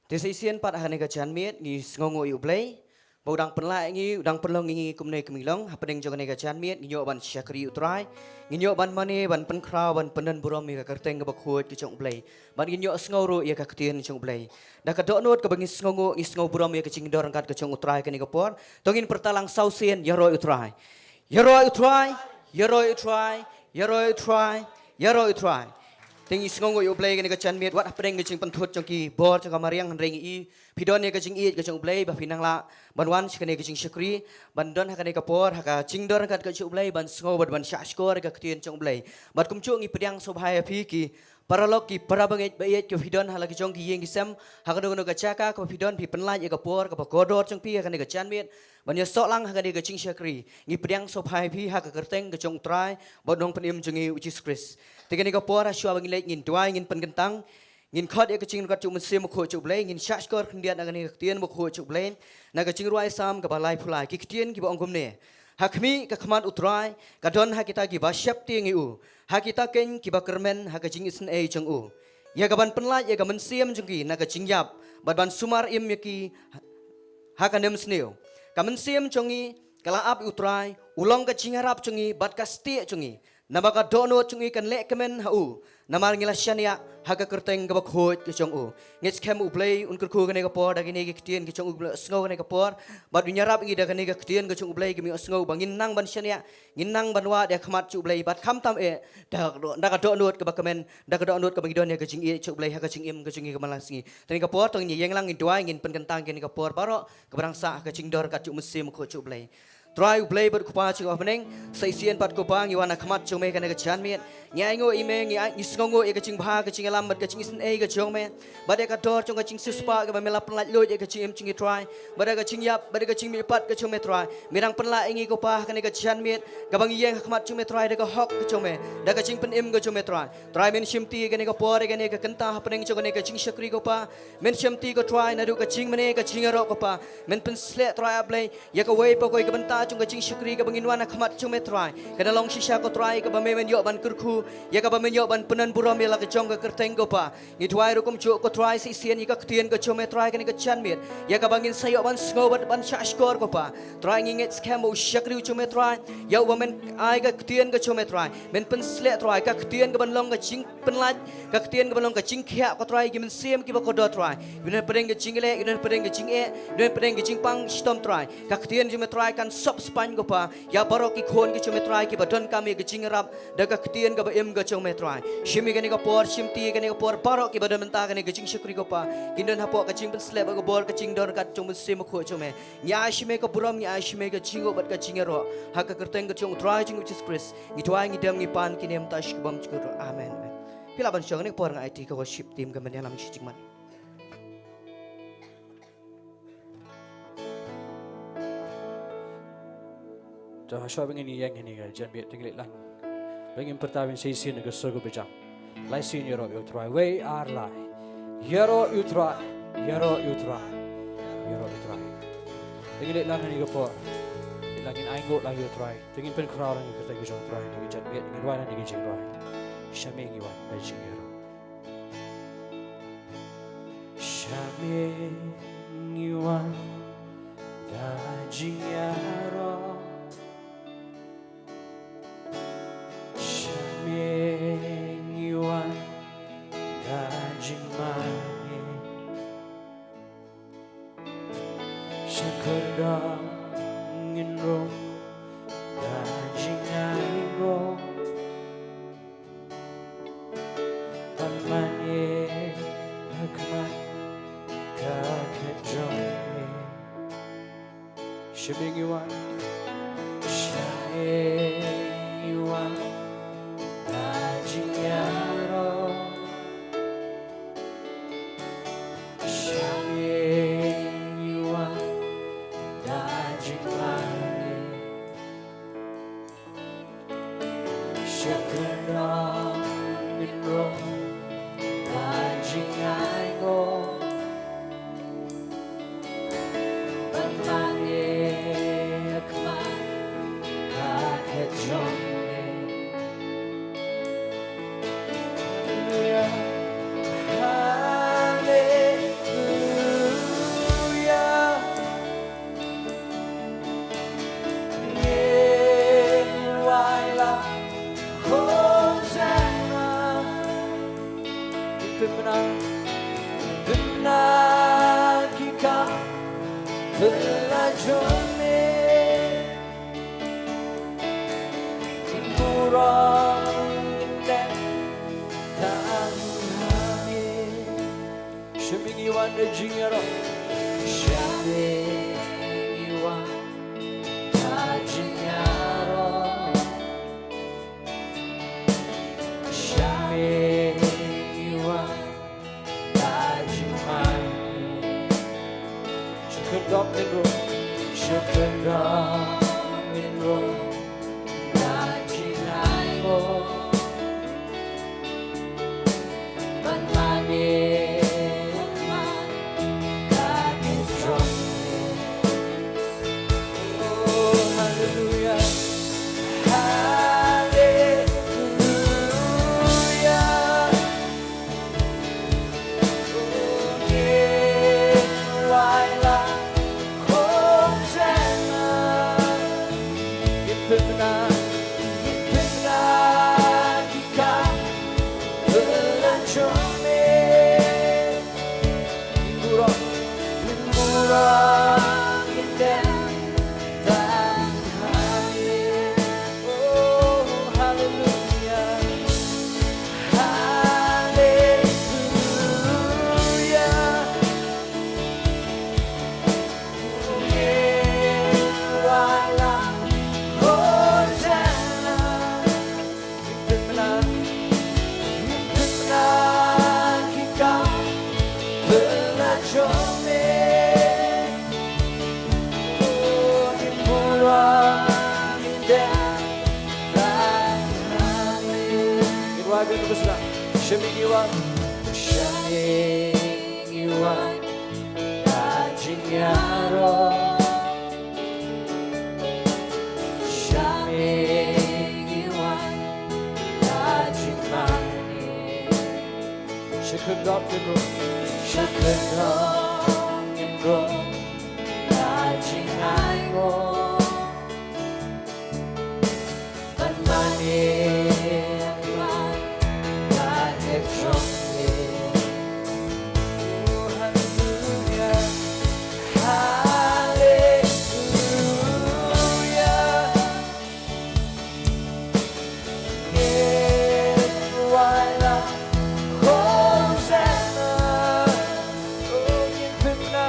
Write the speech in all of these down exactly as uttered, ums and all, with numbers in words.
Te sa shisien pat ha kane ka janmiet ngi sngewnguh ïa U Blei ba u dang pynlah ïa ngi, u dang pynlong ïa ngi kumne kumne long. Hapdeng jong kane ka janmiet ngin ïoh ban shakri U Trai, ngin ïoh ban mane, ban pynkhraw, ban pyndon burom ïa ka kyrteng kaba khuid ka jong U Blei. Bad ngin ïoh sngew ruh ïa ka ktien jong U Blei. Da ka dohnud kaba ngi sngewnguh, ngi sngew burom ïa ka jingdon ryngkat ka jong U Trai kane ka por. To ngin pyrta lang saw sien: Ïaroh ïa U Trai. Ïaroh ïa U Trai, ïaroh ïa U Trai, ïaroh ïa U Trai, ïaroh ïa U Trai. Te ngi sngewnguh ïa U Blei kane ka janmiet, wat hapdeng ka jingpynthut jong ki bor jong ka mariang, hynrei ngi i phi don ïa ka jingïeit ka jong U Blei ba phi nang lah ban wan sha kane ka jingshakri, ban don ha kane ka por ha ka jingdon ryngkat ka jong U Blei, ban sngew bad ban shahshkor ïa ka ktien jong U Blei. Bad kumjuh ngi pdiang sngewbha ïa phi ki paralok, ki parabangeit ba ïeit kiba phi don ha la ki jong ki ïing ki sem, ha kano kano ka jaka kaba phi don, phi pynlait ïa ka por kaba kordor jong phi ha kane ka janmiet ban ïasoh lang ha kane ka jingshakri. Ngi pdiang sngewbha ïa phi ha ka kyrteng ka jong U Trai bad U Nongpynim jong ngi U Jisu Khrist. Te kane ka por, ha shuwa ba ngin leit, ngin duwai, ngin pynkyntang, ngin khot ïa ka jingryngkat jong U Mynsiem Bakhuid jong U Blei, ngin shahshkor khyndiat na kane ka ktien bakhuid jong U Blei, na ka jingrwai Salm kaba laiphew lai, ki ktien kiba ong kumne: Ha khmih, ka khmat U Trai ka don ha kita kiba sheptieng ïa u, ha kita keiñ kiba kyrmen ha ka jingisynei jong u. Ïa ka ban pynlait ïa ka mynsiem jong ki na ka jingïap, bad ban sumar im ïa ki ha ka nemsniew. Ka mynsiem jong ngi ka la ap ïa U Trai, u long ka jingïarap jong ngi bad ka stieh jong ngi. Namar ka dohnud jong ngi kan leh kmen ha u, namar ngi la shaniah ha ka kyrteng kaba khuid ka jong u. Ngeit skhem U Blei un kyrkhu kane ka por da kine ki ktien ki jong U Blei, sngew kane ka por, bad un ïarap ïa ngi da kane ka ktien ka jong U Blei, ki mih sngew ba ngin nang ban shaniah, ngin nang ban wad ïa ka khmat jong U Blei, bad khamtam eh da, da ka dohnud kaba kmen, da ka dohnud kaba ngi don ïa ka jingïeit jong U Blei ha ka jingim ka jong ngi ka man la ka sngi. Te kane ka por to ngin ïeng lang, ngin duwai, ngin pynkyntang kane ka por baroh kaba dang sah ha ka jingdon ryngkat jong U Mynsiem Bakhuid jong U Blei. Trai U Blei bad U Kpa jong ngi uba ha bneng, sa shisien pat Kpa ngi wan ha khmat jong me kane ka janmiet. Ngi ainguh ïa me, ngi ai, ngi sngewnguh ïa ka jingbha, ka jingïalam bad ka jingisynei ka jong me, bad ïa ka dor jong ka jingsiewspah kaba me la pynlait luid ïa ka jingim jong ngi Trai, bad ïa ka jingïap bad ïa ka jingmihpat ka jong me Trai. Me dang pynlah ïa ngi Kpa ha kane ka janmiet kaba ngi ïeng ha khmat jong me Trai, da ka hok ka jong me, da ka jingpynim ka jong me Trai. Trai men shimti ïa kane ka por, ïa kane ka kynta hapdeng jong kane ka jingshakri Kpa. Men shimti ko Trai naduh ka jingmane, ka jingïaroh Kpa. Men pynsleh Trai ah Blei ïa kawei pa kawei ka bynta jong ka jingshakri kaba ngin wan ha khmat jong me Trai, kan long shisha ko Trai kaba me men ïoh ban kyrkhu, ïa kaba men ïoh ban pyndon burom ïa la ka jong ka kyrteng Kpa. Ngi duwai ruh kumjuh ko Trai, sa shisien ïa ka ktien ka jong me Trai kane ka janmiet, ïa kaba ngin sa ïoh ban sngew bad ban shahshkor Kpa. Trai ngi ngeit skhem ba u shakri u jong me Trai, ïa uba men ai ka ktien ka jong me Trai, men pynsleh Trai ka ktien kaban long ka jing pynlait, ka ktien kaba long ka jingkhiah ko Trai, ki mynsiem kiba kordor Trai. Ïa u don hapdeng ka jingïaleh, ïa u don hapdeng ka jingeh, ïa u don hapdeng ka jingpang shitom Trai, ka ktien jong me Trai kan sop spaiñ Kpa ïa baroh ki khun ki jong me Trai kiba donkam ïa ka jingïarap da ka ktien kaba im ka jong me Trai. Shim ïa kane ka por, shimti ïa kane ka por, baroh kiba don mynta kane ka jingshakri Kpa, kin don hapoh ka jingpynsleh bad ka bor ka jingdon ryngkat jong u Mynsiem Bakhuid jong me. Ngi ai sha me ka burom, ngi ai sha me ka jingnguh bad ka jingïaroh, ha ka kyrteng ka jong u Trai jong ngi u Jisu Khrist ngi duwai, ngi dem, ngi pan kine mynta sha ki bymjukut ruh. Amen, amen. Phi lah ban shong, kane ka por nga aiti ka worship team ka ban ïalam sha jingman. To ha shuwa ba ngin ïeng ha kane ka janmiet, to ngin leit lang, ba ngin pyrta beiñ sa shisien na ka sur kaba jam. Lai sien: Ïaroh ïa U Trai. Wei ar lai. Ïaroh ïa U Trai, ïaroh ïa U Trai, ïaroh ïa U Trai. To ngin leit lang ha kane ka por, leit lang, ngin ainguh lang ïa U Trai. To ngin pynkhraw lang ïa ka kyrteng ka jong U Trai ha kane ka janmiet, ngin rwai lang kane ka jingrwai: Sha me ngi wan da jingïaroh. Sha me ngi wan da jingïaroh. Sha me ngi wan da jingmane. Sha kyrdan ngin rung da jingainguh. Ban mane ha khmat ka khet jong me. Sha me ngi wan. Sha me ngi wan da jingïaroh. Sha me ngi wan da jingmane. Sha kyrdan ngin rung da jingainguh. Ban mane ha khmat ka khet jong me. Haleluya, haleluya. Pynbna, pynbna ki kam jong me. Ki burom ngin dep tang ha me. Sha me ngi wan da jingïaroh. Sha me ngi wan da jingïaroh. Sha me ngi wan da jingmane. Sha khyndop ngin rung. Sha khyndop ngin rung da jingainguh. Ban mane ha khmat ka gift jong me. Oh, hallelujah. Hallelujah. Oh, ngin wai lang Hosanna. Ngin pynbna, ngin pynbna ki kam jong me. Ngin burom, ngin burom, ngin dep tang ha me. Oh, hallelujah. Hallelujah. Ngin wai lang Hosanna. Ngin pynbna, ngin pynbna ki kam jong me. Oh, ngin burom, ngin dep tang ha me. Ngin wai, ngin burom. Sha me ngi wan, sha me ngi wan da jingïaroh. Sha me ngi wan da jingmane. Sha khyndop ngin rung. Sha khyndop ngin rung da jingainguh. Ban mane ha khmat ka gift jong me. Oh, hallelujah. Hallelujah. Ngin wai lang Hosanna. Oh, ngin pynbna,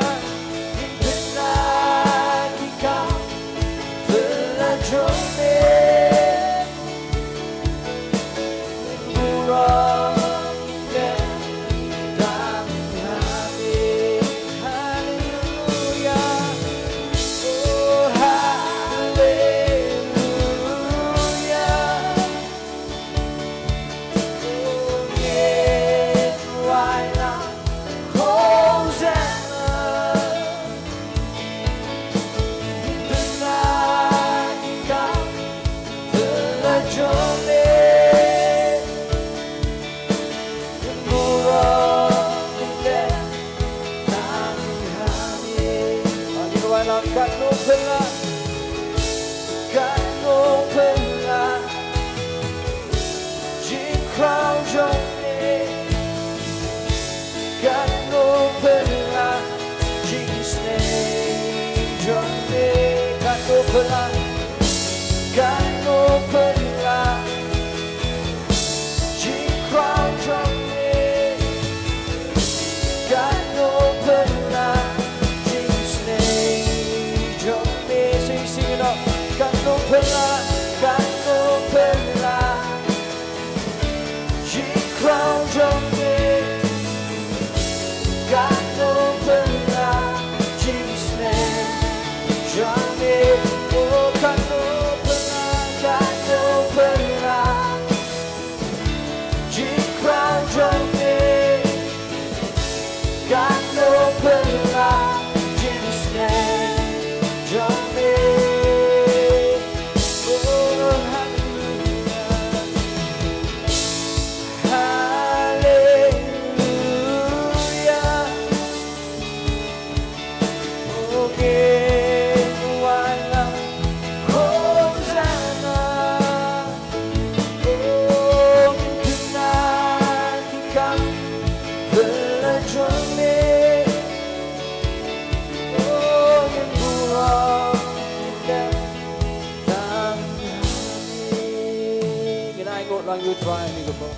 Lang ïa u Trai ha kane ka por.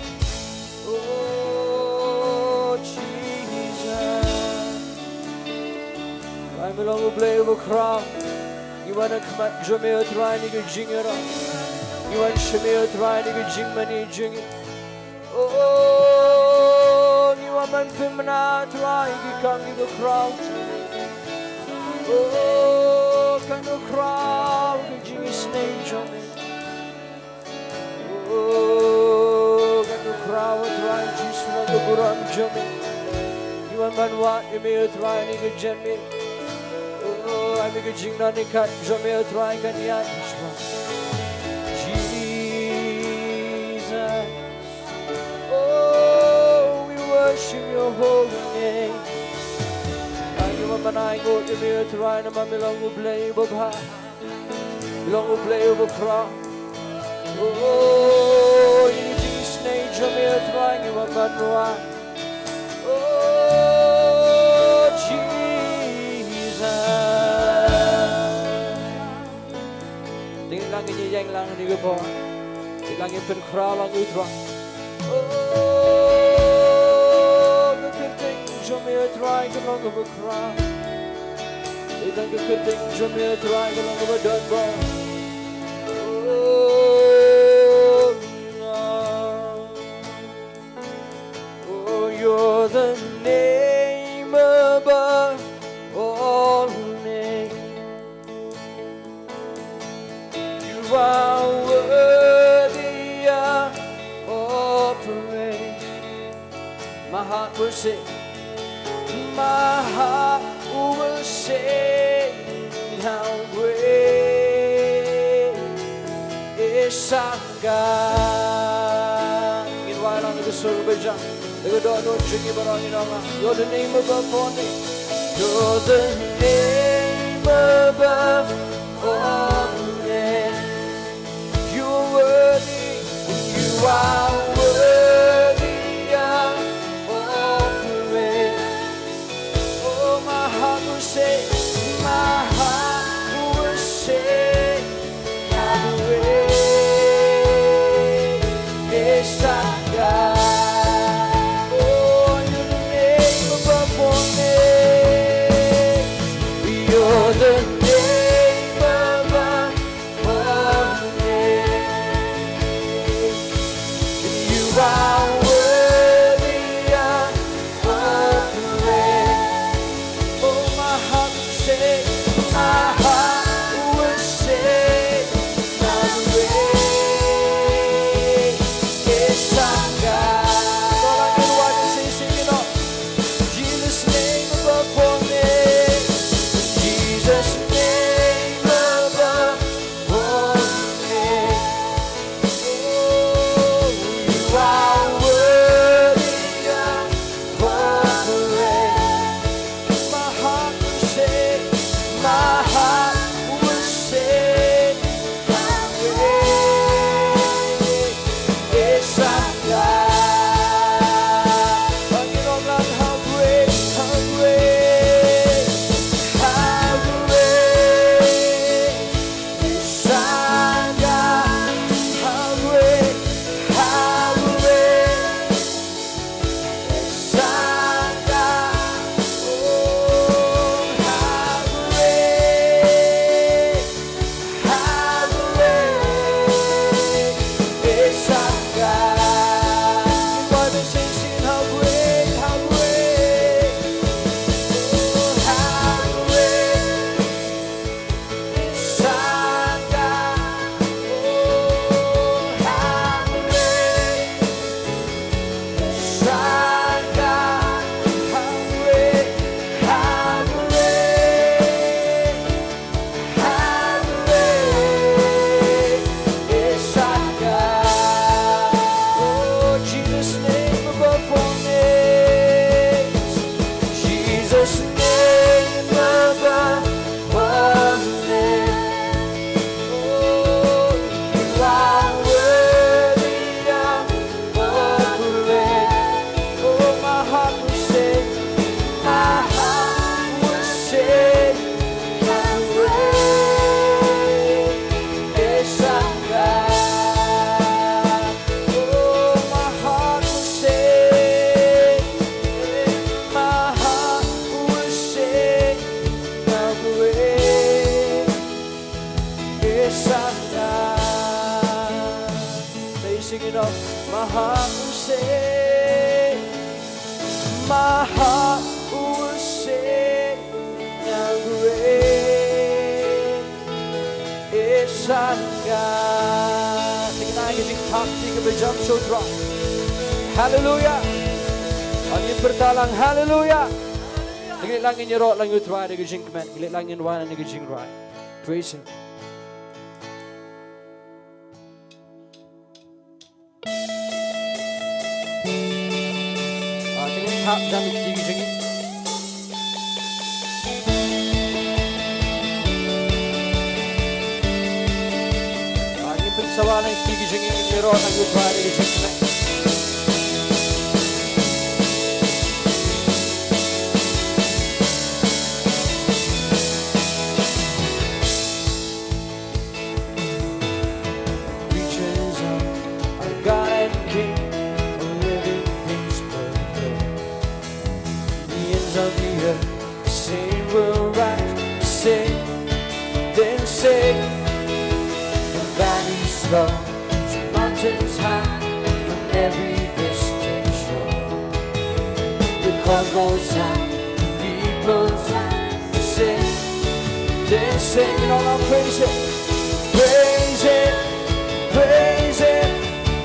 Oh, Jesus. Trai, me long U Blei uba khraw. Ngi wan ha khmat jong me, oh Trai, ha kane ka jingïaroh. Ngi wan sha me, oh Trai, ha kane ka jingmane jong ngi. Oh, ngi wan ban pynbna, Trai, ïa ki kam kiba khraw. Oh, kan khraw ïa ka jingisynei jong me. Oh, kan khraw, oh Trai Jisu, na ka burom jong me. Ngi wan ban wad ïa me, oh Trai, ha kane ka janmiet. Oh, ai me ka jingïaid, ka jong me, oh Trai, kan ïaid shuwa. Jesus. Oh, we worship your holy name. Ai ngi wan ban ai nguh ïa me, oh Trai, namar me long U Blei uba bha. Long U Blei uba khraw. Oh, ïa ka jingisynei jong me, oh Trai, ngi wan ban wad. Oh, Jesus. Dei lang, ngin ïeng lang ha kane ka por. Dei lang, ngin pynkhraw lang ïa u Trai. Oh, ka kyrteng jong me, oh Trai, ka long kaba khraw. Dei lang, ka kyrteng jong me, oh Trai, ka long kaba don bor. Oh, Lord. Oh, you're the name above all names. You are worthy of all praise. My heart will sing, my heart will sing how great is our God. Ngin wai lang da ka sur ba jam, da ka dohnud jong ngi baroh, ngin ong, you're the name above all names. You're the name above all names. You're worthy, you are worthy of all praise. Oh, my heart will say, my heart will say, how great is our God. Oh, you're the name above all names. You're the name above Sing it out. My heart will sing, my heart will sing, how great is our God. Ngin ai ka jingthap ïa kaba jam sha U Trai. Hallelujah. Ngin pyrta lang hallelujah. Ngin leit lang ngin ïaroh lang ïa U Trai da ka jingkmen. Ngin leit lang ngin wan da ka jingrwai. Praise Him. Ah, ngin thap jan ïa ki jingim. Ah, ngin pynsawa ïa ki jingim, ngin ïaroh ïa U Trai ïa ki jingim. Creatures of our God and King, all living things proclaim. The ends of the earth, the saints will rise to sing. Then sing, the valleys roar, the mountains high, from every distant shore. The call goes out, the people rise to sing. Then sing, and all our praise Him. Praise Him, praise Him,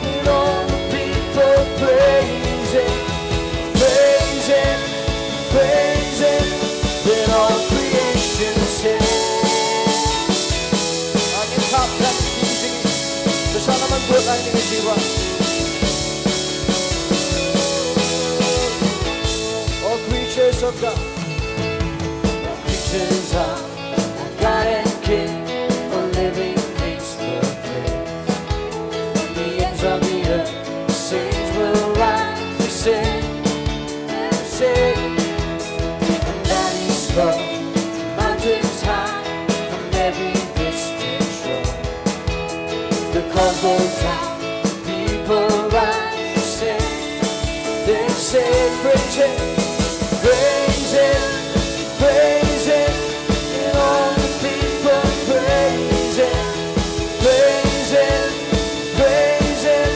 and all the people praise Him. Praise Him, praise Him, let all creation sing. Ngin thap jan ïa ki jingim. Bad sa ïa man bud ai ïa ki jingim. All creatures of God. All creatures of God and King, all living things proclaim. From the ends of the earth, the saints will rise to sing, and sing. From valleys low, mountains high, from every distant shore, the call goes out, people rise to sing. They say, praise Him, praise Him, praise Him, and all the people praise Him, praise Him, praise Him,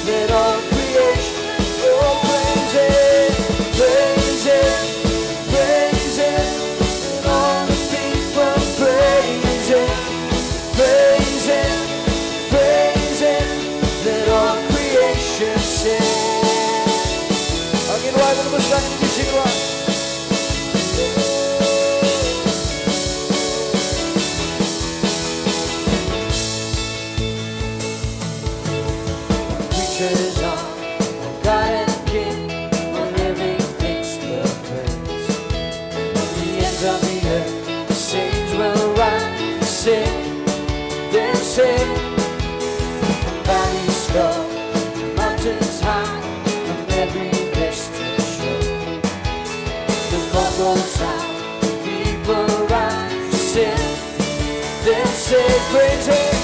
let all creation, oh, praise Him, praise Him, praise Him, and all the people praise Him, praise Him, praise Him, let all creation sing. Ngin rwai ban ym shah ïa ki jingrwai. Creatures of God and King, all living things proclaim. The ends of the earth, the saints will rise to sing, then sing. From valleys low, mountains high, from every distant shore, the call goes out, people rise to sing. Then say, praise Him,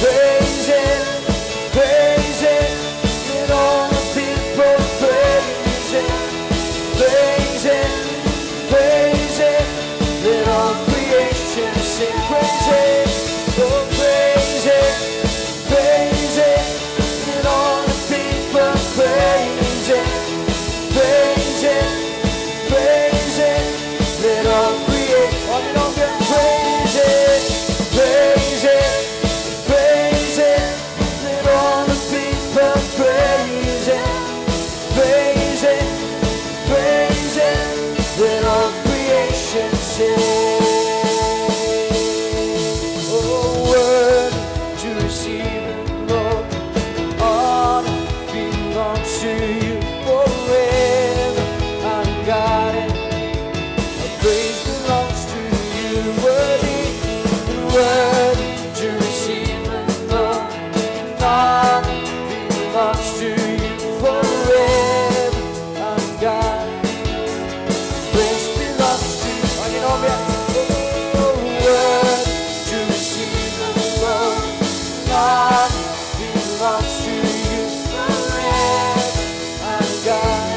praise Him, praise Him, let all the people praise Him, praise Him, praise Him, let all creation sing, praise Him, oh, praise Him, praise Him, let all the people praise Him, praise Him, praise Him, let all creation praise Him, praise Him, praise Him, let all the people praise Him, praise Him, praise Him, let all creation sing. Oh, worthy to receive the glory, honor belongs to you forever, our God, and praise belongs to you, worthy, worthy to receive the glory, honor belongs to you forever, our God. Praise belongs to you. Oh, worthy to receive the glory, honor belongs to you forever, our God.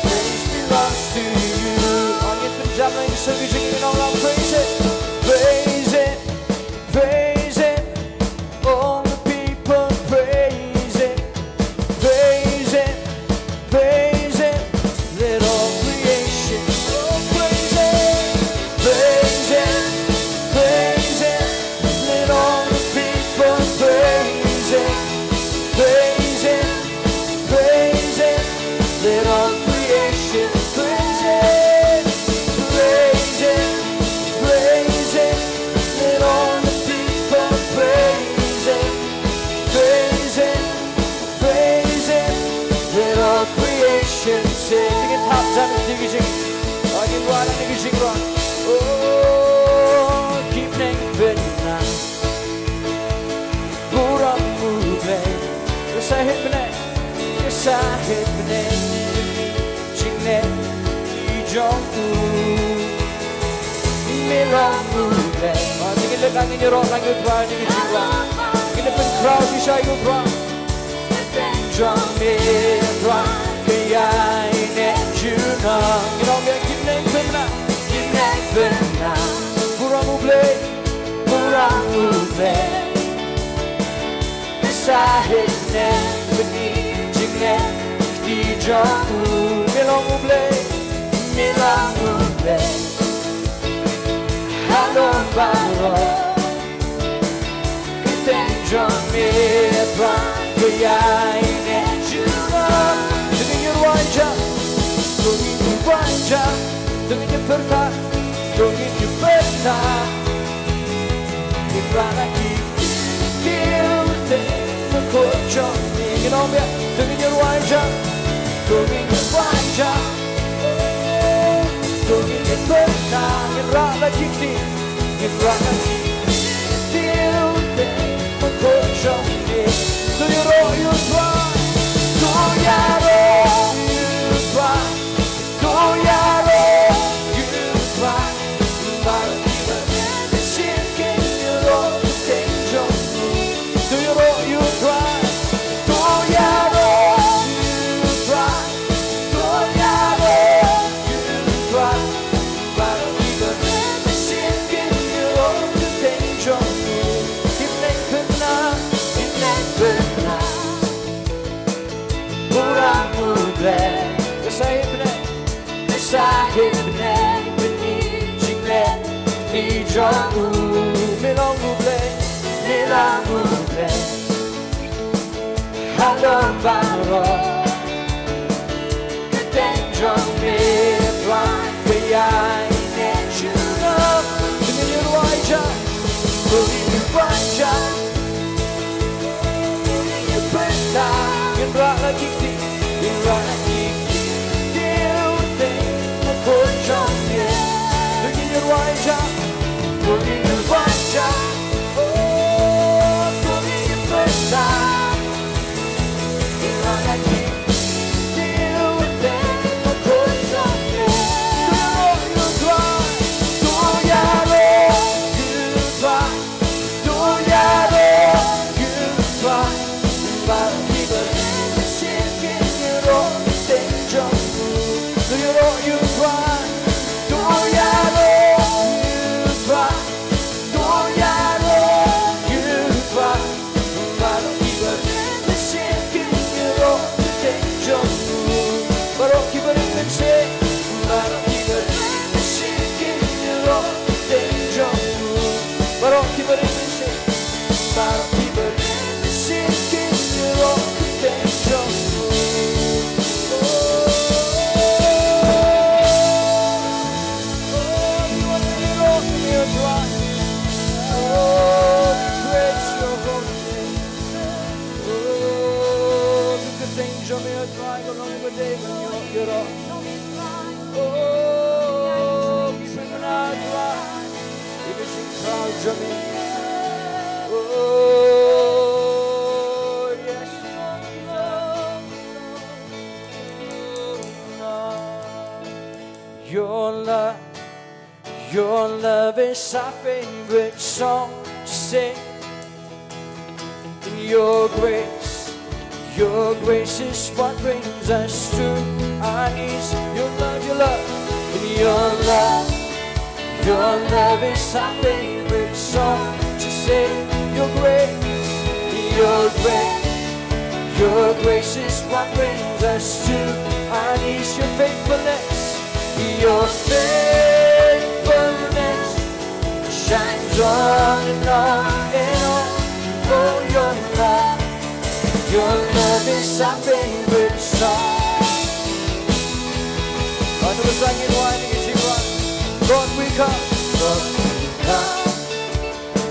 Praise belongs to you. Ngin pynjam lang ïa ki jingim, ngin ong lang, praise Him, praise Him, praise Him. All the people praise Te ngin thap jan ïa ki jing. Ngin wan ïa ki jingrwai. O ki bneng bneng. Burom U Blei. Ka sahit bneng. Ka sahit bneng. Jingleh ki jong u. Me long U Blei. Ngin leh ka ngin ïaroh lang ïa U Trai ïa ki jingrwai. Ngin leh pynkhraw shisha ïa U Trai. Jong me Trai, ka ïaineh junom. Ngi ong ïa ki bneng bneng, ki bneng bneng. Burom U Blei, burom U Blei. Sahit ne bni jingleh kti jong u. Me long U Blei, me long U Blei. Halor baroh. Kyrteng jong me Trai ka ïaineh junom. To ngin ïa rwai ja, to ngin ïa rwai ja, to ngin ïa pyrta, to ngin ïa pyrta. Ngin rah la ki ktien te bakhuid jong me. Ngin ong biang, to ngin ïa rwai ja, to ngin ïa rwai ja. To ngin ïa pyrta, ngin rah la ki ktien. Ngin rah la ki ktien te bakhuid jong me. To ïaroh ïa U Trai, to ïaroh ïa U Trai. To ïaroh ïa U Trai, baroh kiba sngewsih kin ïaroh kyrteng jong u. To ïaroh ïa U Trai, to ïaroh ïa U Trai, to ïaroh ïa U Trai, baroh kiba sngewsih kin ïaroh kyrteng jong u. Ki bneng pynbna, ki bneng pynbna. Burom U Blei. Ka sahit bneng, ka sahit bneng, bni jingleh kti jong u. Me long U Blei, me long U Blei. Halor baroh. Kyrteng jong me Trai ka ïaineh junom. To ngin ïa rwai ja, to ngin ïa rwai ja. To ngin ïa pyrta, ngin rah la ki ktien, ngin rah la ki ktien te bakhuid jong me. To ngin ïa rwai ja, to ngin ïa rwai ja. Oh, to ngin ïa pyrta. To ïaroh ïa U Trai. Baroh kiba rit mynsiem. Baroh kiba rit mynsiem. Baroh kiba rit mynsiem kin ïaroh kyrteng jong u. Baroh kiba rit mynsiem. Baroh kiba rit mynsiem kin ïaroh kyrteng jong u. Oh, oh, we want to ïaroh ïa U Trai. Oh, we praise your holy name. Oh, to kyrteng jong me, O Trai, ka long kaba dei ban ïoh ïaroh. Oh, ki pynbna, Trai, ïa ka jingkhraw jong me. Oh, yes. Your love Your love is our favorite song to sing. In your grace, your grace is what brings us to our knees. Your love, your love, in your love, your love is our favorite song to sing. Your grace, your grace, your grace is what brings us to our knees. Your faithfulness, your faithfulness shines on and on and on. Oh, your love, your love is our favorite song. Lord, we come. Lord, we come.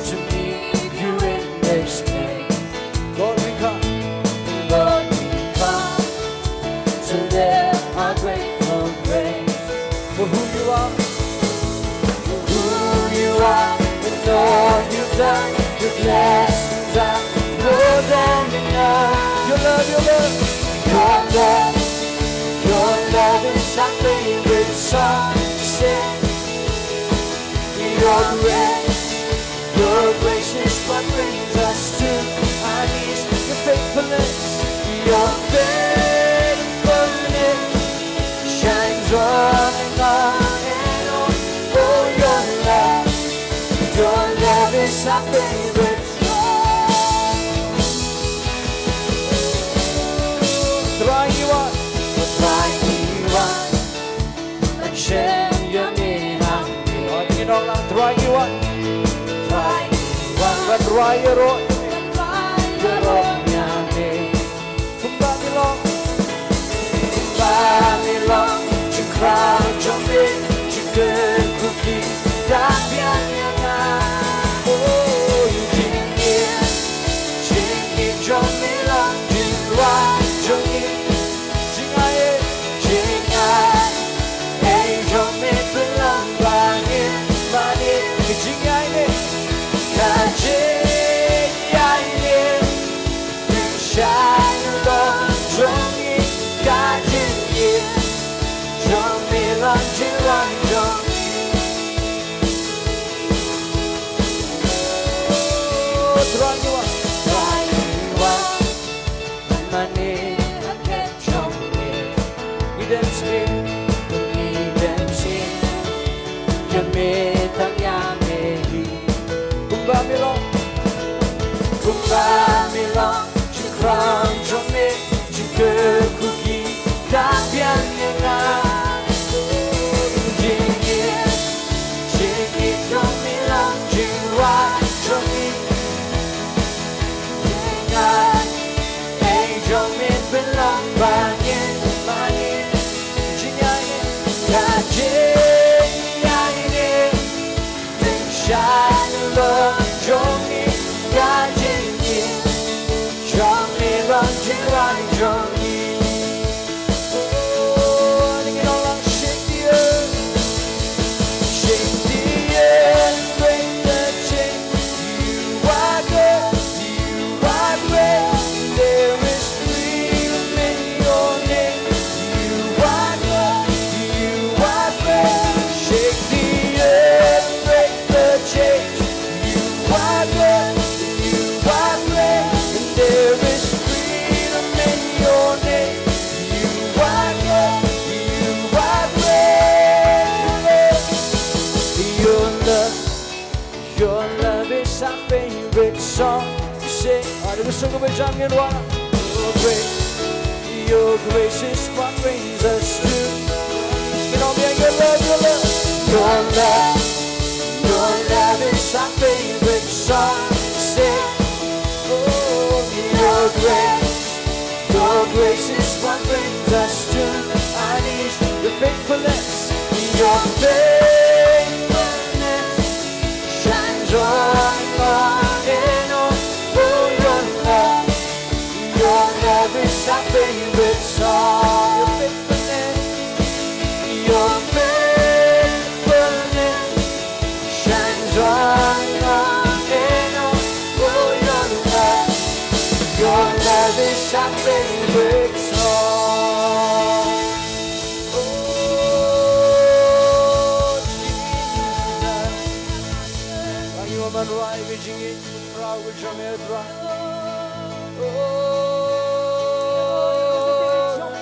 To meet you in this place. Lord, we come. Lord, we come to lift our great Your love, your love is our favorite song to sing. Your grace, your grace is what brings us to our knees. Your faithfulness, your faithfulness shines on and on and on. Oh, your love, your love is our favorite song. Trai ngi wan, Trai ngi wan ban shem ïa me hangne. Trai ngi wan, Trai ngi wan ban rai ïaroh, rai ïaroh ïa me. Kumba me long, kumba me long jingkhraw jong me, jingkyrkhu ki da biang ïa nga. Oh, jingim, jingim jong me long jingrwai jong ngi. Jingaiei, jingaiei jong me pynlong ba ngin mane. Ka jingaiei, ka jingaiei. Shine long jong ngi, ka jingim jong me long jingrwai jong ngi. Oh, Trai ngi wan, Trai ngi wan ban mane ha khmat jong me. Ngi dem sngewbha, ngi dem sngewbha ïa me tang ïa me hi. Kumba me long, kumba me long jingkhraw jong me, jingkyrkhu ki da biang ïa nga. Jingim, jingim jong me long jingrwai jong ngi. Shake the earth, break the chains. You are good, you are great. There is freedom in your name. You are good, you are great. Shake the earth, break the chains. You are good, you are great. And there is freedom in your name. You are good, you are great. Your love, your love is our favorite song to sing. Ade, ka song kaba jam ngi wan. Oh, great. Your grace is what brings us to. You know me, your love, your love. Your love, your love is our favorite song to sing. Oh, your grace, your grace is what brings us to our knees. Your faithfulness, your faithfulness shines on and on and on. Oh, your love, your love is our favorite song. Your faithfulness, your faithfulness shines on and on and on. Oh, your love, your love is our favorite song. Oh, Jesus. Are you a man right with you? Proud with your mouth right. Oh,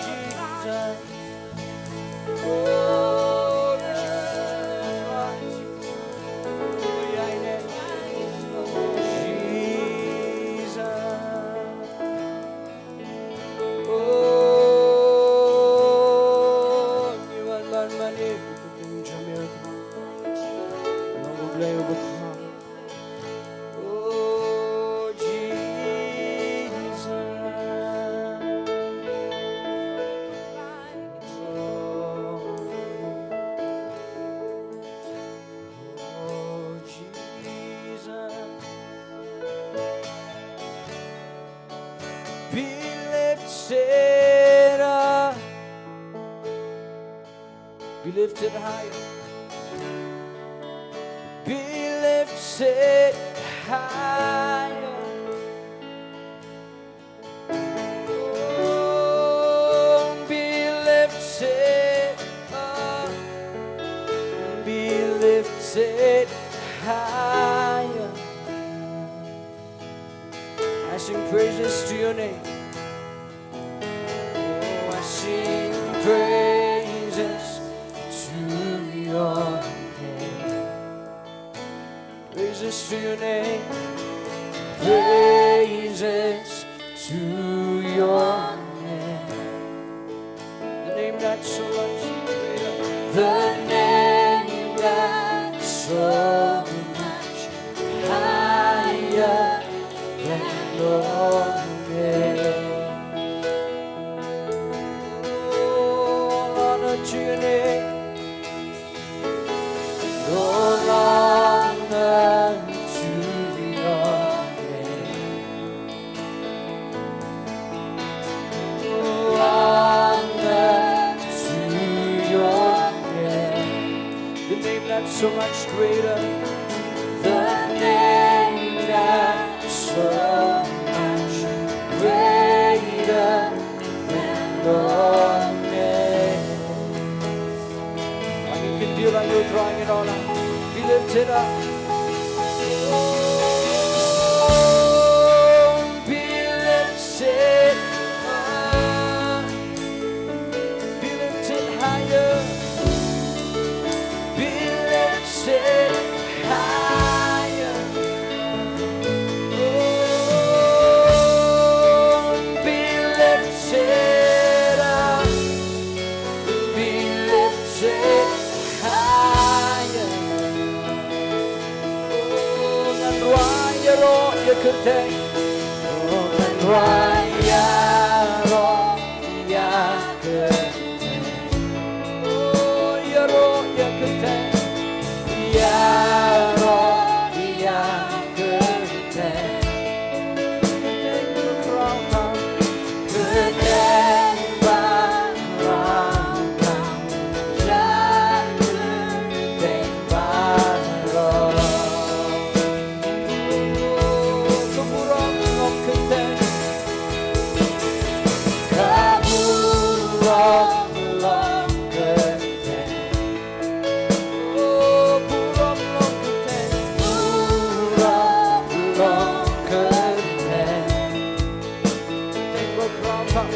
Jesus. Oh, Jesus. Oh, ngi wan ban mane ha ka kyrteng jong me, Trai. Ngi wan ban mane ha ka kyrteng jong me, Trai. Oh, Jesus. Oh, Jesus. Be lifted up. Be lifted higher. Be lifted higher. name. Oh, I sing praises to your name. Praises to your name. Praises to your name. The name that's so much greater. The name that's so much higher than all names. All honor to your name. All honor to your name. All honor to your name. The name that's so much greater. The name that's so much greater than all names. Angin kyntiew lang ïa u Trai, angin ong lang. Be lifted up. Oh, be lifted up. Be lifted higher. Be lifted higher. Oh, be lifted up. Be lifted higher. Oh, ngan rwai ïaroh ïakyrteng. Oh, ngan rwai ïaroh ïakyrteng. Oh, ïaroh ïakyrteng. Ïaroh ïakyrteng. Kyrteng bakhraw tam. Kyrteng bakhraw tam. Ïa kyrteng baroh. Oh, ka burom long kyrteng. Ka burom long kyrteng. Oh, burom long kyrteng. Burom long kyrteng. Kyrteng bakhraw tam.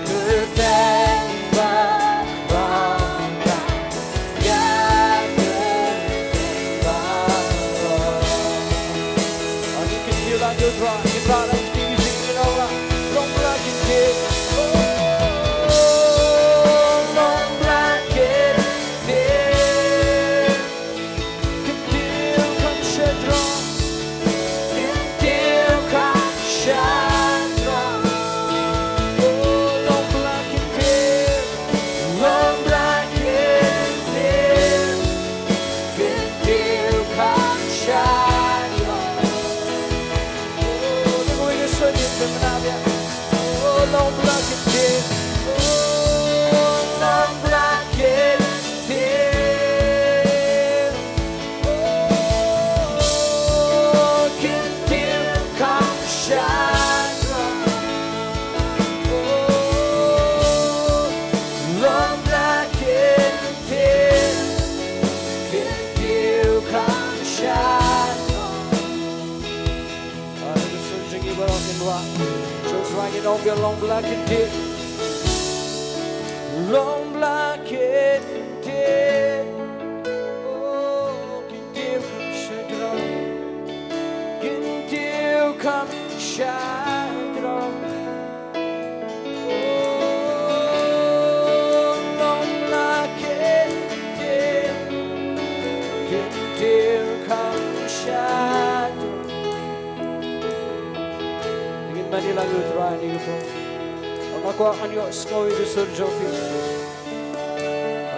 Kyrteng bakhraw tam. Ïa kyrteng baroh. Ani kyntiew lang ïa u Trai, ngi pan lang ïa ki jingïaroh lang. Long ba la kyntiew. Oh, long ba la kyntiew. Kyntiew kham shai drok. Kyntiew kham shai drok. Oh, long ba la kyntiew. Long ba la kyntiew. Kyntiew kham shai drok. Oh, dei kawei ka sur ngin pynmynnaw ïa. Oh, long ba la kyntiew. Oh, long ba la kyntiew. Oh, kyntiew kham shai drok. Oh, long ba la kyntiew. Kyntiew kham shai drok. Haleluya, sngewbha ïa ngi baroh ngin rwai. Sngewbha ïa ngi, ngi ong biang, long ba la kyntiew. Long ba la kyntiew. Oh, kyntiew kham shai drok. Kyntiew kham shai drok. Oh, long ba la kyntiew, kyntiew kham shai drok. Ngin mane lang ïa u Trai ha kane ka por. Nga kwah ngan ïohsngew ïa ka sur jong phi.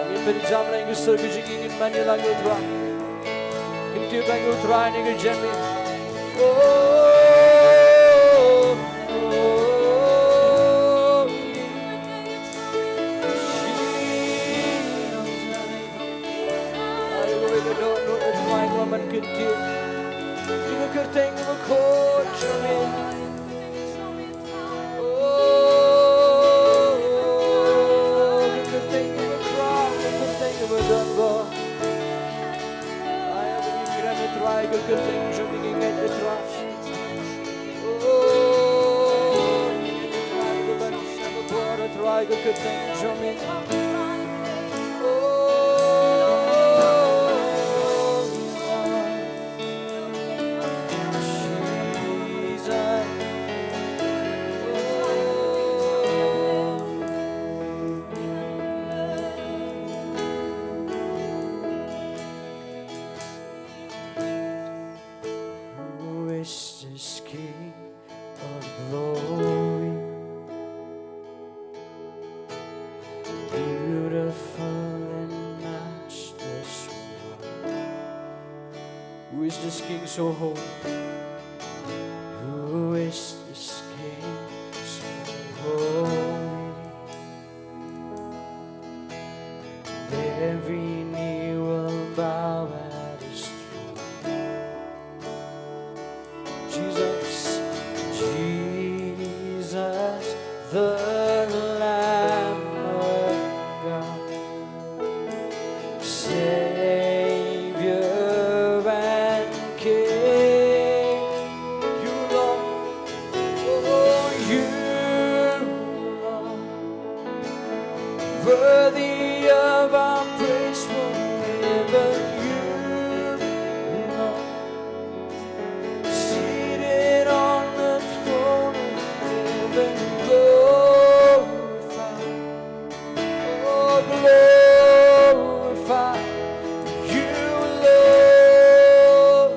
Ngin pynjam lang ïa ka sur ka jong ngi, ngin mane lang ïa u Trai. Kyntiew lang ïa u Trai ha kane ka jingim. Oh, oh, oh. Ai, kawei ka dohnud, Trai, kaba men kyntiew ïa ka kyrteng kaba khuid jong me. Oh, ka kyrteng kaba khraw, ka kyrteng kaba don bor. Ai, ba ngi kren, Trai, ka kyrteng jong me, ngi ngeit, Trai. Good, good thing, show me. Oh, Jesus. Who is this King of glory? Beautiful and matchless one. Who is this King so holy? Who is this King so holy? Every knee will bow at his throne. Jesus, Jesus, the Lamb of God, Savior and King. You, Lord, oh, you, Lord, worthy of our praise forever. You, Lord, seated on the throne of heaven, glorified. Oh, glorify you, Lord.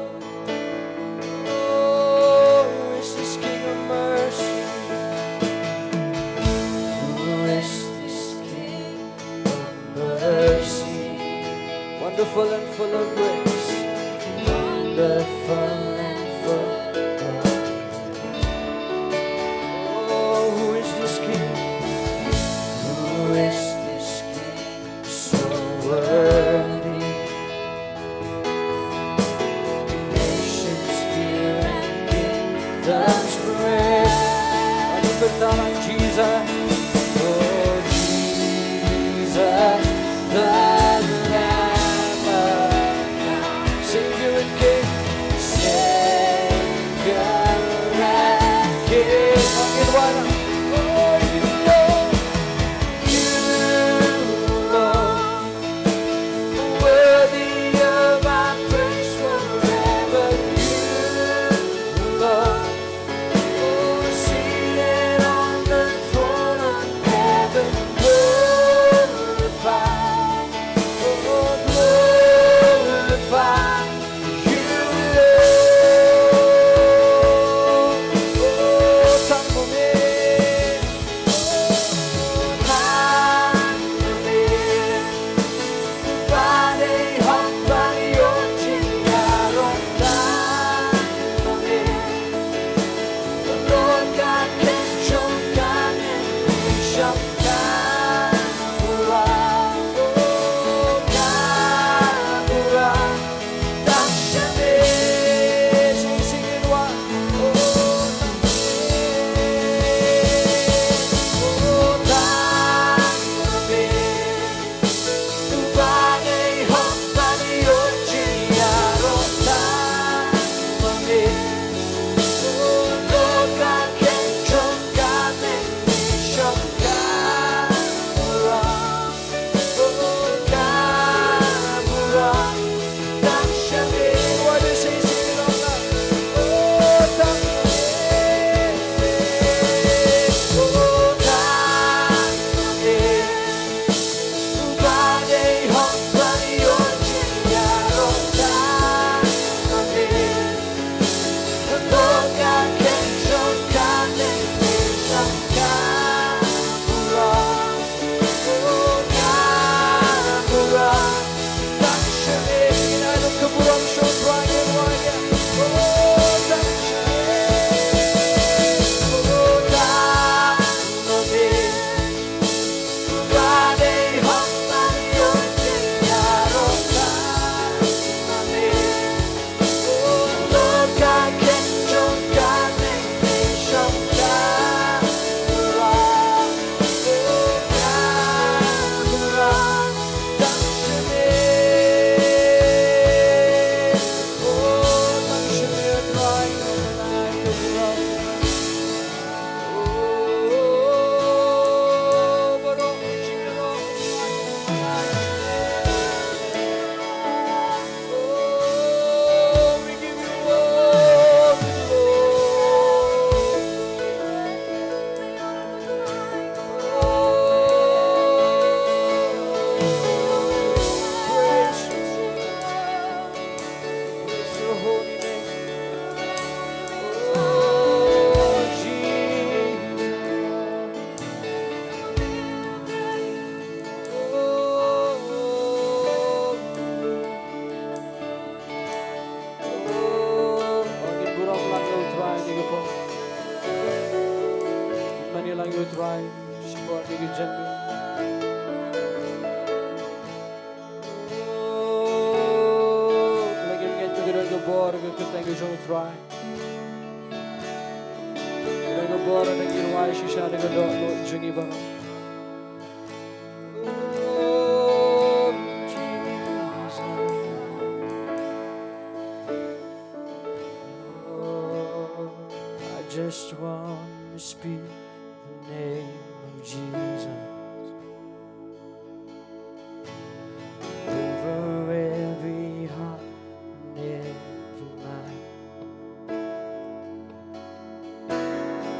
Oh, who is this King of mercy? Who is this King of mercy? Wonderful and full of grace. Wonderful and full of grace. Oh, who is this King? Who is this King so worthy? Nations fear and kingdoms praise. Aduh, bertahan, Jesus. Oh, Jesus, the Lamb of God. Savior and King. Savior and King. Makin warna. Oh, you, Lord. You, Lord. Worthy of our praise forever, you, Lord. Oh, seated on the throne of heaven, glorify, oh, glorify you, Lord. Oh, tang ma me. Lang ïa u Trai, shipor ïa ki jingmut. Oh, lada ngim ngeit ba ka don ka bor, ka kyrteng ka jong u Trai. Ka don ka bor, lada ngi rwai shisha da ka dohnud jong ngi baroh. Oh, Jesus. Oh, I just want to speak the name of Jesus over every heart and every mind.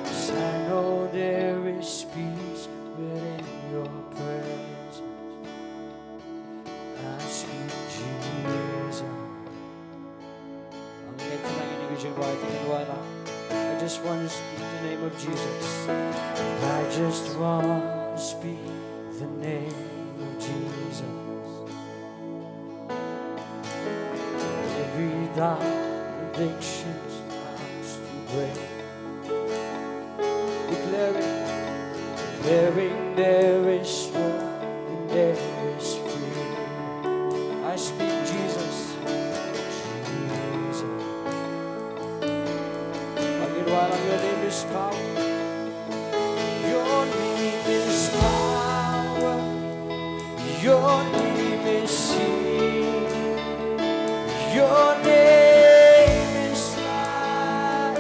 'Cause I know there is peace within your presence. I speak Jesus. Ang ngi tonight in the vision right in the I just want to speak the name of Jesus. I just want to speak the name of Jesus. Every dark addiction starts to break. Declaring, declaring there is hope and there is freedom. I speak Jesus, Jesus. Again, while your name is power, your name is power. Your name is healing. Your name is life.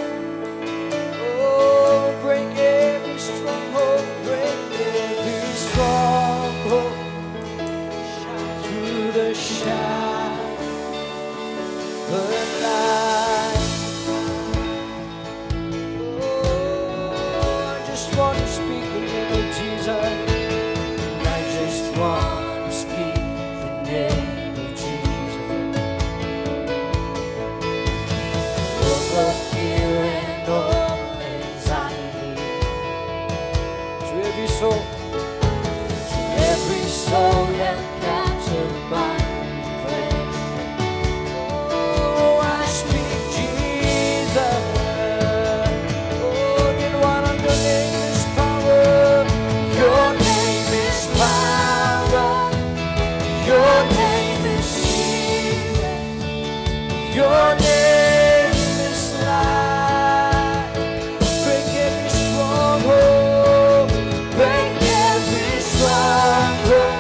Oh, break every stronghold, break every stronghold. Shine through the shadow of night. Oh, I just want to speak the name of Jesus. I just want to speak the name of Jesus. Over fear and all anxiety. To every soul, to every soul held captive by depression. Oh, I speak Jesus. Oh, you know what? Your name is power. Your name is power. Your name is healing. Your name is life. Break every stronghold. Break every stronghold.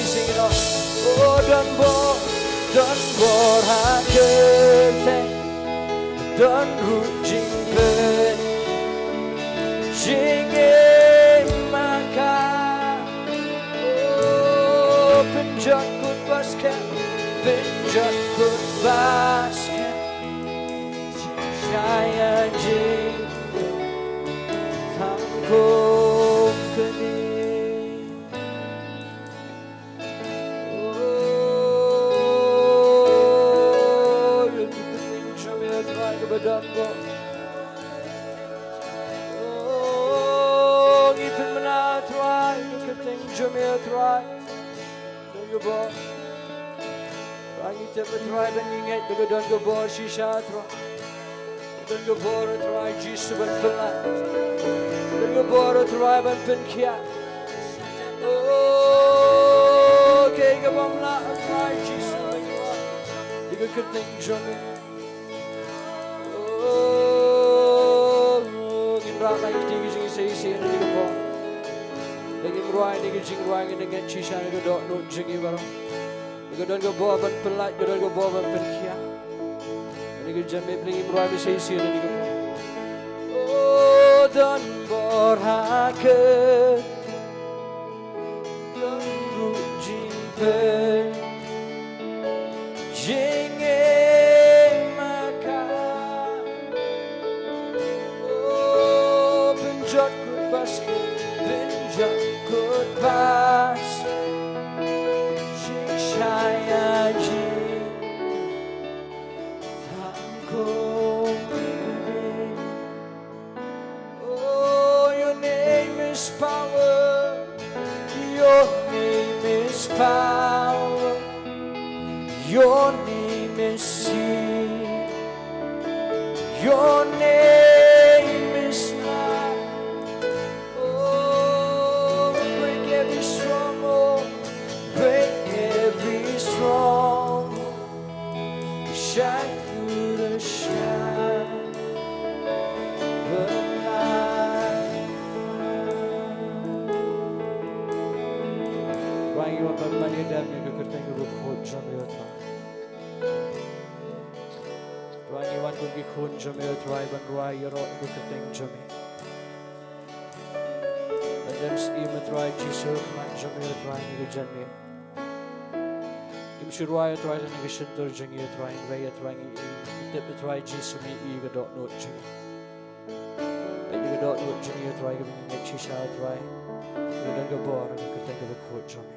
Sing it out. Oh, don bor, don bor ha kyrteng, don ruh jingpynjot, jingim ha ka. Oh, pynjot kut ba skhem, pynjot kut ba skhem. Shaya jing, thang kum kane. Oh, ïa ka kyrteng jong me Trai kaba don bor. Oh, ngi pynbna Trai ïa ka kyrteng jong me Trai. Don ka bor. Trai ngi tip Trai ba ngi ngeit ba ka don ka bor shisha Trai. Don ka bor Trai Jisu ban pynlait. Don ka bor Trai ban pynkhiah. Oh, kaei kaba ym lah Trai Jisu ban ïa ka kyrteng jong me. Oh, ngin rah na ïa ka jingïasai ïasai na ka bor. Ngin rwai na ka jingrwai ngin ngeit shisha na ka dohnud jong ngi baroh. Ka don ka bor ban pynlait, ka don ka bor ban pynkhiah. Kane ka janmiet Blei ngim rwai ba shisha kane ka bor. Oh, don bor ha ka, don ruh jingpynjot, jingim ha ka. Oh, pynjot kut ba skhem, pynjot kut ba skhem. Jingshai ïa jing, thang kum kane. Oh, your name is power. Your name is power. Your name is healing. Your name is life. Oh, break every stronghold. Break every stronghold. Shine through the shadow of life. Trai ngi wan ban mane da ka kyrteng kaba khuid jong me Trai. Trai ngi wan kum ki khun jong me Trai ban rwai ïaroh ïa ka kyrteng jong me. Ban dem siem Trai Jisu ha khmat jong me Trai na ka janmiet. Ngim shu rwai Trai na ka shyntur jong ngi Trai, ngi rwai Trai ngi i, ngi tip Trai Jisu ngi i ka dohnud jong ngi. Peit ka dohnud jong ngi Trai kaba ngi ngeit shisha Trai. Ka don ka bor ha ka kyrteng kaba khuid jong me.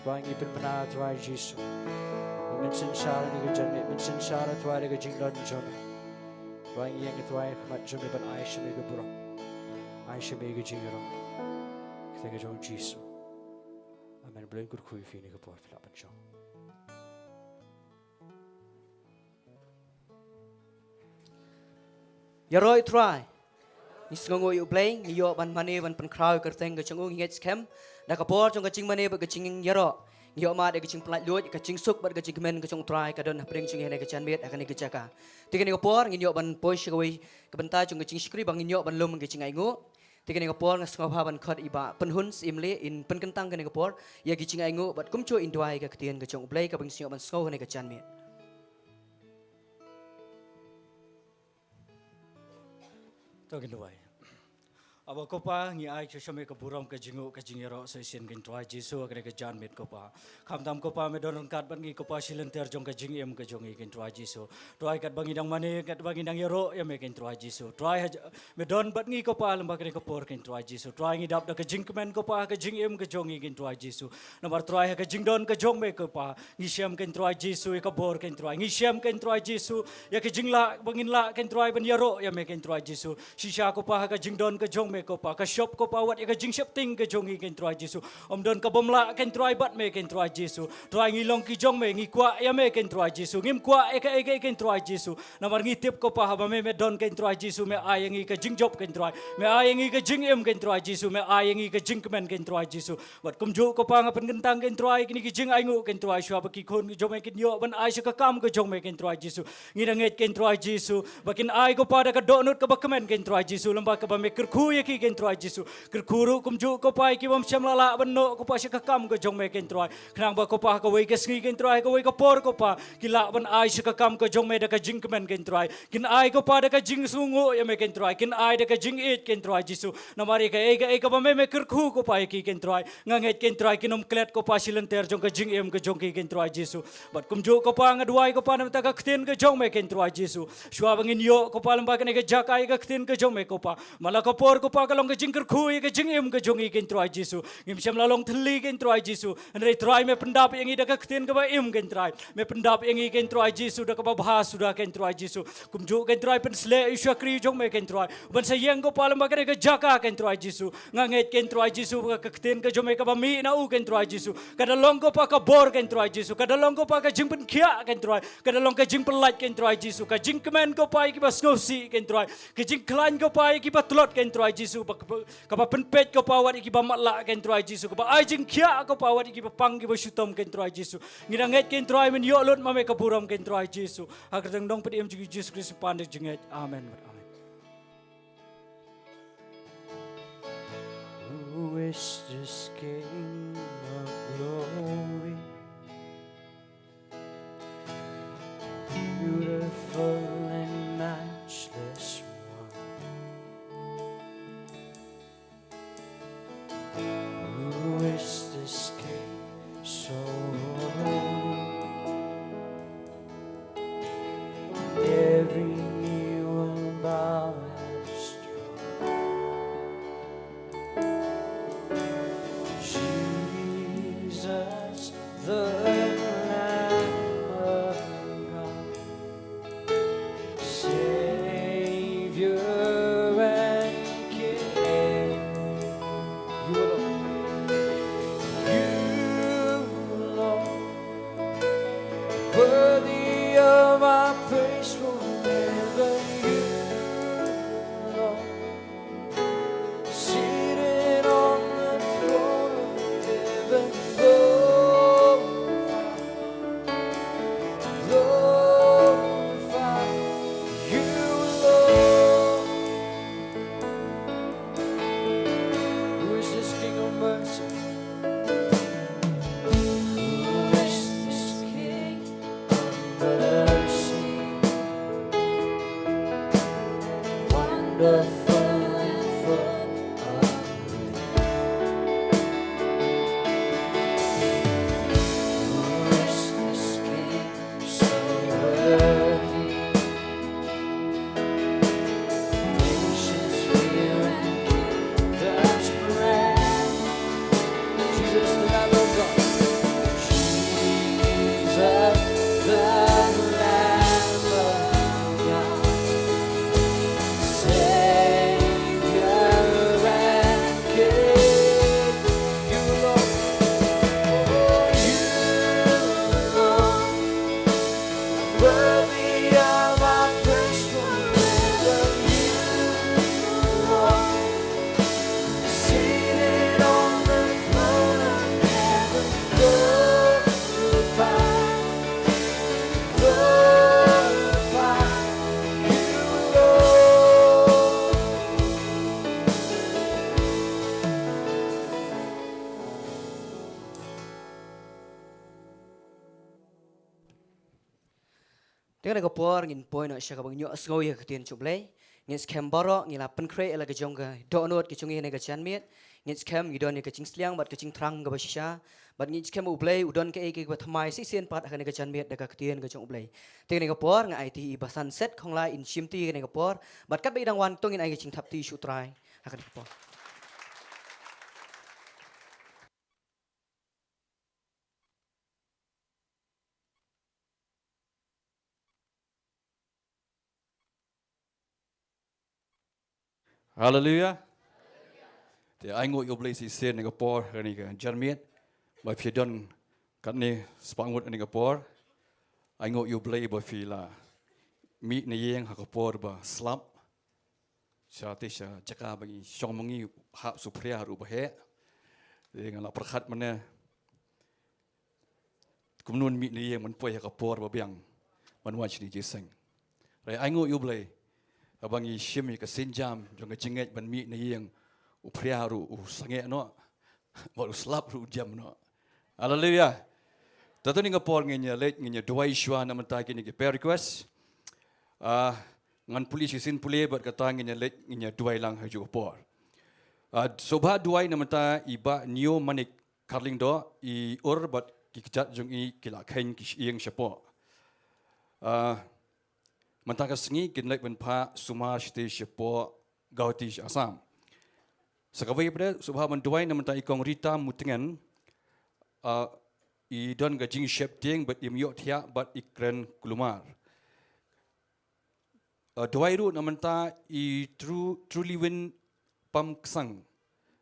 Trai ngi pynbna Trai Jisu. Ngi mynsynshar na ka janmiet, mynsynshar Trai da ka jingdon jong me. Trai ngi ïeng Trai ha khmat jong me ban ai sha me ka burom. Ai sha me ka jingïaroh. Ka kyrteng jong Jisu. Amen. Blei un kyrkhu ïa phi na ka por phi lah ban shong. Ïaroh ïa u Trai. Ngi sngewnguh ïa u Blei, ngi ïoh ban mane ban pynkhraw ïa ka kyrteng ka jong u, ngi ngeit skhem. Da ka bor jong ka jingmane bad ka jingïaroh, ngi ïoh mad ïa ka jingpynlait luid, ka jingsuk bad ka jingkmen ka jong u Trai ka don hapdeng jong ngi ha kane ka janmiet, ha kane ka jaka. Te kane ka por ngin ïoh ban poi sha kawei ka bynta jong ka jingshakri ba ngin ïoh ban lum ka jingainguh. Te kane ka por nga sngewbha ban khot i Bah Pynhun Syiemlieh in pynkyntang kane ka por ïa ka jingainguh bad kumjuh in duwai ïa ka ktien ka jong u Blei kaba ngin sa ïoh ban sngew ha kane ka janmiet. To ngin duwai. Aba ko Pa, ngi ai sha me ka burom, ka jingainguh, ka jingïaroh sa shisien, ko Trai Jisu, ha kane ka janmiet ko Pa. Khamtam ko Pa, me don ryngkat bad ngi ko Pa, shi lynter jong ka jingim ka jong ngi ko Trai Jisu. Trai katba ngi dang mane, katba ngi dang ïaroh ïa me ko Trai Jisu. Trai ha, me don bad ngi ko Pa, lem bad kane ka por ko Trai Jisu. Trai ngi dap da ka jingkmen ko Pa, ka jingim ka jong ngi ko Trai Jisu. Namar Trai ha ka jingdon ka jong me ko Pa, ngi shem ko Trai Jisu ïa ka bor ko Trai. Ngi shem ko Trai Jisu ïa ka jinglah ba ngin lah ko Trai ban ïaroh ïa me ko Trai Jisu. Shisha ko Pa ha ka jingdon ka jong me ko Pa, ka shop ko Pa, wat ïa ka jingsheptieng ka jong ngi ko Trai Jisu. Ym don kaba ym lah ko Trai bad me ko Trai Jisu. Trai ngi long ki jong me, ngi kwah ïa me ko Trai Jisu. Ngim kwah ïa kaei kaei ko Trai Jisu. Namar ngi tip ko Pa haba me me don ko Trai Jisu, me ai ïa ngi ka jingjop ko Trai. Me ai ïa ngi ka jingim ko Trai Jisu, me ai ïa ngi ka jingkmen ko Trai Jisu. Bad kumjuh ko Pa nga pynkyntang ko Trai kine ki jingainguh ko Trai, shuwa ba ki khun ki jong me kin ïoh ban ai sha ka kam ka jong me ko Trai Jisu. Ngi dang ngeit ko Trai Jisu ba kin ai ko Pa da ka dohnud kaba kmen ko Trai Jisu, lem bad kaba me kyrkhu ïa ki, Kynrad Jisu. Kyrkhu ruh kumjuh ko Pa ïa ki bym shym la lah ban noh ko Pa sha ka kam ka jong me, Kynrad. Khnang ba ko Pa ha kawei ka sngi, Kynrad, ha kawei ka por ko Pa, ki lah ban ai sha ka kam ka jong me da ka jingkmen, Kynrad. Kin ai ko Pa da ka jingsngewnguh ïa me, Kynrad. Kin ai da ka jingïeit, Kynrad Jisu. Namar ïa kaei kaei kaba me, me kyrkhu ko Pa ïa ki, Kynrad. Nga ngeit, Kynrad, kin ym klet ko Pa shi lynter jong ka jingim ka jong ki, Kynrad Jisu. Bad kumjuh ko Pa nga duwai ko Pa na ka bynta ka ktien ka jong me, Kynrad Jisu. Shuwa ba ngin ïoh ko Pa lem bad kane ka jaka ïa ka ktien ka jong me ko Pa, man la ka por ko Pa ka long ka jingkyrkhu ïa ka jingim ka jong ngi, Kynrad Jisu. Ngim shym la long thylli, Kynrad Jisu. Hynrei Trai me pyndap ïa ngi da ka ktien kaba im, Kynrad. Me pyndap ïa ngi, Kynrad Jisu, da kaba bha suda, Kynrad Jisu. Kumjuh, Kynrad, pynsleh ïa u shakri jong me, Kynrad, ban sa ïeng ko Pa lem bad kane ka jaka, Kynrad Jisu. Nga ngeit, Kynrad Jisu, ka ktien ka jong me kaba mih na u, Kynrad Jisu, ka da long ko Pa ka bor, Kynrad Jisu, ka da long ko Pa ka jingpynkhiah, Kynrad, ka da long ka jingpyllait, Kynrad Jisu, ka jingkmen ko Pa ïa kiba sngewsih, Kynrad, ka jingkhlaiñ ko Pa ïa kiba tlot, Kynrad Jisu, ba, ba, kaba pynpeit ko Pa wat ïa kiba matlah, Kynrad Jisu, kaba ai jingkhiah ko Pa wat ïa kiba pang kiba shitom, Kynrad Jisu. Ngi da ngeit, Kynrad, men ïoh lut ma me ka burom, Kynrad Jisu. Ha ka kyrteng nongpynim jong ngi Jisu Khrist, pan da jingngeit. Amen. Amen. Who is this King of glory? Beautiful and matchless one. Who is this King so holy? Every knee will bow at his throne. Jesus, the Lamb of God, Savior and King. You alone. You alone. Worthy of our praise forever. You alone. Seated on the throne of heaven, glorify, glorify you, Lord. Who is this King of mercy? Who is this King of mercy? Wonderful and full of grace. Who is this King so worthy? Nations fear and kingdoms tremble. Jesus, the Lamb of God. Jesus, the Lamb of God. Savior and King. You alone. Oh, you alone. Worthy of our praise forever, you are seated on the throne of heaven. Glorify, glorify you, Lord. Te kane ka por ngin poi noh sha kaba ngin ïohsngew ïa ka ktien jong U Blei. Ngin skhem baroh ngi la pynkhreh ïa la ka jong ka dohnud ka jong ngi ha kane ka janmiet. Ngin skhem ngi don ïa ka jingsliang bad ka jingthrang kaba shisha. Bad ngin skhem U Blei u don kaei kaei kaba thymmai shisien pat ha kane ka janmiet da ka ktien ka jong U Blei. Te kane ka por nga aiti i Basan Set Khonglai in shimti ha kane ka por. Bad katba i dang wan to ngin ai ka jingthap kti sha U Trai ha kane ka por. Haleluia. Te ainguh ïa U Blei shisien ha kane ka por, ha kane ka janmiet ba phi don katne spah ngut ha kane ka por. Ainguh ïa U Blei ba phi la mih na ïing ha ka por ba slap. Sha te sha jaka ba ngi shong ma ngi hap shu phria ruh ba heh. Te nga la pyrkhat mynne kumno mih na ïing ban poi ha ka por ba biang ban wan shane jingïaseng. Hynrei ainguh ïa U Blei Haba ngi shim ïa ka sienjam jong ka jingngeit ban mih na ïing, u phria ruh u sangeh noh, bad u slap ruh u jem noh. Haleluia. Te ha kane ka por ngin ïa leit, ngin ïa duwai shuwa na bynta kine ki prayer request. Ah, ngan pule shisien pule bad kata ngin ïa leit, ngin ïa duwai lang ha kajuh ka por. Ah, sngewbha duwai na bynta i Bah Neo Manik Kharlyngdoh, i Ur bad ki kjat jong i ki la kheiñ ki shyieng shapoh. Ah, mynta ka sngi kin leit ban phah sumar shatei shapoh Guwahati sha Assam. Sa kawei pat, sngewbha ban duwai na bynta i Kong Rita Mutngen, ah, i don ka jingsheptieng bad im ïohthiah bad i kren kulmar. Ah, duwai ruh na bynta i Tru, Truliwin Pamksang.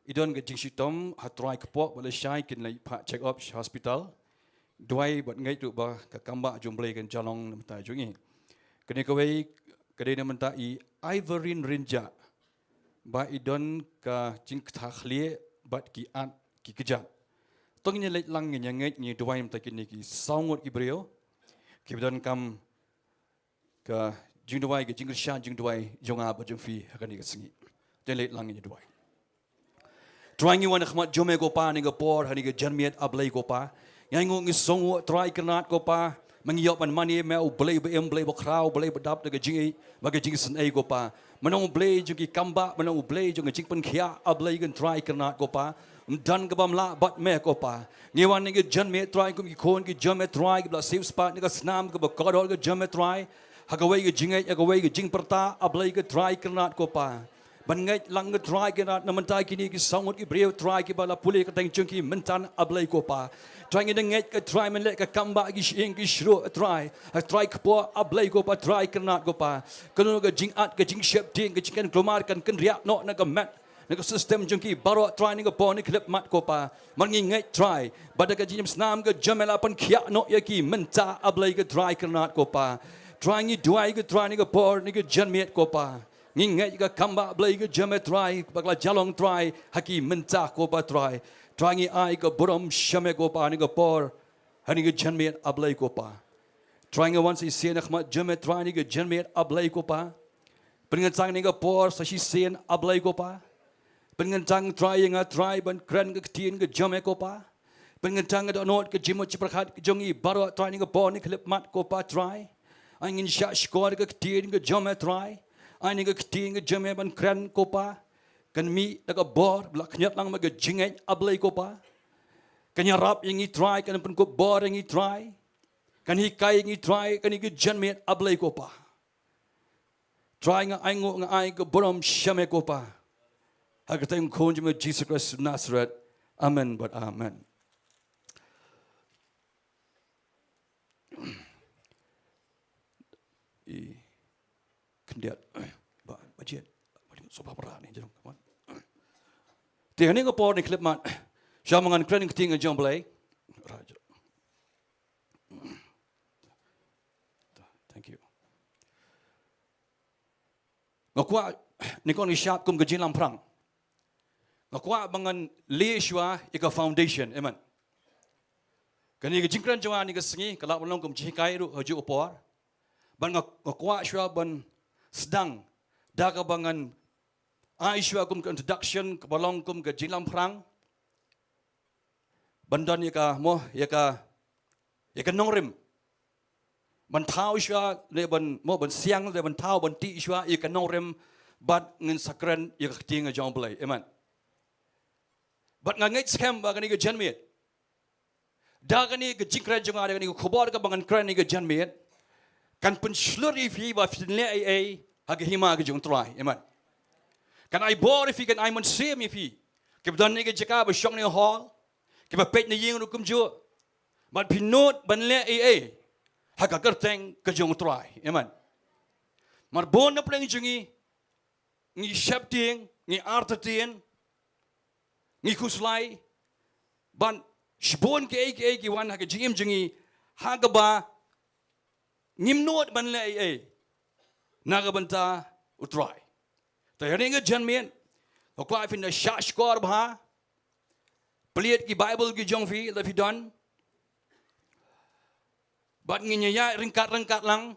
I don ka jingshitom ha trai kpoh bad lashai kin leit phah check up sha hospital. Duwai bad ngeit ruh ba ka kambah jong U Blei kan jia long na bynta jong i. Kane kawei ka dei na bynta i Ivorin Rynjah, ba i don ka jingkta khlieh bad ki at ki kjat. To ngin ïa leit lang, ngin ïa ngeit, ngin ïa duwai na bynta kine ki saw ngut ki briew kiba donkam ka jingduwai, ka jingkyrshan jingduwai jong nga bad jong phi ha kane ka sngi. To ngin leit lang, ngin ïa duwai. Trai, ngi wan ha khmat jong me ko Pa ha kane ka por, ha kane ka janmiet, A Blei ko Pa. Ngi ainguh, ngi sngewnguh Trai Kynrad ko Pa, ba ngi ïoh ban mane ïa me, U Blei ba im, Blei ba khraw, Blei ba dap da ka jingïeit bad ka jingisynei ko Pa. Me long U Blei jong ki kambah, me long U Blei jong ka jingpynkhiah, A Blei ko Trai Kynrad ko Pa. Ym don kaba ym lah bad me ko Pa. Ngi wan ha kane ka janmiet Trai kum ki khun ki jong me Trai, kiba la siewspah na ka snam kaba kordor ka jong me Trai, ha kawei ka jingngeit, ha kawei ka jingpyrta, A Blei ko Trai Kynrad ko Pa. Ban ngeit lang ko Trai Kynrad na bynta kine ki saw ngut ki briew Trai, kiba la pule ka kyrteng jong ki mynta, A Blei ko Pa. Trai, ngi da ngeit ko Trai men leh ka kambah ha ki shyieng ki shyieng Trai, ha trai kpoh, A Blei ko Pa, Trai Kynrad ko Pa. Kano ka jingat, ka jingsheptieng, ka jingkren kulmar kan kynriah noh na ka met, na ka system jong ki baroh Trai, na ka por, na ka khyllipmat ko Pa. Namar ngi ngeit Trai ba da ka jingïasnam ka jong me la pynkhiah noh ïa ki mynta, A Blei ko Trai Kynrad ko Pa. Trai, ngi duwai ko Trai ha kane ka por, ha kane ka janmiet ko Pa. Ngi ngeit ka kambah Blei ka jong me Trai, ba ka la jia long Trai ha ki mynta ko Pa Trai. Trai, ngi ai ka burom sha me ko Pa ha kane ka por, ha kane ka janmiet, A Blei ko Pa. Trai, ngi wan shisien ha khmat jong me Trai ha kane ka janmiet, A Blei ko Pa. Pynkyntang ha kane ka por sa shisien, A Blei ko Pa. Pynkyntang Trai ïa nga Trai ban kren ka ktien ka jong me ko Pa. Pynkyntang ka dohnud ka jingmut jingpyrkhat ka jong ngi baroh Trai ha kane ka por, na ka khyllipmat ko Pa Trai. Ai ngin shah shkor ka ktien ka jong me Trai. Ai ngin ka ktien ka jong me ban kren ko Pa, kan mih da ka bor ba la khñiot lang bad ka jingngeit, A Blei ko Pa. Kan ïarap ïa ngi Trai, kan pynkup bor ïa ngi Trai. Kan hikai ïa ngi Trai ha kane ka janmiet, A Blei ko Pa. Trai, nga ainguh, nga ai ka burom sha me ko Pa. Ha ka kyrteng Khun jong me Jisu Khrist Nasaret. Amen bad amen. I khyndiat. Ba, ba jied. Ba jied, sngewbha para ni, jong, come on. Te ha kane ka por, na ka khyllipmat, sha ma ngan kren ka ktien ka jong U Blei. Thank you. Nga kwah, nyngkong ngi shad kum ka jinglamphrang. Nga kwah ba ngan leh shuwa ïa ka foundation, amen. Kane ka jingkren jong nga ha kane ka sngi ka lah ban long kum jinghikai ruh ha kajuh ka por. Bad nga, nga kwah shuwa ban sdang da kaba ngan ai shuwa kum ka introduction, kaba long kum ka jinglamphrang. Ban don ïa ka, mo, ïa ka, ïa ka nongrim. Ban thaw shuwa, leh ban, mo, ban siang, leh ban thaw, ban tih shuwa ïa ka nongrim, bad ngin sa kren ïa ka ktien ka jong U Blei. Amen. Bad nga ngeit skhem ba ha kane ka janmiet, da kane ka jingkren jong nga, da kane ka khubor kaba ngan kren ha kane ka janmiet, kan pynshlur ïa phi ba phin leh ei ei ha ka hima ka jong U Trai. Amen. Kan ai bor ïa phi, kan ai mynsiem ïa phi kiba don ha kane ka jaka, ba shong ha kane ka hall, kiba peit na ïing ruh kumjuh. Bad phin nud ban leh ei ei ha ka kyrteng ka jong U Trai. Amen. Namar bun na pdeng jong ngi, ngi sheptieng, ngi artatien, ngi khuslai, bad shibun kiei kiei ki wan ha ka jingim jong ngi, ha kaba ngim nud ban leh ei ei na ka bynta U Trai. Te ha kane ka janmiet, nga kwah phin da shah shkor bha, plie ki Baibl ki jong phi lada phi don. Bad ngin ïa ïaid ryngkat ryngkat lang.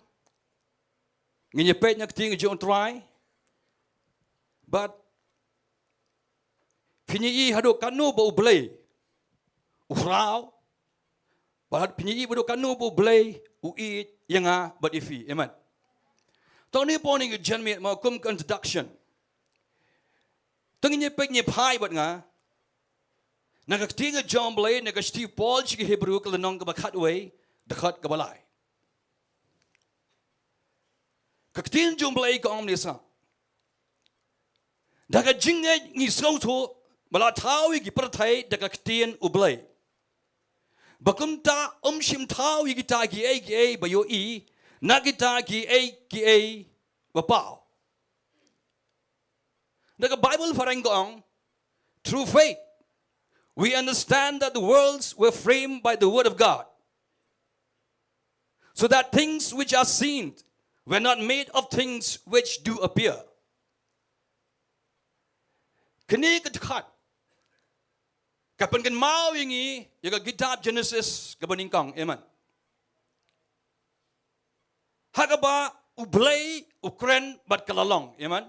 Ngin ïa peit na ka ktien ka jong U Trai. Bad phin ïohi haduh katno ba U Blei u khraw, bad phin ïohi haduh katno ba U Blei u ïeit ïa nga bad ïa phi. Amen. To ngin ïa poi hangne ka janmiet mo kum ka introduction. To ngin ïa peit, ngin ïa phai bad nga na ka ktien jong U Blei, na ka shithi u Paul sha ki Hebru, ka lynnong kaba khatwei, dkhot kaba lai. Ka ktien jong U Blei ka ong kumne sa: Da ka jingngeit ngi sngewthuh ba la thaw ïa ki pyrthei da ka ktien U Blei, ba kumta um shym thaw ïa kita kiei kiei ba ïohi na kita kiei kiei ba paw. Da ka Baibl phareng ka ong: Through faith, we understand that the worlds were framed by the word of God, so that things which are seen were not made of things which do appear. Kane ka dkhot ka pynkynmaw ïa ngi ïa ka kitab Genesis kaba nyngkong. Amen. Ha kaba U Blei u kren bad ka la long. Amen.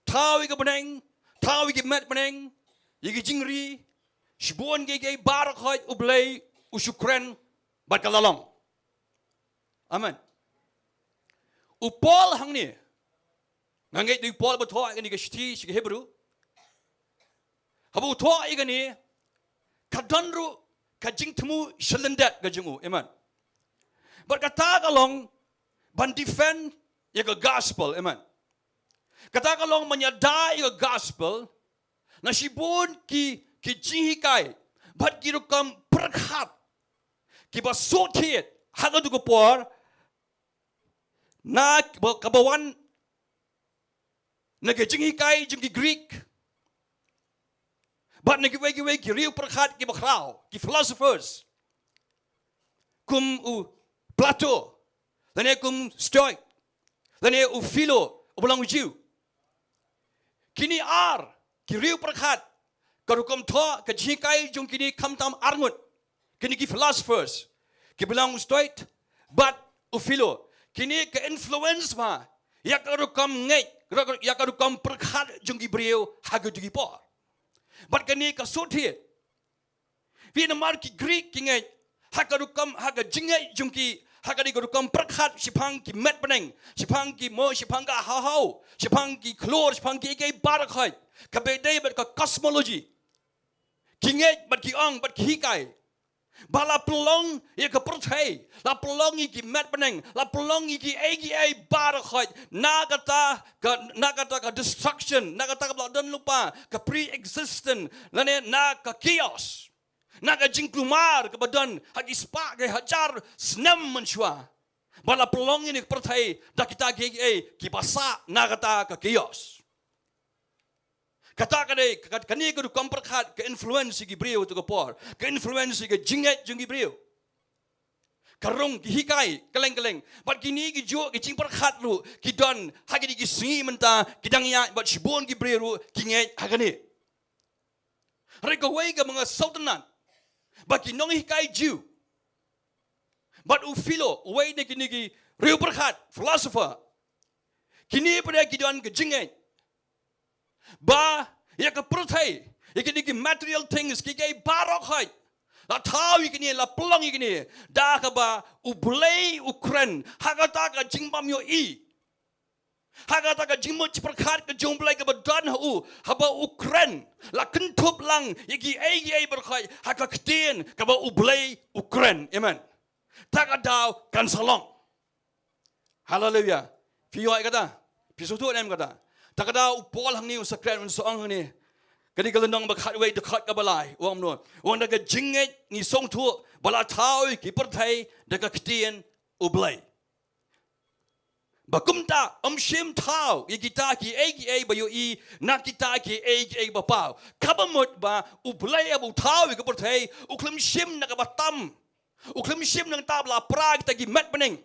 Thaw ïa ka bneng, thaw ïa ki met bneng, ïa ki jingri, shibun kiei kiei baroh khoit U Blei u shu kren bad ka la long. Amen. U Paul hangne, nga ngeit u Paul ba thoh ïa kane ka shithi sha ki Hebru, haba u thoh ïa kane, ka don ruh ka jingthmu shalyndet ka jong u. Amen. Bad kata ka long ban defend ïa ka gospel. Amen. Kata ka long ban ïada ïa ka gospel na shibun ki, ki jinghikai bad ki rukom pyrkhat kiba shu thied ha kato ka por, na kaba, kaba wan na ka jinghikai jong ki Greek bad na kiwei kiwei ki riew pyrkhat kiba khraw, ki philosophers, kum u Plato, lane kum Stoic, lane u Philo uba long u Jiw. Kine ar ki riew pyrkhat, ka rukom thoh, ka jinghikai jong kine khamtam ar ngut, kine ki philosophers kiba long u Stoic bad u Philo. Kine ka influence bha ïa ka rukom ngeit, ïa ka rukom pyrkhat jong ki briew ha kato ka por. Bad kane ka shu thied, namar ki Greek ki ngeit ha ka rukom, ha ka jingngeit jong ki, ha kane ka rukom pyrkhat shaphang ki met bneng, shaphang ki mo, shaphang ka haw haw, shaphang ki khlur, shaphang kiei kiei baroh khoit, kaba ïadei bad ka cosmology, ki ngeit bad ki ong bad ki hikai ba la pynlong ïa ka pyrthei, la pynlong ïa ki met bneng, la pynlong ïa kiei kiei baroh khoit na kata ka, na kata ka destruction, na kata kaba la don lypa, ka pre-existent, lane na ka chaos, na ka jingkulmar kaba don ha ki spah ki hajar snem mynshuwa, ba la pynlong ïa kane ka pyrthei da kita kiei kiei kiba sah na kata ka chaos. Kata ka dei, ka, kane ka rukom pyrkhat ka influence ïa ki briew kato ka por, ka influence ïa ka jingngeit jong ki briew. Ka rung, ki hikai kylleng kylleng. Bad kine ki juh ki jingpyrkhat ruh ki don ha kine ki sngi mynta, ki dang ïaid bad shibun ki briew ruh ki ngeit ha kane. Hynrei kawei kaba nga sngewtynnat, ba ki nonghikai Jiw bad u Philo, uwei na kine ki riew pyrkhat, philosopher, kine pat de ki don ka jingngeit ba ïa ka pyrthei, ïa kine ki material things, kiei kiei baroh khoit, la thaw ïa kine, la pynlong ïa kine da kaba U Blei u kren ha kata ka jingbym ïohi, ha kata ka jingmut jingpyrkhat ka jong U Blei kaba don ha u, haba u kren, la kynthup lang ïa kiei kiei baroh khoit ha ka ktien kaba U Blei u kren. Amen. Ta ka daw kan sa long. Haleluia. Phi ïohi kata? Phi sngewthuh ne em kata? Ta ka daw u Paul hangne u sa kren, u sa ong hangne, kane ka lynnong ba khatwei, dkhot kaba lai, u ong kumno? U ong, da ka jingngeit ngi sngewthuh ba la thaw ïa ki pyrthei da ka ktien U Blei, ba kumta um shym thaw ïa kita kiei kiei ba ïohi na kita kiei kiei ba paw. Kaba mut ba U Blei haba u thaw ïa ka pyrthei, u khlem shim na kaba tam. U khlem shim na kata ba la pra kita ki met bneng.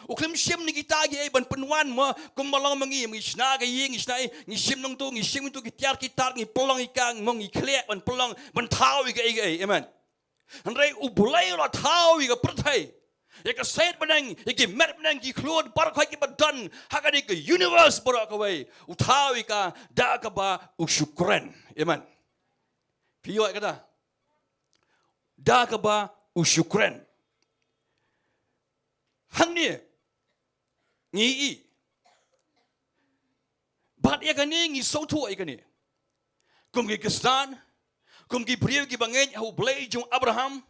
U khlem shim na kita kiei ban pynwan mo, kumba long ma ngi, ngi shna ka ïing, ngi shna, ngi shim nangtu, ngi shim nangtu ki tiar ki tar, ngi pynlong ïa ka, mo, ngi khleh ban pynlong, ban thaw ïa kiei kiei. Amen. Hynrei U Blei u la thaw ïa ka pyrthei Ïa ka sait bneng, ïa ki met bneng, ki khlur baroh kiba don ha kane ka universe baroh kawei, u thaw ïa ka da kaba u shu kren. Amen. Phi ïoh ïa kata? Da kaba u shu kren. Hangne ngi i, bad ïa kane ngi sngewthuh ïa kane. Kum ki Khristan, kum ki briew kiba ngeit ha U Blei jong Abraham,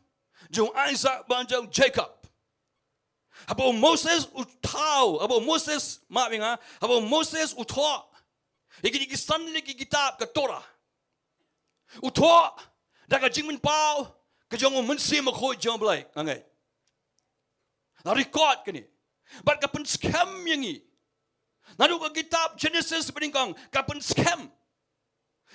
jong Isaac bad jong Jacob. Haba u Moses u thaw, haba u Moses, map ïa nga, haba u Moses u thoh ïa kine ki san tylli ki kitab ka Torah, u thoh da ka jingpynpaw ka jong u Mynsiem Bakhuid jong U Blei. Nga ngeit la record kane, bad ka pynskhem ïa ngi. Naduh ka kitab Genesis ba nyngkong ka pynskhem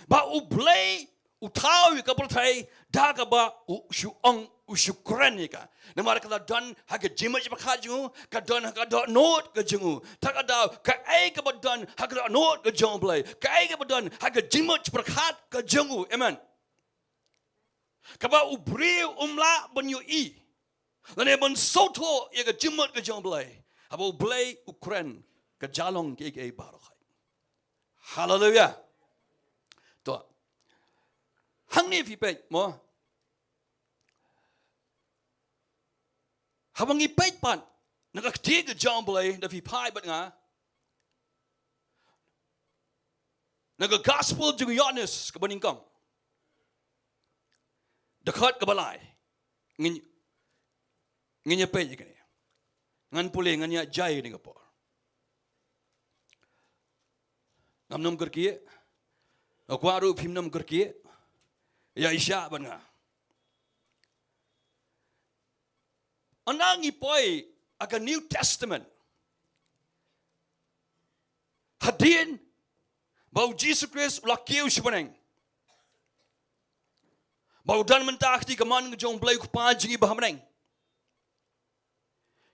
ba U Blei u thaw ïa ka pyrthei da kaba u shu ong, u shu kren ïa ka. Namar ka la don ha ka jingmut jingpyrkhat jong u, ka don ha ka dohnud ka jong u. Te ka daw kaei kaba don ha ka dohnud ka jong U Blei, kaei kaba don ha ka jingmut jingpyrkhat ka jong u. Amen. Kaba u briew um lah ban ïohi lane ban sngewthuh ïa ka jingmut ka jong U Blei haba U Blei u kren ka jia long kiei kiei baroh. Haleluia. To, hangne phi peit mo, haba ngi peit pat na ka ktien ka jong U Blei, da phi phai bad nga na ka gospel jong u Ïoannis kaba nyngkong, dkhot kaba lai. Ngin, ngin ïa peit ïa kane. Ngan pule, ngan ïa jia ïa kane ka por. Ngam nym kyrkieh. Nga kwah ruh phim nym kyrkieh. Ïa i shah bad nga. Ynda ngi poi ha ka New Testament, hadien ba u Jisu Khrist u la kiew sha bneng, ba u don mynta ha ka kti kamon ka jong U Blei U Kpa jong ngi ba ha bneng,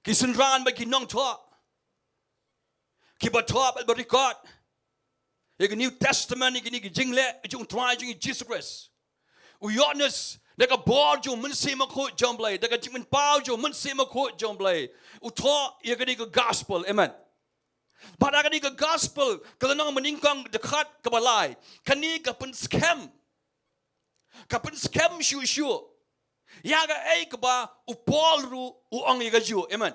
ki synran bad ki nongthoh kiba thoh bad ba record ïa ka New Testament, ïa kine ki jingleh jong U Trai jong ngi Jisu Khrist. U Ïoannis, da ka bor jong u Mynsiem Bakhuid jong U Blei, da ka jingpynpaw jong u Mynsiem Bakhuid jong U Blei, u thoh ïa kane ka gospel. Amen. Bad ha kane ka gospel ka lynnong ba nyngkong, dkhot kaba lai, kane ka pynskhem, ka pynskhem shuh shuh ïa kaei kaba u Paul ruh u ong ïa kajuh. Amen.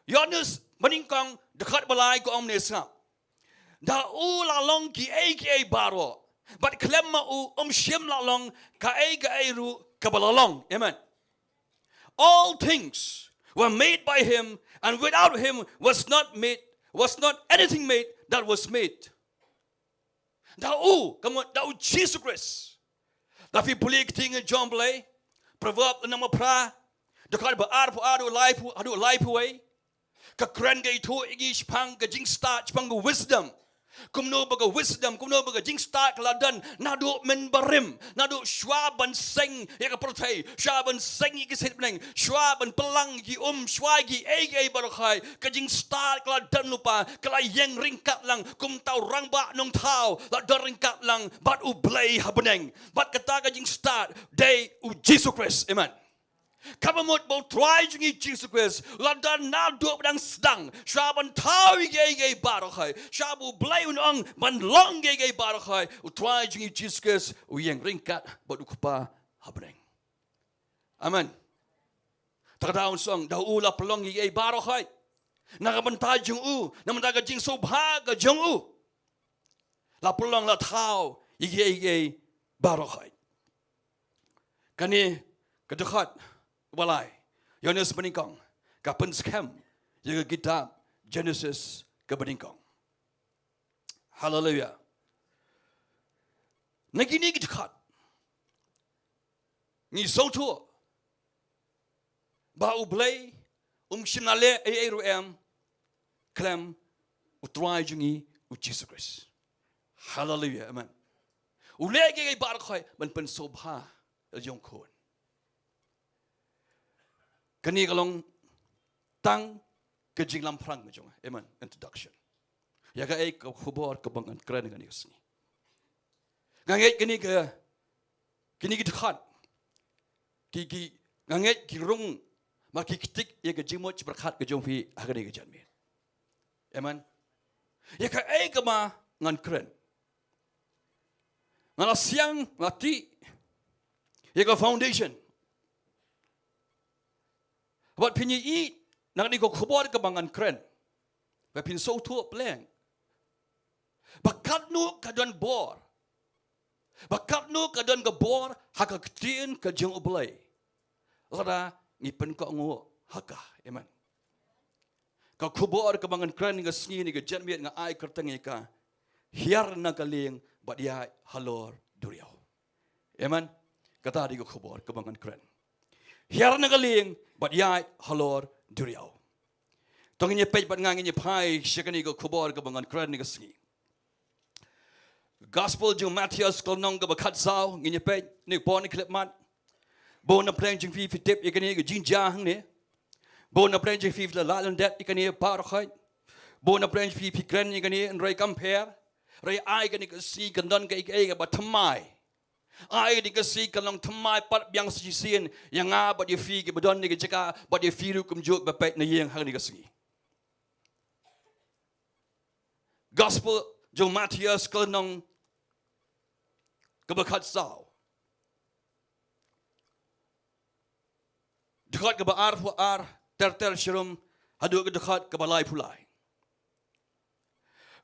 Ïoannis ba nyngkong, dkhot ba lai, ka ong mynne, sngap: Da u la long kiei kiei baroh, bad khlem ma u ym shym la long kaei kaei ruh kaba la long. Amen. All things were made by him, and without him was not made, was not anything made that was made. Da u, ka mut da u Jisu Khrist. Da phi pule ka ktien jong U Blei, Proverb lynnong ba phra, dkhot ba arphew ar haduh laiphew, haduh laiphew wei, ka kren ka ithuh ïa ngi shaphang ka jingstad, shaphang ka wisdom. Kumno ba ka wisdom, kumno ba ka jingstad ka la don naduh mynbarim, naduh shuwa ban seng ïa ka pyrthei, shuwa ban seng ïa ki sait bneng, shuwa ban pynlang ïa ki um, shuwa ïa kiei kiei baroh. Ka jingstad ka la don lypa, ka la ïeng ryngkat lang. Kumta u rangbah nongthaw la don ryngkat lang bad U Blei ha bneng. Bad kata ka jingstad dei u Jisu Khrist. Amen. Kaba mut ba U Trai jong ngi Jisu Khrist u la don naduh ba dang sdang, shuwa ban thaw ïa kiei kiei baroh, shuwa ba U Blei un ong ban long kiei kiei baroh, U Trai jong ngi Jisu Khrist u ïeng ryngkat bad U Kpa ha bneng. Amen. Te ka daw un ong, da u la pynlong ïa kiei baroh. Na ka bynta jong u, na ka bynta ka jingsngewbha ka jong u, la pynlong, la thaw ïa kiei kiei baroh. Kane ka dkhot ba lai, Ïoannis ba nyngkong, ka pynskhem ïa ka kitab Genesis kaba nyngkong. Haleluia. Na kine ki dkhot ngi sngewthuh ba U Blei um shym la leh ei ei ruh em khlem U Trai jong ngi U Jisu Khrist. Haleluia, amen. U leh kiei kiei baroh ban pynsngewbha ïa la jong khun. Kane ka long tang ka jinglamphrang ka jong nga, amen, introduction ïa kaei ka khubor kaba ngan kren kane ka sngi. Nga ngeit kine ka, kine ki dkhot ki, ki, nga ngeit ki rung Mar ki ktik ïa ka jingmut jingpyrkhat ka jong phi ha kane ka janmiet. Amen. Ïa kaei kaba ngan kren. Nga la siang, nga la tih ïa ka foundation. Bad phin ïohi na kane ka khubor kaba ngan kren, ba phin sngewthuh pleng ba katno ka don bor, ba katno ka don ka bor ha ka ktien ka jong U Blei, lada ngi pynkohnguh ha ka. Amen. Ka khubor kaba ngan kren ha kane ka sngi, ha kane ka janmiet, nga ai kyrteng ïa ka, Hiar na ka lieng bad ïaid halor duriaw. Amen. Kata dei ka khubor kaba ngan kren. Hiar na ka lieng bad ïaid halor duriaw. To ngin ïa peit bad nga, ngin ïa phai sha kane ka khubor kaba ngan kren ha kane ka sngi. Gospel jong u Mathaios ka lynnong kaba khatsaw, ngin ïa peit, ne pon ne khlem mat. Bun na pdeng jong phi phi tip ïa kane ka jingjia hangne. Bun na pdeng jong phi phi la lyndet ïa kane baroh khoit. Bun na pdeng jong phi phi kren ïa kane, hynrei kam pher. Hynrei ha kane ka sngi kan don kaei kaei kaba thymmai. Ha kane ka sngi kan long thymmai pat biang sa shisien ïa nga bad ïa phi kiba don ha kane ka jaka, bad ïa phi ruh kumjuh ba peit na ïing ha kane ka sngi. Gospel jong u Mathaios ka lynnong kaba khatsaw, dkhot kaba arphew ar ter ter sharum haduh ka dkhot kaba laiphew lai.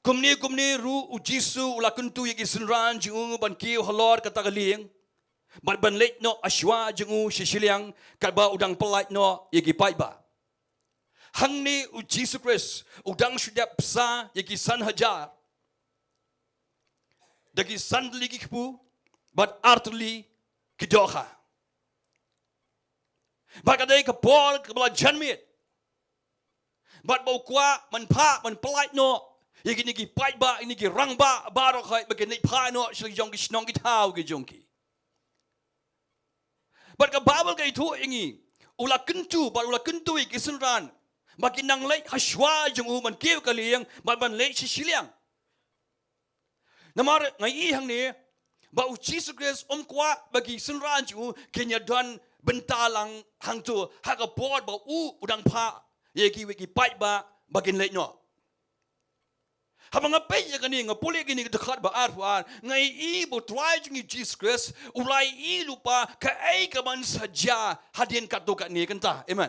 Kumne kumne ruh u Jisu u la kyntu ïa ki synran jong u ban kiew halor kata ka lieng, bad ban leit noh shuwa jong u sha shiliang, katba u dang pyllait noh ïa ki paidbah. Hangne u Jisu Khrist u dang shu dep bsa ïa ki san hajar da ki san tylli ki kpu bad ar tylli ki dohkha. Bad ka dei ka por kaba la janmiet, bad ba u kwah ban phah, ban pyllait noh ïa kine ki paidbah, ïa kine ki rangbah baroh khoit, ba kin leit phah noh sha la ki jong ki shnong ki thaw ki jong ki. Bad ka Baibl ka ïathuh ïa ngi, u la kyntu, bad u la kyntu ïa ki synran ba kin nang leit ha shuwa jong u ban kiew ka lieng, bad ban leit sha shiliang. Namar nga ïohi hangne ba u Jisu Khrist um kwah ba ki synran jong u kin ïa don bynta lang hangto ha ka por ba u u dang phah ïa kiwei ki paidbah ba kin leit noh. Haba nga peit ïa kane, nga pule ïa kane ka dkhot ba arphew ar, nga ïohi ba u Trai jong ngi u Jisu Khrist u la ïohi lypa kaei kaban sa jia hadien katto katne kynta. Amen.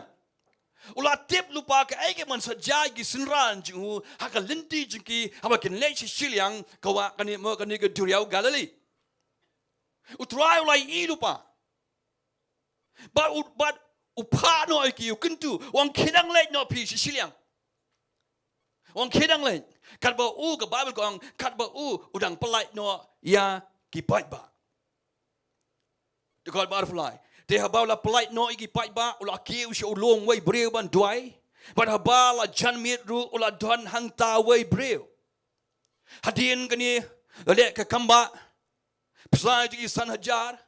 U la tip lypa kaei kaban sa jia ïa ki synran jong u ha ka lynti jong ki haba kin leit sha shiliang, ka wah kane mo kane ka duriaw Galili. U Trai u la ïohi lypa. Bad u, bad u phah noh ïa ki, u kyntu, u ong khie dang leit noh phi sha shiliang. U ong khie dang leit. Katba u, ka Baibl ka ong katba u u dang pyllait noh ïa ki paidbah. Dkhot ba arphew lai. Te haba u la pyllait noh ïa ki paidbah, u la kiew sha u lum wei briew ban duwai. Bad haba la janmiet ruh u la don hangta wei briew. Hadien kane la leh ka kambah, bsa ïa ki san hajar.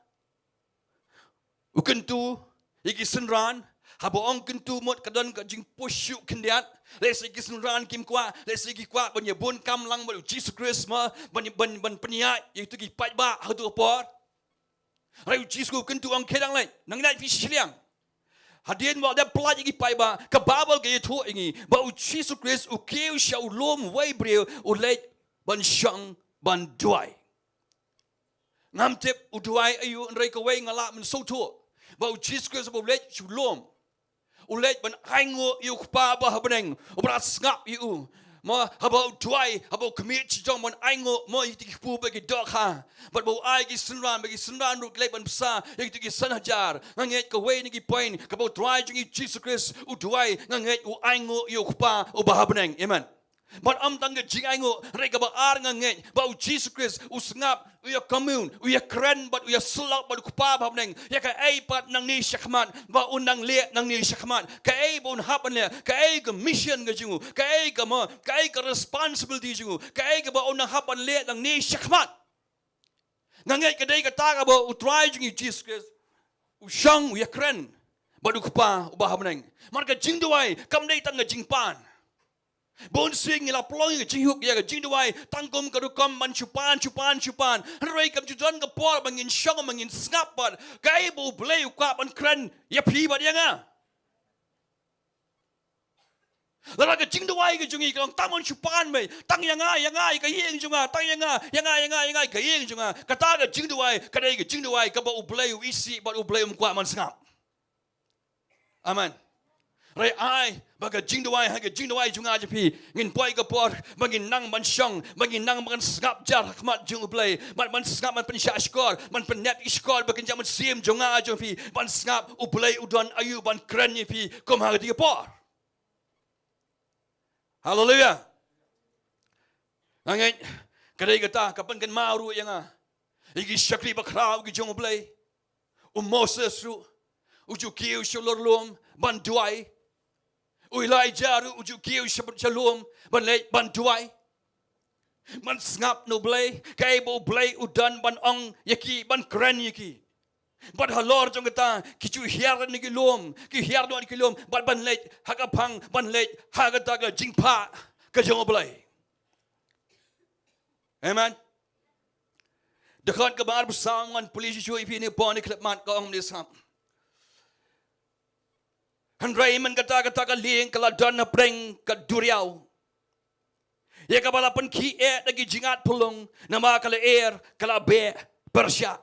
U kyntu ïa ki synran. Haba ong kyntu mut ka don ka jingpynshoh khyndiat. Lehse ki synran kim kwah, lehse ki kwah ban ïa bun kam lang bad u Jisu Khrist mo, ban, ban, ban pynïaid ïa kito ki paidbah ha kato ka por. Hynrei u Jisu u kyntu, ong khie dang leit, nang leit phi sha shiliang. Hadien ba u dep pyllait ïa ki paidbah, ka Baibl ka ïathuh ïa ngi ba u Jisu Khrist u kiew sha u lum wei briew, u leit ban shong ban duwai. Ngam tip u duwai aïu, hynrei kawei nga lah ban sngewthuh ba u Jisu Khrist ba u leit sha u lum, u leit ban ainguh ïa u Kpa ba ha bneng uba la sngap ïa u. Mo, haba u duwai, haba u khmih shajrong ban ainguh mo ïa ki kpu bad ki dohkha, bad ba u ai ki synran, ba ki synran ruh ki leit ban bsa ïa kito ki san hajar. Nga ngeit kawei na ki point kaba u Trai jong ngi u Jisu Khrist u duwai, nga ngeit u ainguh ïa u Kpa uba ha bneng. Amen. Bad ym tang ka jingainguh, hynrei kaba ar nga ngeit ba u Jisu Khrist u sngap, u ïa commune, u ïa kren bad u ïa sylloh bad u Kpa ba ha bneng ïa kaei pat nangne shakhmat ba un nang leh nangne shakhmat, kaei ba un hap ban leh, kaei ka mission ka jong u, kaei ka mo, kaei ka responsibility jong u, kaei kaba un nang hap ban leh nangne shakhmat. Nga ngeit ka dei kata kaba u Trai jong ngi u Jisu Khrist u shong u ïa kren bad u Kpa uba ha bneng. Namar ka jingduwai kam dei tang ka jingpan. Bun sien ngi la pynlong ïa ka jingduwai tang kum ka rukom ban shu pan, shu pan, shu pan. Hynrei kam ju don ka por ba ngin shong, ba ngin sngap bad kaei ba U Blei u kwah ban kren ïa phi bad ïa nga. Lada ka jingduwai ka jong ngi ka long tang ban shu pan mei, tang ïa nga, ïa nga, ïa ka ïing jong nga, tang ïa nga, ïa nga, ïa nga, ïa nga, ïa ka ïing jong nga. Kata ka jingduwai ka dei ka jingduwai kaba U Blei u isih bad U Blei um kwah ban sngap. Amen. Hynrei ai ba ka jingduwai, ha ka jingduwai jong nga jong phi, ngin poi ka por ba ngin nang ban shong, ba ngin nang ban sngap jar ha khmat jong U Blei, ban, ban sngap, ban pynshah shkor, ban pynnep ïa ki shkor ba kin jam mynsiem jong nga jong phi, ban sngap U Blei u don aïu ban kren ïa phi kum ha kata ka por. Haleluia. Nga ngeit ka dei kata ka pynkynmaw ruh ïa nga ïa ki shakri bakhraw ki jong U Blei. U Moses ruh u ju kiew sha lor lum ban duwai. U Elijah ruh u ju kiew sha, sha lum ban leit ban duwai, ban sngap na U Blei, kaei ba U Blei u don ban ong ïa ki, ban kren ïa ki. Bad halor jong kata ki ju hiar na ki lum, ki hiar na ki lum, bad ban leit ha ka phang, ban leit ha kata ka jingphah ka jong U Blei. Amen. Dkhot kaba arphew saw, ngan pule shuh shuh ïa phi ne, pon ne khlem mat, ka ong ne sngap. Hynrei man kata, kata ka lieng ka la don hapdeng ka duriaw, ïa kaba la pynkhih eh da ki jingat phyllung, namar ka lyer ka la beh pyrshah.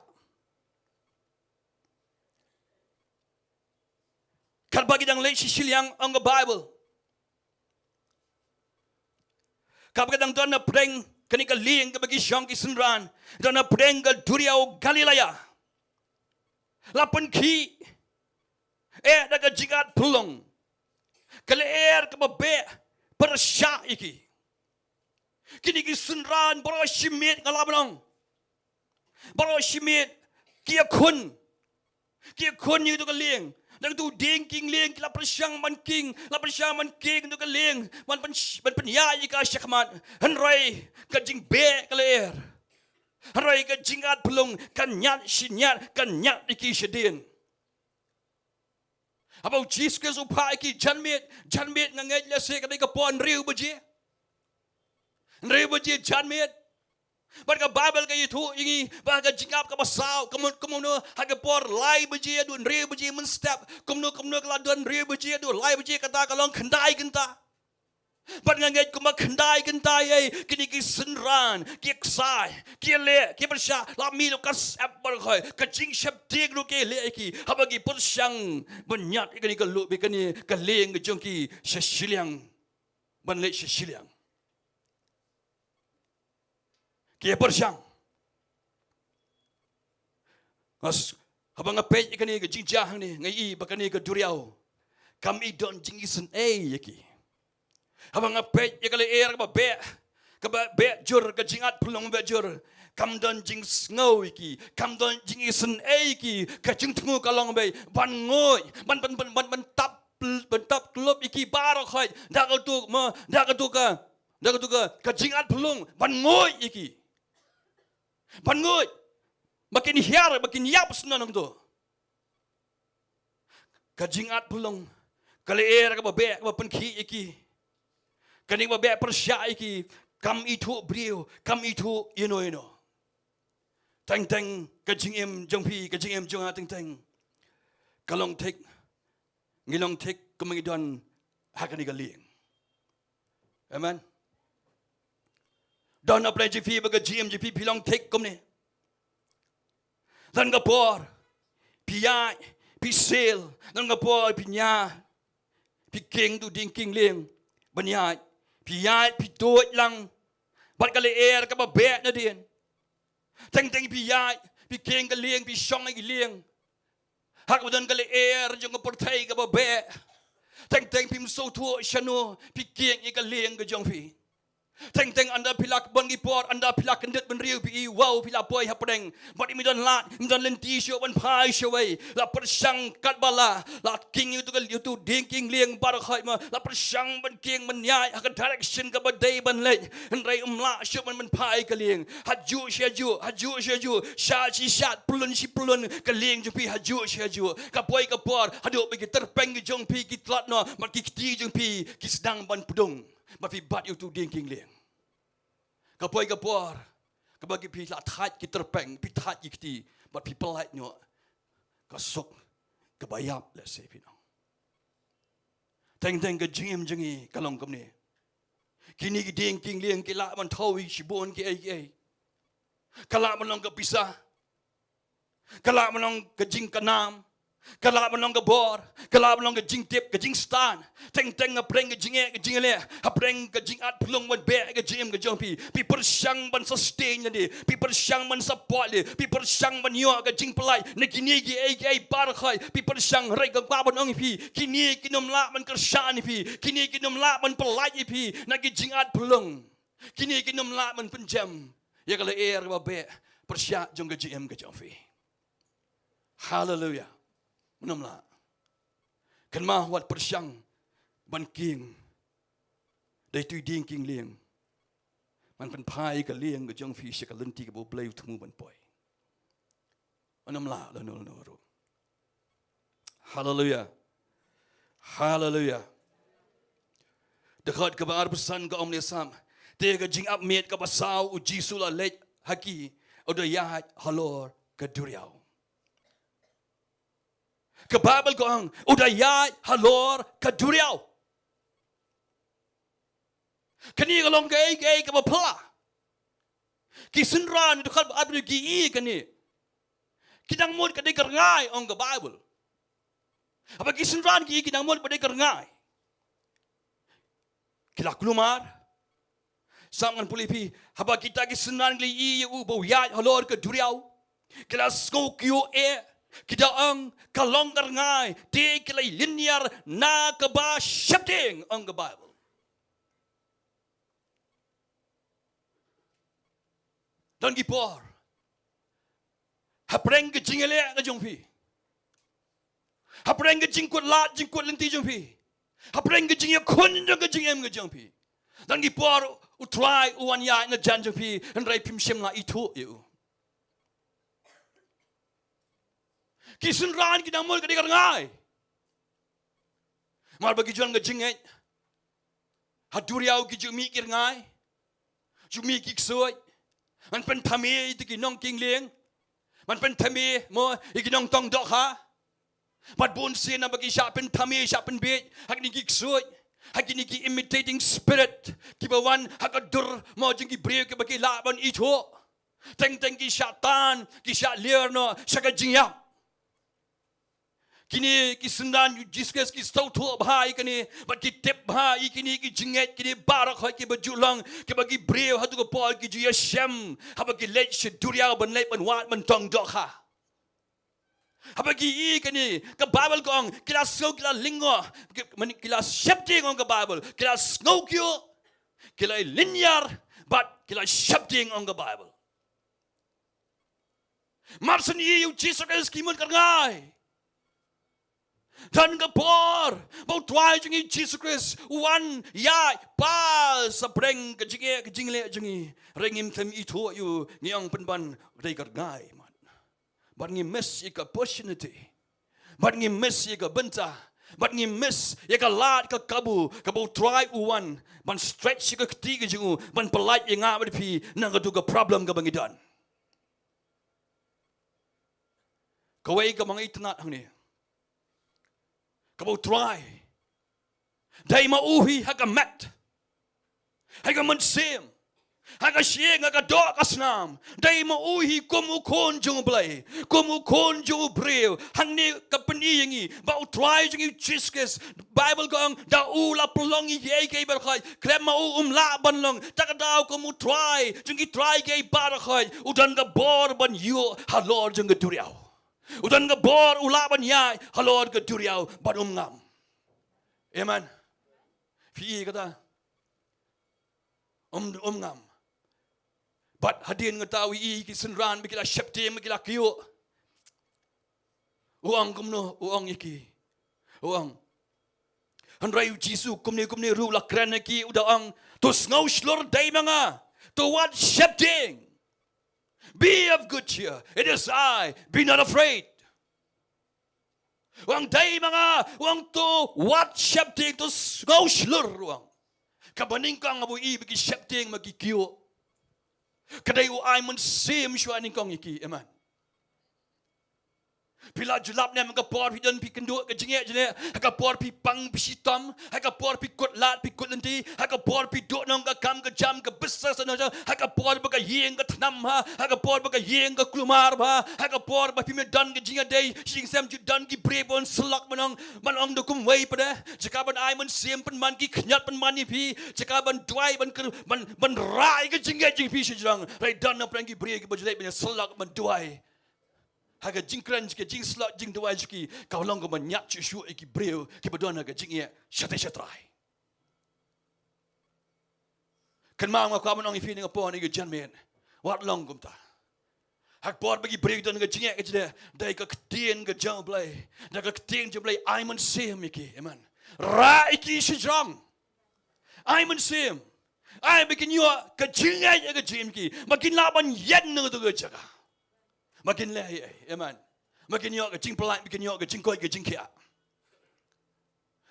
Katba ki dang leit sha shiliang, ong ka Baibl, katba ki dang don hapdeng kane ka lieng kaba ki shong ki synran, don hapdeng ka duriaw Galilea, la pynkhih eh da ka jingat phyllung, ka lyer kaba beh pyrshah ïa ki. Kine ki synran baroh shi miet, nga lah ban ong, baroh shi miet ki ïakhun, ki ïakhun ïa katu ka lieng. Da katu dieng king lieng ki la pyrshang ban king, la pyrshang ban king katu ka lieng, ban pyn, ban pynïaid ïa ka shakhmat. Hynrei ka jingbeh ka lyer, hynrei ka jingat phyllung ka ñiad shi ñiad, ka ñiad ïa ki shadien. Haba U Jisu Khrist u phah ïa ki janmiet, janmiet nga ngeit lehse ka dei ka por hynriew baje, hynriew baje janmiet. Bad ka Baibl ka ïathuh ïa ngi ba ka jingïap kaba saw ka mut kumno, ha ka por lai baje haduh hynriew baje mynstep. Kumno, kumno ka la don hynriew baje haduh lai baje, kata ka long khyndai kynta. Bad nga ngeit kumba khyndai kynta ïa kine ki synran, ki ksai, ki leh, ki pyrshah, la mih ruh ka sep baroh khoit, ka jingsheptieng ruh ki leh ïa ki, haba ki pyrshang ban ñiad ïa kane ka lu, ïa kane ka lieng ka jong ki sha shiliang, ban leit sha shiliang. Ki pyrshang. Ngas, haba nga peit ïa kane ka jingjia hangne, nga i ba kane ka duriaw kam i don jingisynei ïa ki. Haba nga peit ïa ka lyer kaba beh, kaba beh jur, ka jingat phyllung beh jur, kam don jingsngew ïa ki, kam don jingisynei ïa ki. Ka jingthmu ka long beit ban nguid, ban, ban, ban, ban, ban tap, ban tap khlop ïa ki baroh khoit da katu, mo, da katu ka, da katu ka, ka jingat phyllung, ban nguid ïa ki. Ban nguid ba kin hiar, ba kin ïap sngewbha nangto. Ka jingat phyllung, ka lyer kaba beh kaba pynkhih ïa ki, kane kaba beh pyrshah ïa ki, kam ithuh briew, kam ithuh ïano ïano. Teng teng ka jingim jong phi, ka jingim jong nga teng teng ka long thik, ngi long thik kumba ngi don ha kane ka lieng. Amen. Don hapdeng jong phi bad ka jingim jong phi, phi long thik kumne. Don ka por phi ïaid, phi sel, don ka por phi ñiad, phi king tu dieng king lieng ban ïaid, phi ïaid, phi tuid lang bad ka lyer kaba beh nadien. Teng teng phi ïaid, phi king ka lieng, phi shong ha ki lieng. Ha kaba don ka lyer jong ka pyrthei kaba beh. Teng teng phim sngewthuh shano phi king ïa ka lieng ka jong phi. Teng teng ynda phi la, bun ki por ynda phi la kyndit bynriew phi i, wow, phi la poi hapdeng. Bad im don lad, im don lynti shuh ban phai shawei. La pyrshang katba lah, la king ïa utu ka, ïa utu dieng king lieng baroh khoit mo. La pyrshang ban king ban ïaid ha ka direction kaba dei ban leit. Hynrei ym lah shuh ban, ban phai ka lieng. Hajuh shi hajuh, hajuh shi hajuh, shad shi shad, pyllun shi pyllun, ka lieng jong phi hajuh shi hajuh. Ka poi ka por haduh ba ki tyrpeng ki jong phi ki tlot noh, bad ki kti jong phi ki sdang ban pdung, bad phi bat ïa utu dieng king lieng. Ka poi ka por kaba ki, phi la thait ki tyrpeng, phi thait ki kti, bad phi pyllait noh, ka suk kaba ïap lehse phi nong. Teng teng ka jingim jong ngi ka long kumne. Kine ki dieng ki lieng ki lah ban thew ïa shibun kiei kiei. Ka lah ban long ka pisa. Ka lah ban long ka jingknam. Ka lah ban long ka bor. Ka lah ban long ka jingtip, ka jingstad. Teng teng hapdeng ka jingeh, ka jingleh, hapdeng ka jingat phlung ban beh ka jingim ka jong phi. Phi pyrshang ban sustain lade. Phi pyrshang ban support lade. Phi pyrshang ban ïoh ka jingpyllait na kine kiei kiei baroh. Phi pyrshang, hynrei nga kwah ban ong ïa phi, kine kin ym lah ban kyrshan ïa phi. Kine kin ym lah ban pyllait ïa phi na ki jingat phlung. Kine kin ym lah ban pynjem ïa ka lyer kaba beh pyrshah jong ka jingim ka jong phi. Haleluia. Ym lah. Kynmaw, wat pyrshang ban kieng da itu i dieng kieng lieng ban pynphai ka lieng ka jong phi sha ka lynti kaba U Blei u thmu ban poi. Ym lah lano lano ruh. Haleluia. Haleluia. Dkhot kaba arphew san ka ong ne sam: Te ka jingap miet kaba saw U Jisu u la leit ha ki, u da ïaid halor ka duriaw. Ka Baibl ka ong u da ïaid halor ka duriaw. Kane ka long kaei kaei kaba phylla. Ki synran, dkhot ba arphew ki ïohi kane. Ki dang mut ka dei ka rngai, ong ka Baibl. Haba ki synran ki ïohi, ki dang mut ka dei ka rngai. Ki la kulmar. Sam ngan pule ïa phi, haba kita ki synran ki la ïohi ïa u ba u ïaid halor ka duriaw, ki la sngewkhia eh, ki da ong ka long ka rngai, te ki la lynñiar na kaba sheptieng, ong ka Baibl. Don ki por, hapdeng ka jingïaleh ka jong phi, hapdeng ka jingkut lad jingkut lynti jong phi, hapdeng ka jingïakhun jong ka jingim ka jong phi, don ki por U Trai u wan ïaid na jan jong phi, hynrei phim shym la ithuh ïa u. Ki synran ki dang mut ka dei ka rngai. Namar ba ki jon ka jingngeit, ha duriaw ki ju mih ki rngai, ju mih ki ksuid. Ban pynthame ïa ki nongkieng lieng, ban pynthame mo ïa ki nongtong dohkha. Bad bun sien naba ki shah pynthame, shah pynbiej ha kine ki ksuid, ha kine ki imitating spirit kiba wan ha ka dur mo jong ki briew kiba ki lah ban ithuh. Teng teng ki shah tan, ki shah lier noh sha ka jingïap. Kine ki synran U Jisu Khrist ki sngewthuh bha ïa kine, bad ki tip bha ïa kine ki jingngeit, kine baroh kiba ju long, kiba ki briew hato ka por ki ju ïashem haba ki leit sha duriaw ban leit ban wad ban tong dohkha. Haba ki ïohi kane, ka Baibl ka ong ki la sngew, ki la lyngngoh, ki, mane ki la sheptieng, ong ka Baibl, ki la sngewkhia, ki la lynñiar, bad ki la sheptieng, ong ka Baibl. Mar shen ïa U Jisu Khrist ki mut ka rngai. Don ka por ba U Trai jong ngi U Jisu Khrist u wan ïaid pass hapdeng ka jingeh ka jingleh jong ngi. Hynrei ngim ithuh ïa u, ngi ong pynban dei ka rngai mat. Bad ngi miss ïa ka opportunity. Bad ngi miss ïa ka bynta. Bad ngi miss ïa ka lad ka kabu kaba U Trai u wan ban stretch ïa ka kti ka jong u ban pyllait ïa nga bad phi na katu ka problem kaba ngi don. Kawei kaba nga itynnad hangne, kaba U Trai, dei ma u hi ha ka met, ha ka mynsiem, ha ka shyieng, ha ka doh ka snam. Dei ma u hi kum u khun jong U Blei, kum u khun jong u briew. Hangne ka pyni ïa ngi ba U Trai jong ngi U Jisu Khrist, Baibl ka ong da u la pynlong ïa kiei kiei baroh. Khlem ma u um lah ban long. Ta ka daw kum U Trai jong ki trai kiei baroh, u don ka bor ban ïuh halor jong ka duriaw. U don ka bor, u lah ban ïaid halor ka duriaw bad um ngam. Amen. Phi i kata? Um, um ngam. Bad hadien kata u i ki synran ba ki la sheptieng, ba ki la kyiuh. U ong kumno, u ong ïa ki. U ong, hynrei U Jisu kumne kumne ruh u la kren ïa ki, u da ong, to sngew shlur, dei ma nga, to wat sheptieng. Be of good cheer. It is I. Be not afraid. U ong dei ma nga, u ong to wat sheptieng, to sngew shlur, u ong. Kaba nyngkong haba u i ba ki sheptieng, ba ki kyiuh, ka dei u ai mynsiem shuwa nyngkong ïa ki. Amen. Phi la ju lap ne em ha ka por phi don phi kynduh ka jingeh jingeh, ha ka por phi pang phi shitom, ha ka por phi kut lad phi kut lynti, ha ka por phi duh nong ka kam ka jam ka business nong jam, ha ka por ba ka ïing ka thnam ha, ha ka por ba ka ïing ka kulmar ba, ha ka por ba phim don ka jingïadei jingshem ju don ki briew ban slok ban ong, ban ong da kumwei pat de, jaka ban ai mynsiem pynman ki khñiot pynman ïa phi, jaka ban duwai ban kyrpad ban, ban rai ka jingeh jingphi shajrong. Hynrei don na pdeng ki briew kiba ju leit ban slok ban duwai. Ha ka jingkren jong ki, jingslok jingduwai jong ki, ka long kaba ñiad shuh shuh ïa ki briew kiba don ha ka jingeh shatei shatrai. Kynmaw nga kwah ban ong ïa phi ha kane ka por, ha kane ka janmiet, wat long kumta. Ha ka por ba ki briew ki don ha ka jingeh ka jingeh, da ka ktien ka jong U Blei, da ka ktien jong U Blei, ai mynsiem ïa ki. Amen. Rai ïa ki shajrong. Ai mynsiem. Ai ba kin ïoh ka jingngeit ha ka jingim ki, ba kin lah ban ïeng na katu ka jaka. Ba kin leh ei ei. Amen. Ba kin ïoh ka jingpyllait, ba kin ïoh ka jingkoit ka jingkhiah.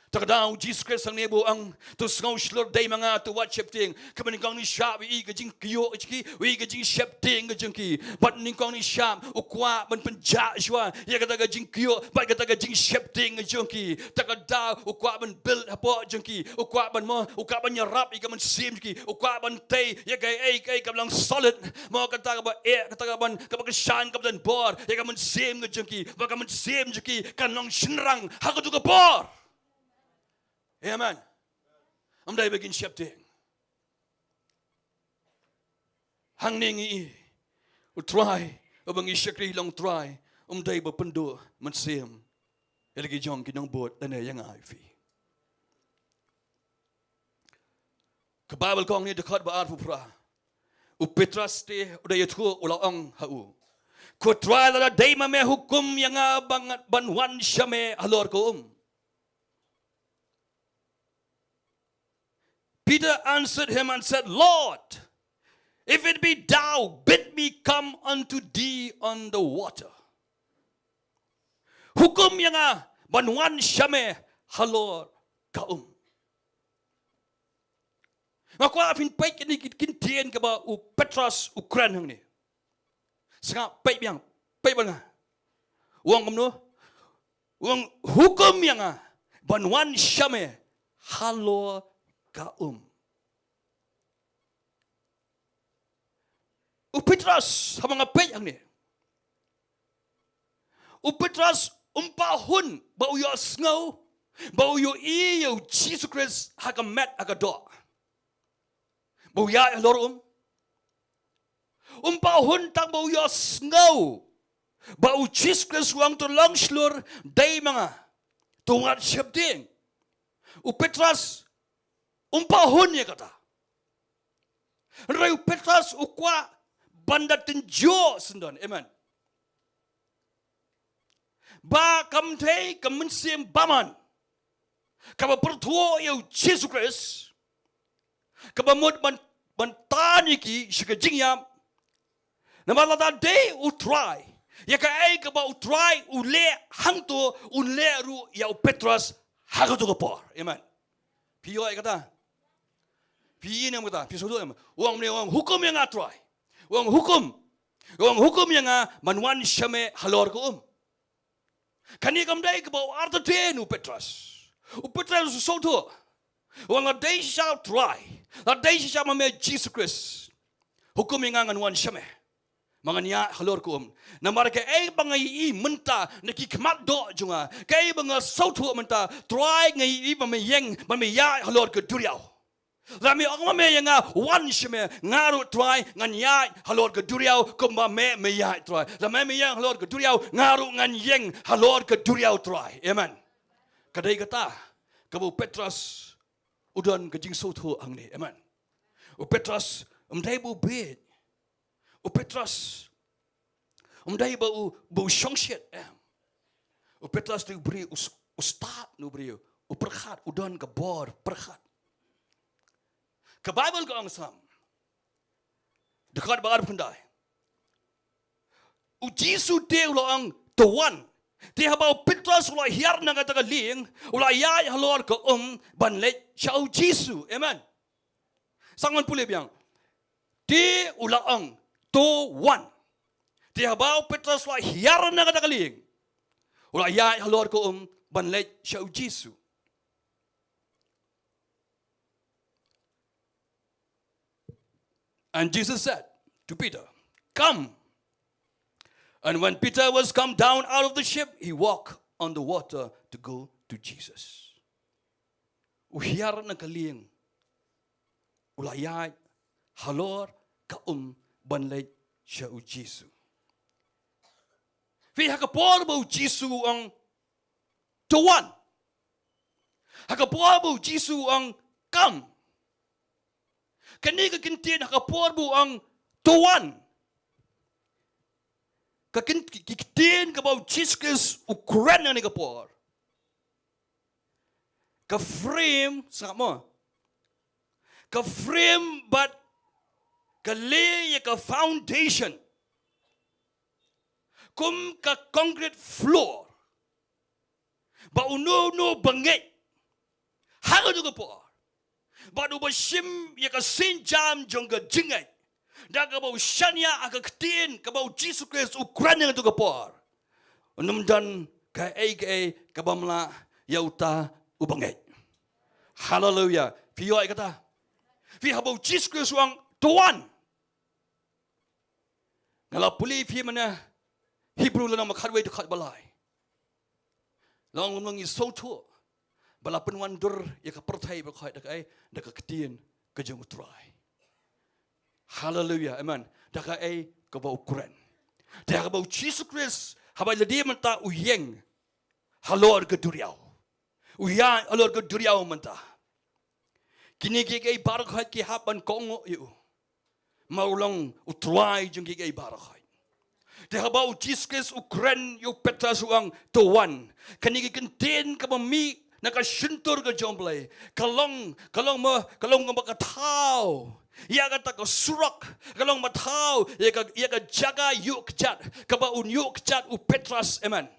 Te ka daw U Jisu Khrist hangne u ong, to sngew shlur dei ma nga, to wat sheptieng. Kaba nyngkong ngi shah ïohi ka jingkyiuh jong ki, ïohi ka jingsheptieng ka jong ki. Bad nyngkong ngi shah, u kwah ban pynjah shuwa ïa kata ka jingkyiuh bad kata ka jingsheptieng ka jong ki. Te ka daw u kwah ban build hapoh jong ki, u kwah ban mo, u kwah ban ïarap ïa ka mynsiem jong ki, u kwah ban tei ïa kaei kaei kaba long solid. Mo, kata kaba eh, kata kaba, kaba kyrshan, kaba don bor ïa ka mynsiem ka jong ki, ba ka mynsiem jong ki kan long shynrang ha katu ka por. Amen. Ym dei ba kin sheptieng. Hangne ngi i U Trai, uba ngi shakri long Trai, um dei ba pynduh mynsiem ïa la ki jong ki nongbud lane ïa nga ïa phi. Ka Baibl ka ong ha ka dkhot ba arphew phra, u Petros te u da ïathuh, u la ong ha u, ko Trai, lada dei ma me, hukum ïa nga ban, ban wan sha me halor ka um. Peter answered him and said, Lord, if it be thou, bid me come unto thee on the water. Hukum ïa nga ban wan sha me halor ka um. Nga kwah phin peit kine ki ktien kaba u Petros u kren hangne. Sngap, peit biang, peit bad nga. U ong kumno? U ong, hukum ïa nga ban wan sha me halor ka um. U Petros, haba nga peit hangne, u Petros um pat hun ba u ïohsngew, ba u ïohi ïa U Jisu Khrist ha ka met ha ka doh, ba u ïaid halor um. Um pat hun tang ba u ïohsngew ba U Jisu Khrist u ong, to long shlur dei ma nga, to wat sheptieng. U Petros um pat hun ïa kata. Hynrei u Petros u kwah ban da tynjuh syndon. Amen. Ba kam dei ka mynsiem bymman kaba pyrthuh ïa U Jisu Khrist, kaba mut ban, ban tan ïa ki sha ka jingïap. Namar lada dei U Trai, ïa kaei kaba U Trai u leh hangto, un leh ruh ïa u Petros ha kato ka por. Amen. Phi ïohi ïa kata? Phi ïohi ne em ïa kata? Phi sngewthuh ne em? U ong kumne, u ong, hukum ïa nga Trai. U ong hukum. U ong hukum ïa nga ban wan sha me halor ka um. Kane kam dei kaba u entertain u Petros. U Petros u sngewthuh. U ong, lada dei shisha Trai, lada dei shisha ma me Jisu Khrist, hukum ïa nga ngan wan sha me, ba ngan ïaid halor ka um. Namar kaei ba nga ïohi mynta na ki khmat doh jong nga, kaei ba nga sngewthuh mynta, Trai, nga ïohi ba me ïeng, ba me ïaid halor ka duriaw. Lada me ong ma me ïa nga wan sha me, nga ruh Trai ngan ïaid halor ka duriaw kumba me me ïaid Trai. Lada me me ïeng halor ka duriaw, nga ruh ngan ïeng halor ka duriaw Trai. Amen. Ka dei kata kaba u Petros u don ka jingsngewthuh hangne. Amen. U Petros um dei ba u bieit. U Petros um dei ba u, ba u shongshit, em. U Petros te u briew u s-, u stad, u briew u pyrkhat, u don ka bor pyrkhat. Ka Baibl ka ong ha Salm dkhot ba arphew khyndai, U Jisu te u la ong, to wan. Te haba u Petros u la hiar na kata ka lieng, u la ïaid halor ka um ban leit sha U Jisu. Amen. Sa ngan pule biang. Te u la ong, to wan. Te haba u Petros u la hiar na kata ka lieng, U la ïaid halor ka um ban leit sha u Jisu. And Jesus said to Peter, "Come." And when Peter was come down out of the ship, he walked on the water to go to Jesus. U hiar na ka lieng, u la ïaid halor ka um ban leit sha u Jisu. Phi, ha ka por ba u Jisu u ong, "To wan." Ha ka por ba u Jisu u ong, "Come." Kane ka kyntien ha ka por ba u ong, "To wan." Ka kyn-, ki, ki kyntien kaba u Jisu Khrist u kren ha kane ka por, ka frame, sngap mo, ka frame bad ka lay ïa ka foundation kum ka concrete floor. Ba uno uno ba ngeit ha katu ka por, bad uba shim ïa ka sienjam jong ka jingngeit, da kaba u shaniah ha ka ktien kaba u Jisu Khrist u kren ha katu ka por, un ym don kaei kaei ka bym lah ïa uta uba ngeit. Haleluia. Phi ïohi kata? Phi, haba u Jisu Khrist u ong, "To wan." Nga la pule ïa phi mynne Hebru lynnong ba khatwei dkhot ba lai. La ong, "Long ngi sngewthuh ba la pynwandur ïa ka pyrthei baroh da kaei, da ka ktien ka jong u Trai." Haleluia, amen. Da kaei, kaba u kren. Da kaba u Jisu Khrist, haba ïa lade mynta u ïeng halor ka duriaw, u ïaid halor ka duriaw mynta, kine kiei kiei baroh ki hap ban kohnguh ïa u. Namar u long u Trai jong kiei kiei baroh. Te haba u Jisu Khrist u kren ïa u Petros u ong, "To wan." Kane ka kyntien kaba mih na ka shyntur ka jong u Blei, ka long, ka long ma, ka long kaba ka thaw ïa kata ka surok, ka long ba thaw ïa ka, ïa ka jaka ïuh kjat, kaba un ïuh kjat u Petros, amen.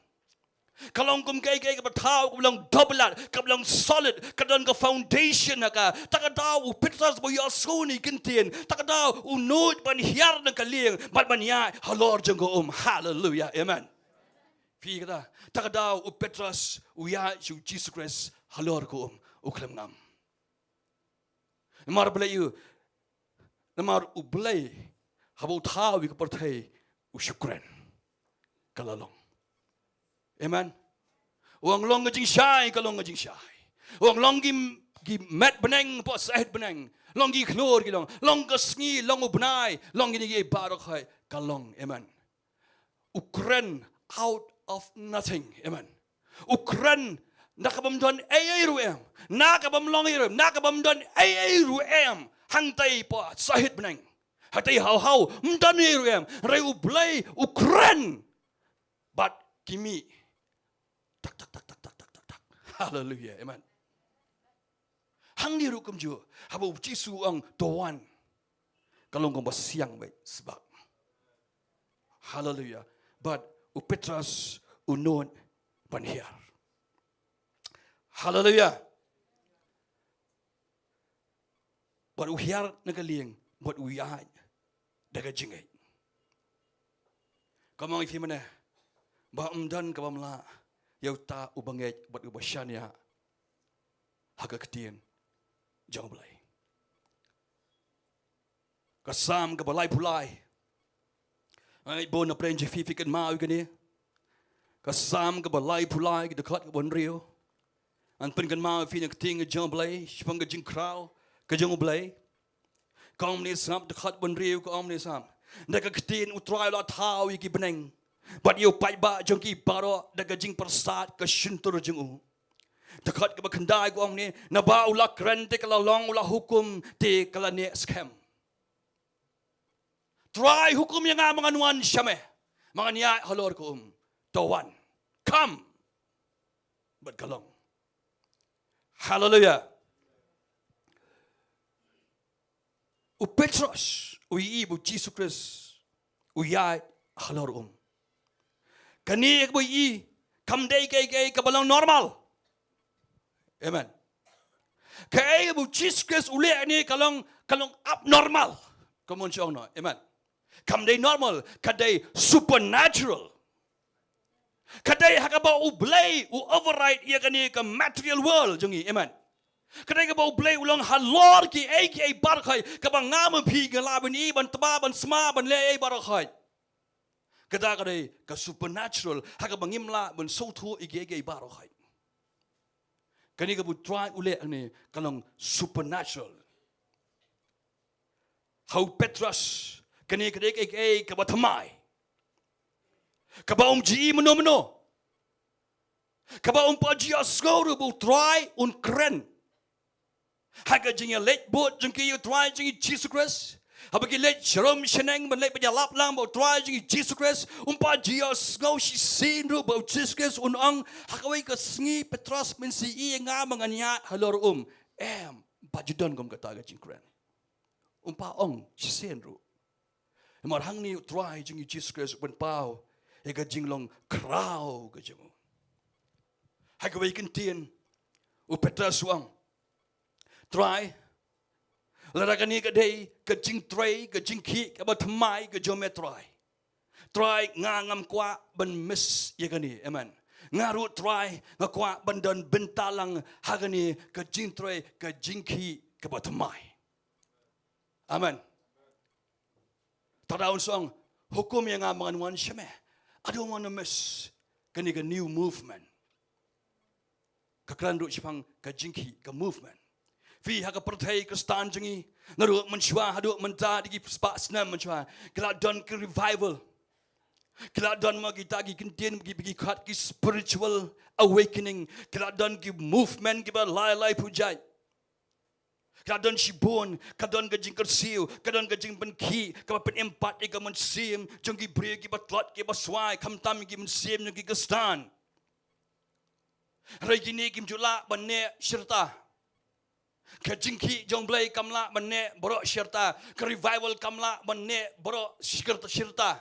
Ka long kum kaei kaei kaba thaw, kaba long double, kaba long solid, ka don ka foundation ha ka. Ta ka daw u Petros ba u ïohsngew ïa kine ki kyntien, ta ka daw u nud ban hiar na ka lieng bad ban ïaid halor jong ka um. Haleluia, amen. Phi, kata, ta ka daw u Petros u ïaid sha u Jisu Khrist halor ka um, u khlem ngam. Namar balei? Namar u Blei, haba u thaw ïa ka pyrthei, u shu kren, ka la long. Amen. U ong long ka jingshai, ka long ka jingshai. U ong long ki, ki met bneng, hapoh sahit bneng, long ki khlur, ki long, long ka sngi, long u bnai, long kine kiei baroh, ka long. Amen. U kren out of nothing. Amen. U kren na ka bym don ei ei ruh em, na ka bym long ei ruh em, na ka bym don ei ei ruh em. Hangtei hapoh sahit bneng, hangtei haw haw, ym don ei ruh em. Hynrei u Blei u kren bad ki mih. Tak, tak, tak, tak. Haleluia. Amen. Hangne ruh kumjuh, haba u Jisu u ong, "To wan," ka long kumba siang beit sbak. Haleluia. Bad u Petros u nud ban hiar. Haleluia. Bad u hiar na ka lieng, bad u ïaid da ka jingngeit. Kumba nga ong ïa phi mynne, ba ym don ka bym lah ïa uta uba ngeit bad uba shaniah ha ka ktien jong u Blei. Ka Salm kaba laiphew lai. Ai, bun na pdeng jong phi phi kynmaw ïa kane. Ka Salm kaba laiphew lai, ka dkhot kaba hynriew. Ngan pynkynmaw ïa phi na ka ktien ka jong u Blei, shaphang ka jingkhraw ka jong u Blei. Ka ong kumne, sngap, dkhot ba hynriew ka ong kumne, sngap: Da ka ktien u Trai u la thaw ïa ki bneng, bad ïa u paidbah jong ki baroh da ka jingpyrsad ka shyntur jong u. Dkhot kaba khyndai ka ong kumne: Naba u la kren te ka la long, u la hukum te ka la neh skhem. Trai, hukum ïa nga, ma ngan wan sha me, ma ngan ïaid halor ka um. To wan. Come. Bad ka long. Haleluia. U Petros u ïohi ba u Jisu Khrist u ïaid halor um. Kane kaba u ïohi kam dei kaei kaei kaba long normal. Amen. Kaei kaba u Jisu Khrist u leh hangne ka long, ka long abnormal. Kumno shong no. Amen. Kam dei normal, ka dei supernatural. Ka dei ha ka Ba U Blei u override ïa kane ka material world jong ngi. Amen. Ka dei kaba U Blei u long halor kiei kiei baroh hi, kaba nga ma phi ngi lah ban ïohi, ban tbah, ban sma, ban leh ei baroh hi. Kata ka dei ka supernatural, ha kaba ngim lah ban sngewthuh ïa kiei kiei baroh hi. Kane kaba U Trai u leh hangne ka long supernatural. Ha u Petros, kane ka dei kaei kaei kaba thymmai, kaba um ju ïohi mynno mynno, kaba um pat ju ïohsngew ruh ba U Trai un kren. Ha ka jingïaleit bud jong ki ïa U Trai jong ngi Jisu Khrist, haba ki leit sharum shaneng ban leit ban ïalap lang bad U Trai jong ngi Jisu Khrist, um pat ju ïohsngew shisien ruh ba U Jisu Khrist un ong, ha kawei ka sngi Petros, men sa ïohi ïa nga ba ngan ïaid halor um? Em, um pat ju don kum kata ka jingkren. Um pat ong shisien ruh. Namar hangne U Trai jong ngi Jisu Khrist u pynpaw ïa ka jinglong khraw ka jong u. Ha kawei ka ktien, u Petros u ong, Trai, lada kane ka dei ka jingtrei, ka jingkhih kaba thymmai ka jong me Trai, Trai, nga ngam kwah ban miss ïa kane. Amen. Nga ruh Trai nga kwah ban don bynta lang ha kane ka jingtrei, ka jingkhih kaba thymmai. Amen. Te da un sa ong, hukum ïa nga ba ngan wan sha me. I don't want to miss kane ka new movement. Ka kren ruh shaphang ka jingkhih, ka movement. Phi, ha ka pyrthei Khristan jong ngi, naduh mynshuwa haduh mynta, da ki spah snem mynshuwa, ki la don ki revival. Ki la don ma kita ki ktien, ki, ki khat ki spiritual awakening. Ki la don ki movement kiba lai lai pyrshah. Ka don shibun, ka don ka jingkyrsiew, ka don ka jingpynkhih kaba pynim pat ïa ka mynsiem jong ki briew kiba tlot kiba swai, khamtam ki mynsiem jong ki Khristan. Hynrei kine kim ju lah ban neh shi rta. Ka jingkhih jong U Blei kam lah ban neh baroh shi rta. Ka revival kam lah ban neh baroh shi rta, shi rta.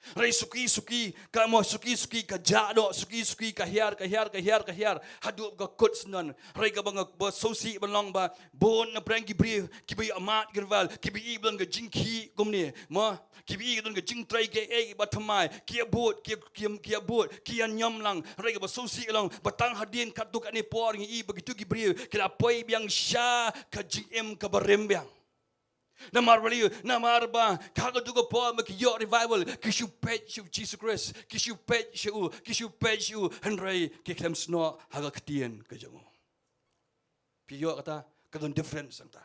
Hynrei suki suki ka mo, suki suki ka jah noh, suki suki ka hiar, ka hiar, ka hiar, ka hiar haduh ka kut syndon. Hynrei kaba nga, ba sngewsih ban long ba bun na pdeng ki briew kiba ïa mad ki revival, kiba ïa don ka jingkhih kumne mo, kiba ïa don ka jingtrei kaei kaei ba thymmai, ki ïa bud, ki ïa, ki ïa, ki ïa bud, ki ïa niam lang. Hynrei kaba sngewsih long ba tang hadien katto katne por ngi ïohi ba kito ki briew ki la poi biang sha ka jingim kaba rim biang. Namar balei? Namar ba ha kato ka por ba ki ïoh revival, ki shu peit sha u Jisu Khrist, ki shu peit sha u, ki shu peit sha u, hynrei ki khlem snoh ha ka ktien ka jong u. Phi ïoh kata, ka don difference hangta.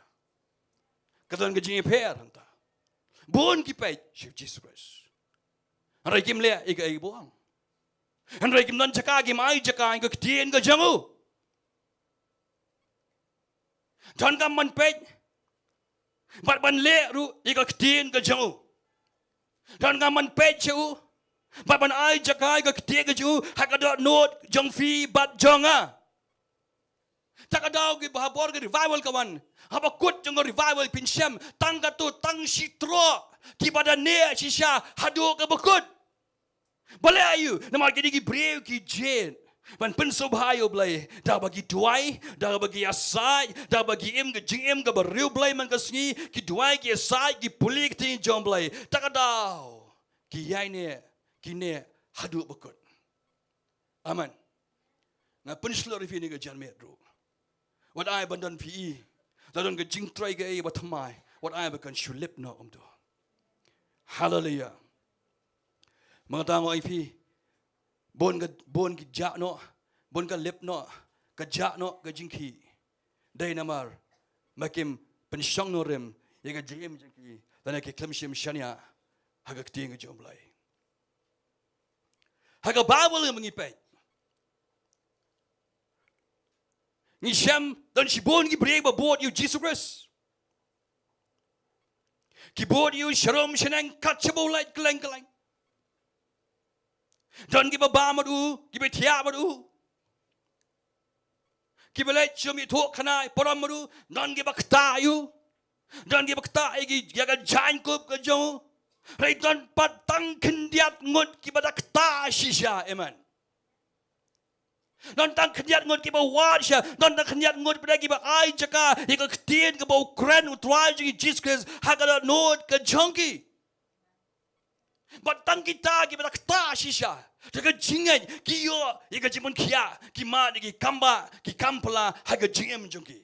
Ka don ka jingïapher hangta. Bun ki peit sha u Jisu Khrist, hynrei kim leh ïa kaei ba u ong. Hynrei kim don jaka, kim ai jaka ïa ka ktien ka jong u. Donkam ban peit bad ban leh ruh ïa ka ktien ka jong u. Donkam ban peit sha u bad ban ai jaka ïa ka ktien ka jong u ha ka dohnud jong phi bad jong nga. Te ka daw kiba ha bor ka revival ka wan, haba kut jong ka revival, phin shem tang katto, tang shi troh kiba da neh shisha haduh kaba kut. Balei? Namar kine ki briew ki jied ban pynsngewbha ïa u Blei da kaba ki duwai, da kaba ki ïasaid, da kaba ki im ka jingim kaba riewblei man ka sngi, ki duwai, ki ïasaid, ki pule ka ktien jong u Blei. Te ka daw ki ïai neh, ki neh haduh ba kut. Amen. Nga pynshlur ïa phi ïa kane ka janmiet ruh. Wat ai ban don phi i, la don ka jingtrei kaei ba thymmai, wat ai ba kan shu lip noh kumto. Haleluia. Mynta nga ong ïa phi, bun ka, bun ki jah noh, bun ka lip noh, ka jah noh ka jingkhih. Dei namar ba kim pynshong nongrim ïa ka jingim jong ki, lane ki khlem shim shaniah ha ka ktien ka jong u Blei. Ha ka Baibl ngi peit, ngi shem don shibun ki briew ba bud ïa u Jisu Khrist. Ki bud ïa u sharum shaneng kat shaba u leit kylleng kylleng. Don kiba bam bad u, kiba thiah bad u, kiba leit shum ïathuh khana parom bad u. Don kiba ktah ïa u. Don kiba ktah ïa ki, ïa ka jaiñkup ka jong u. Hynrei don pat tang khyndiat ngut kiba da ktah shisha. Amen. Don tang khyndiat ngut kiba wad shisha. Don tang khyndiat ngut pat kiba ai jaka ïa ka ktien kaba u kren u Trai jong ngi Jisu Khrist ha ka dohnud ka jong ki. Bad tang kita kiba da ktah shisha, Da ka jingngeit ki ïoh ïa ka jingpynkhiah, ki mad ïa ki kambah ki kam pla ha ka jingim jong ki.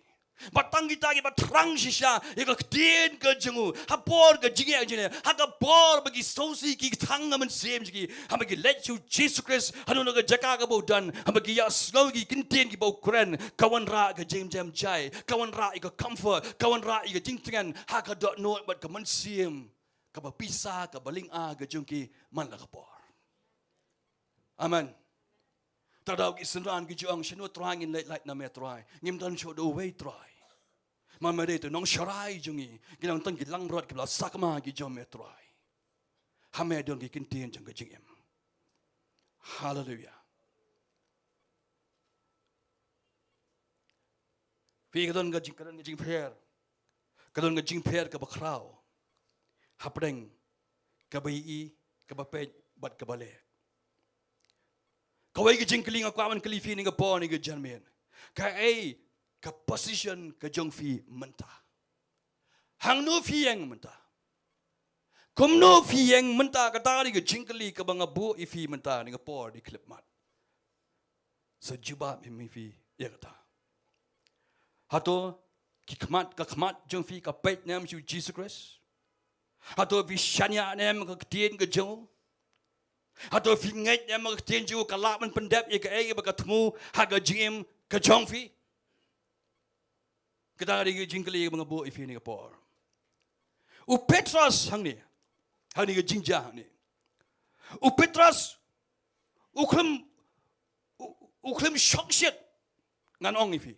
Bad tang kita kiba thrang shisha ïa ka ktien ka jong u ha por ka jingeh jong ki, ha ka por ba ki sngewsih ki thang ha mynsiem jong ki, haba ki leit sha u Jisu Khrist haduh na ka jaka kaba u don, haba ki ïa sngew ïa ki ktien kiba u kren, ka wanrah ka jingjem jai, ka wanrah ïa ka comfort, ka wanrah ïa ka jingtngen ha ka dohnud bad ka mynsiem kaba pisa, kaba lynga ka jong ki man la ka por. Amen. Te da ki synran ki ju ong, shano Trai ngin leit lait na me Trai? Ngim don shuh da uwei Trai. Ma me dei te nongsharai jong ngi. Ngi don tang ki langbrot kiba la sakma ki jong me Trai. Ha me don ki ktien jong ka jingim. Haleluia. Phi, ka don ka jing, ka don ka jingpher. Ka don ka jingpher kaba khraw hapdeng kaba ïohi, kaba peit bad kaba leh. Kawei ka jingkylli nga kwah ban kylli phi ha kane ka por, ha kane ka janmiet. Kaei ka position ka jong phi mynta? Hangno phi ïeng mynta? Kumno phi ïeng mynta? Kata ka dei ka jingkylli kaba nga buh ïa phi mynta ha kane ka por, ha kane ka khyllipmat. Sa jubab hi ma phi ïa kata. Hato ki khmat, ka khmat jong phi ka peit ne em sha u Jisu Khrist? Hato phi shaniah ne em ka ktien ka jong u? Hato phi ngeit ne em ka ktien jong u ka lah ban pyndep ïa kaei ba ka thmu ha ka jingim ka jong phi? Kata ka dei ka jingkylli ba nga buh ïa phi ha kane ka por. U Petros hangne, hangne ka jingjia hangne. U Petros u khlem, u, u khlem shongshit, ngan ong ïa phi.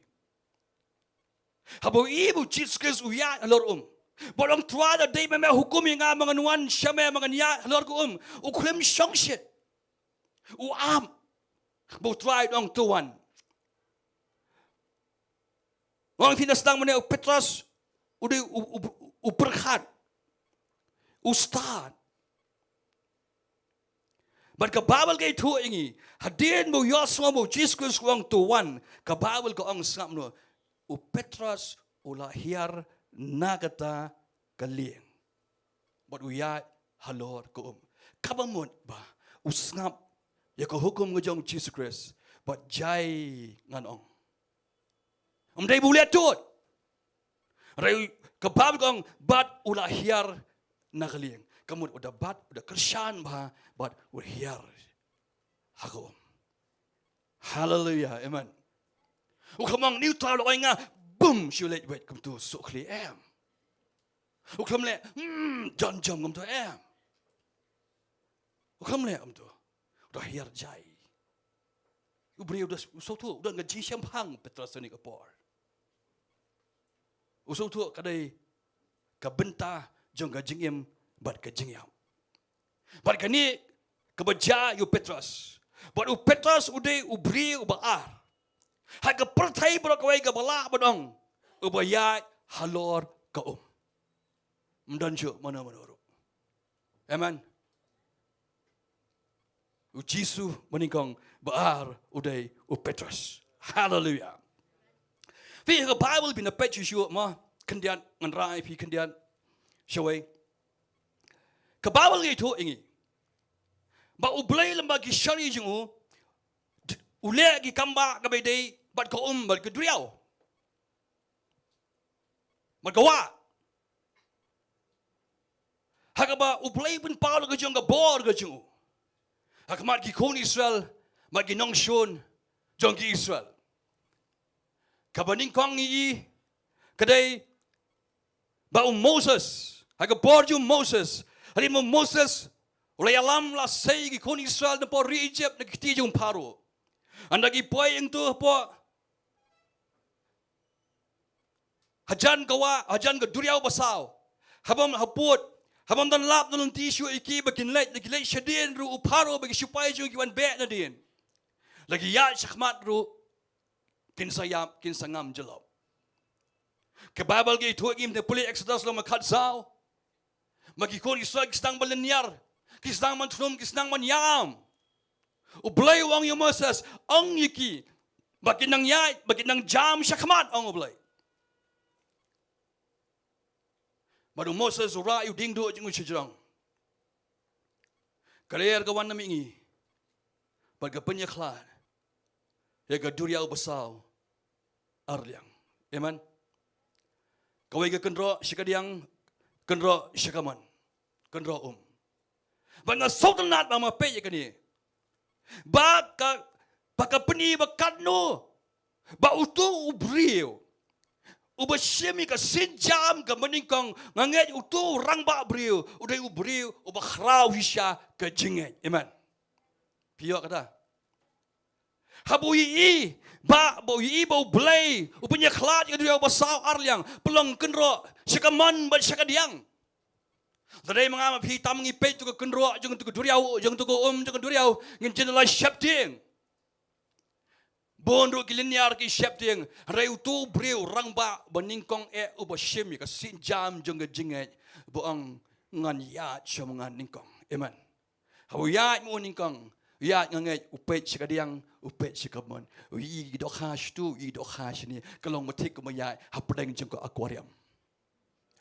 Haba u ïohi ba u Jisu Khrist u ïaid halor um, bad u ong, Trai, lada dei me, me hukum ïa nga ba ngan wan sha me, ba ngan ïaid halor ka um. U khlem shongshit. U ap ba u Trai u ong, to wan. Nga ong ïa phi, na sdang mynne u Petros u dei u, u, u pyrkhat, u stad. Bad ka Baibl ka ïathuh ïa ngi, hadien ba u ïohsngew ba u Jisu Khrist u ong, to wan, ka Baibl ka ong, sngap noh, u Petros u la hiar na kata ka lieng bad u ïaid halor ka um. Kaba mut ba u sngap ïa ka hukum ka jong u Jisu Khrist. Bad jai, ngan ong, ym dei ba u leh tud. Hynrei ka Baibl ka ong, bad u la hiar na ka lieng. Ka mut u da bat, u da kyrshan bha, bad u hiar ha ka um. Haleluia, amen. U khlem ong, une u Trai u la ong ïa nga, bum, shu leit weit kumtu, suk khlieh, em. U khlem leh, hmm, jan jam kumtu, em. U khlem leh kumtu. U da hiar jai. U briew u da, u sngewthuh, u don ka jingshemphang, Petros, ha kane ka por. U sngewthuh ka dei ka bynta jong ka jingim bad ka jingïap. Bad kane kaba jia ïa u Petros. Bad u Petros u dei u briew uba ar ha ka pyrthei baroh kawei, kaba lah ban ong uba ïaid halor ka um. Ym don shuh mano mano ruh. Amen. U Jisu ba nyngkong ba ar u dei u Petros. Haleluia. Phi, ha ka Baibl phin ïa peit shuh shuh mo, khyndiat, ngan rai ïa phi khyndiat shawei. Ka Baibl ka ïathuh ïa ngi ba U Blei lem bad ki shari jong u, u leh ki kambah kaba ïadei bad ka um bad ka duriaw bad ka wah. Ha kaba U Blei u pynpaw la ka jong ka bor ka jong u ha khmat ki khun Israel bad ki nongshun jong ki Israel. Kaba nyngkong ngi ïohi ka dei ba u Moses, ha ka bor jong u Moses, hadien ba u Moses u la ïalam la sei ki khun Israel na por ri Egypt na ki kti jong u Pharaoh. Ynda ki poi hangto hapoh hajan ka wah, hajan ka duriaw basaw, haba ym hapud, haba ym don lap don lynti shuh ïa ki ba kin leit, la ki leit shadien ruh, u Pharaoh bad ki shipai jong u ki wan beh nadien. La ki ïaid shakhmat ruh kin sa ïap, kin sa ngam jyllop. Ka Baibl ka ïathuh ïa ngi, pule Exodus lynnong ba khatsaw, ba ki khun Israel ki sdang ban lynñiar, ki sdang ban thung, ki sdang ban ïam. U Blei u ong ïa u Moses, ong ïa ki ba kin nang ïaid, ba kin nang jam shakhmat, ong U Blei. Bad u Moses u rah ïa u diengduh jong u shajrong. Ka lyer ka wan na mihngi. bad ka pynïakhlad ïa ka duriaw basaw arliang. Amen. Kawei ka kynroh sha kadiang, kynroh sha kamon, kynroh um. Ba nga sngewtynnat ba ma peit ïa kane, ba ka, ba ka pyni ba katno ba uto u briew uba shim ïa ka sienjam ka banyngkong, nga ngeit uto u rangbah briew u dei u briew uba khraw shisha ka jingngeit. Amen. Phi ïoh kata? Haba u ïohi ba, ba u ïohi ba U Blei u pynïakhlad ïa ka duriaw basaw arliang, pynlong kynroh sha kamon bad sha kadiang. Lada dei ma nga ma phi tam ngi peit to ka kynroh jong to ka duriaw, jong to ka um jong ka duriaw, ngin jin la sheptieng. Bun ruh ki lyniar ki sheptieng, hynrei uto u briew rangbah banyngkong eh uba shim ïa ka sienjam jong ka jingngeit, ba ong, ngan ïaid sha ma nga nyngkong. Amen. Haba u ïaid ma u nyngkong, u ïaid, nga ngeit u peit sha kadiang, u peit sha kamon, u ïohi ki dohkha shatu, u ïohi ki dohkha shane, ka long ba thik kumba ïaid hapdeng jong ka aquarium.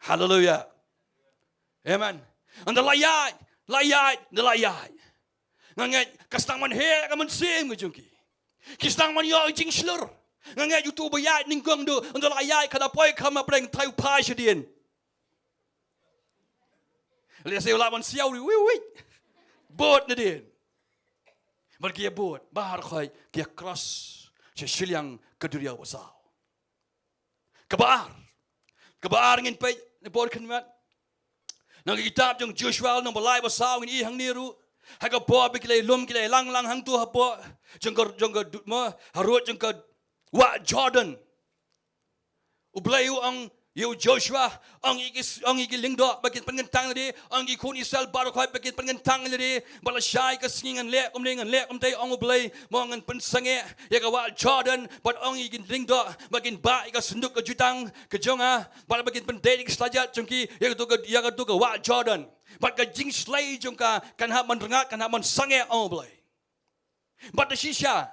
Haleluia. Amen. Ynda la ïaid, la ïaid, ynda la ïaid, nga ngeit ka sdang ban heh ka mynsiem ka jong ki. Ki sdang ban ïoh jingshlur. Nga ngeit uto uba ïaid nyngkong, ynda la ïaid, ka da poi kham hapdeng, trai u phai shadien. Lehse u lah ban siaw ri, wi, wi. Bud nadien. Bad ki ïa bud, baroh khoit ki ïa cross sha shiliang ka duriaw basaw. Kaba ar. Kaba ar ngin peit na por khyndiat, na ka kitab jong Joshua lynnong ba lai ba saw ngin ïohi hangne ruh, ha ka por ba ki la lum, ki la lang lang hangto hapoh jong ka, jong ka du-, mo, harud jong ka wah Jordan, U Blei u ong ïa u Joshua, ong ïa ki s-, ong ïa ki lyngdoh ba kin pynkyntang lade, ong ïa ki khun Israel baroh khoit ba kin pynkyntang lade, bad lashai ka sngi ngan leh kumne, ngan leh kumtei, ong U Blei, mo, ngan pynsangeh ïa ka wah Jordan, bad ong ïa ki lyngdoh ba kin bah ïa ka synduk ka jutang ka jong nga, bad ba kin pyndait ïa ki slajat jong ki ïa kato ka, ïa kato ka wah Jordan. Bad ka jingshlei jong ka kan hap ban rngat, kan hap ban sangeh, ong U Blei. Bad da shisha,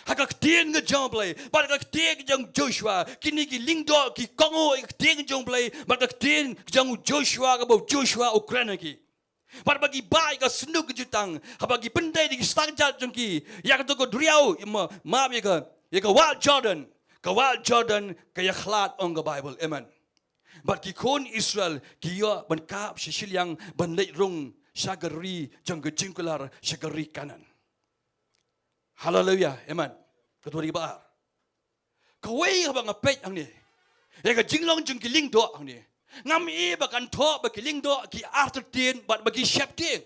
ha ka ktien ka jong U Blei, bad ka ktien ka jong Joshua, kine ki lyngdoh ki kohnguh ïa ka ktien ka jong U Blei, bad ka ktien ka jong u Joshua, kaba u Joshua u kren ha ki. Bad ba ki bah ïa ka synduk ka jutang, haba ki pyndait ïa ki slajat jong ki ïa kato ka duriaw, ïa ma-, map ïa ka, ïa ka wah Jordan, ka wah Jordan ka ïakhlad, ong ka Baibl. Amen. Bad ki khun Israel ki ïoh ban kap sha shiliang ban leit rung sha ka ri jong ka jingkular, sha ka ri Kanaan. Haleluia. Amen. Katwari ba ar. Kawei haba nga peit hangne ïa ka jinglong jong ki lyngdoh hangne, ngam i ba kan thoh ba ki lyngdoh ki artatien bad ba ki sheptieng.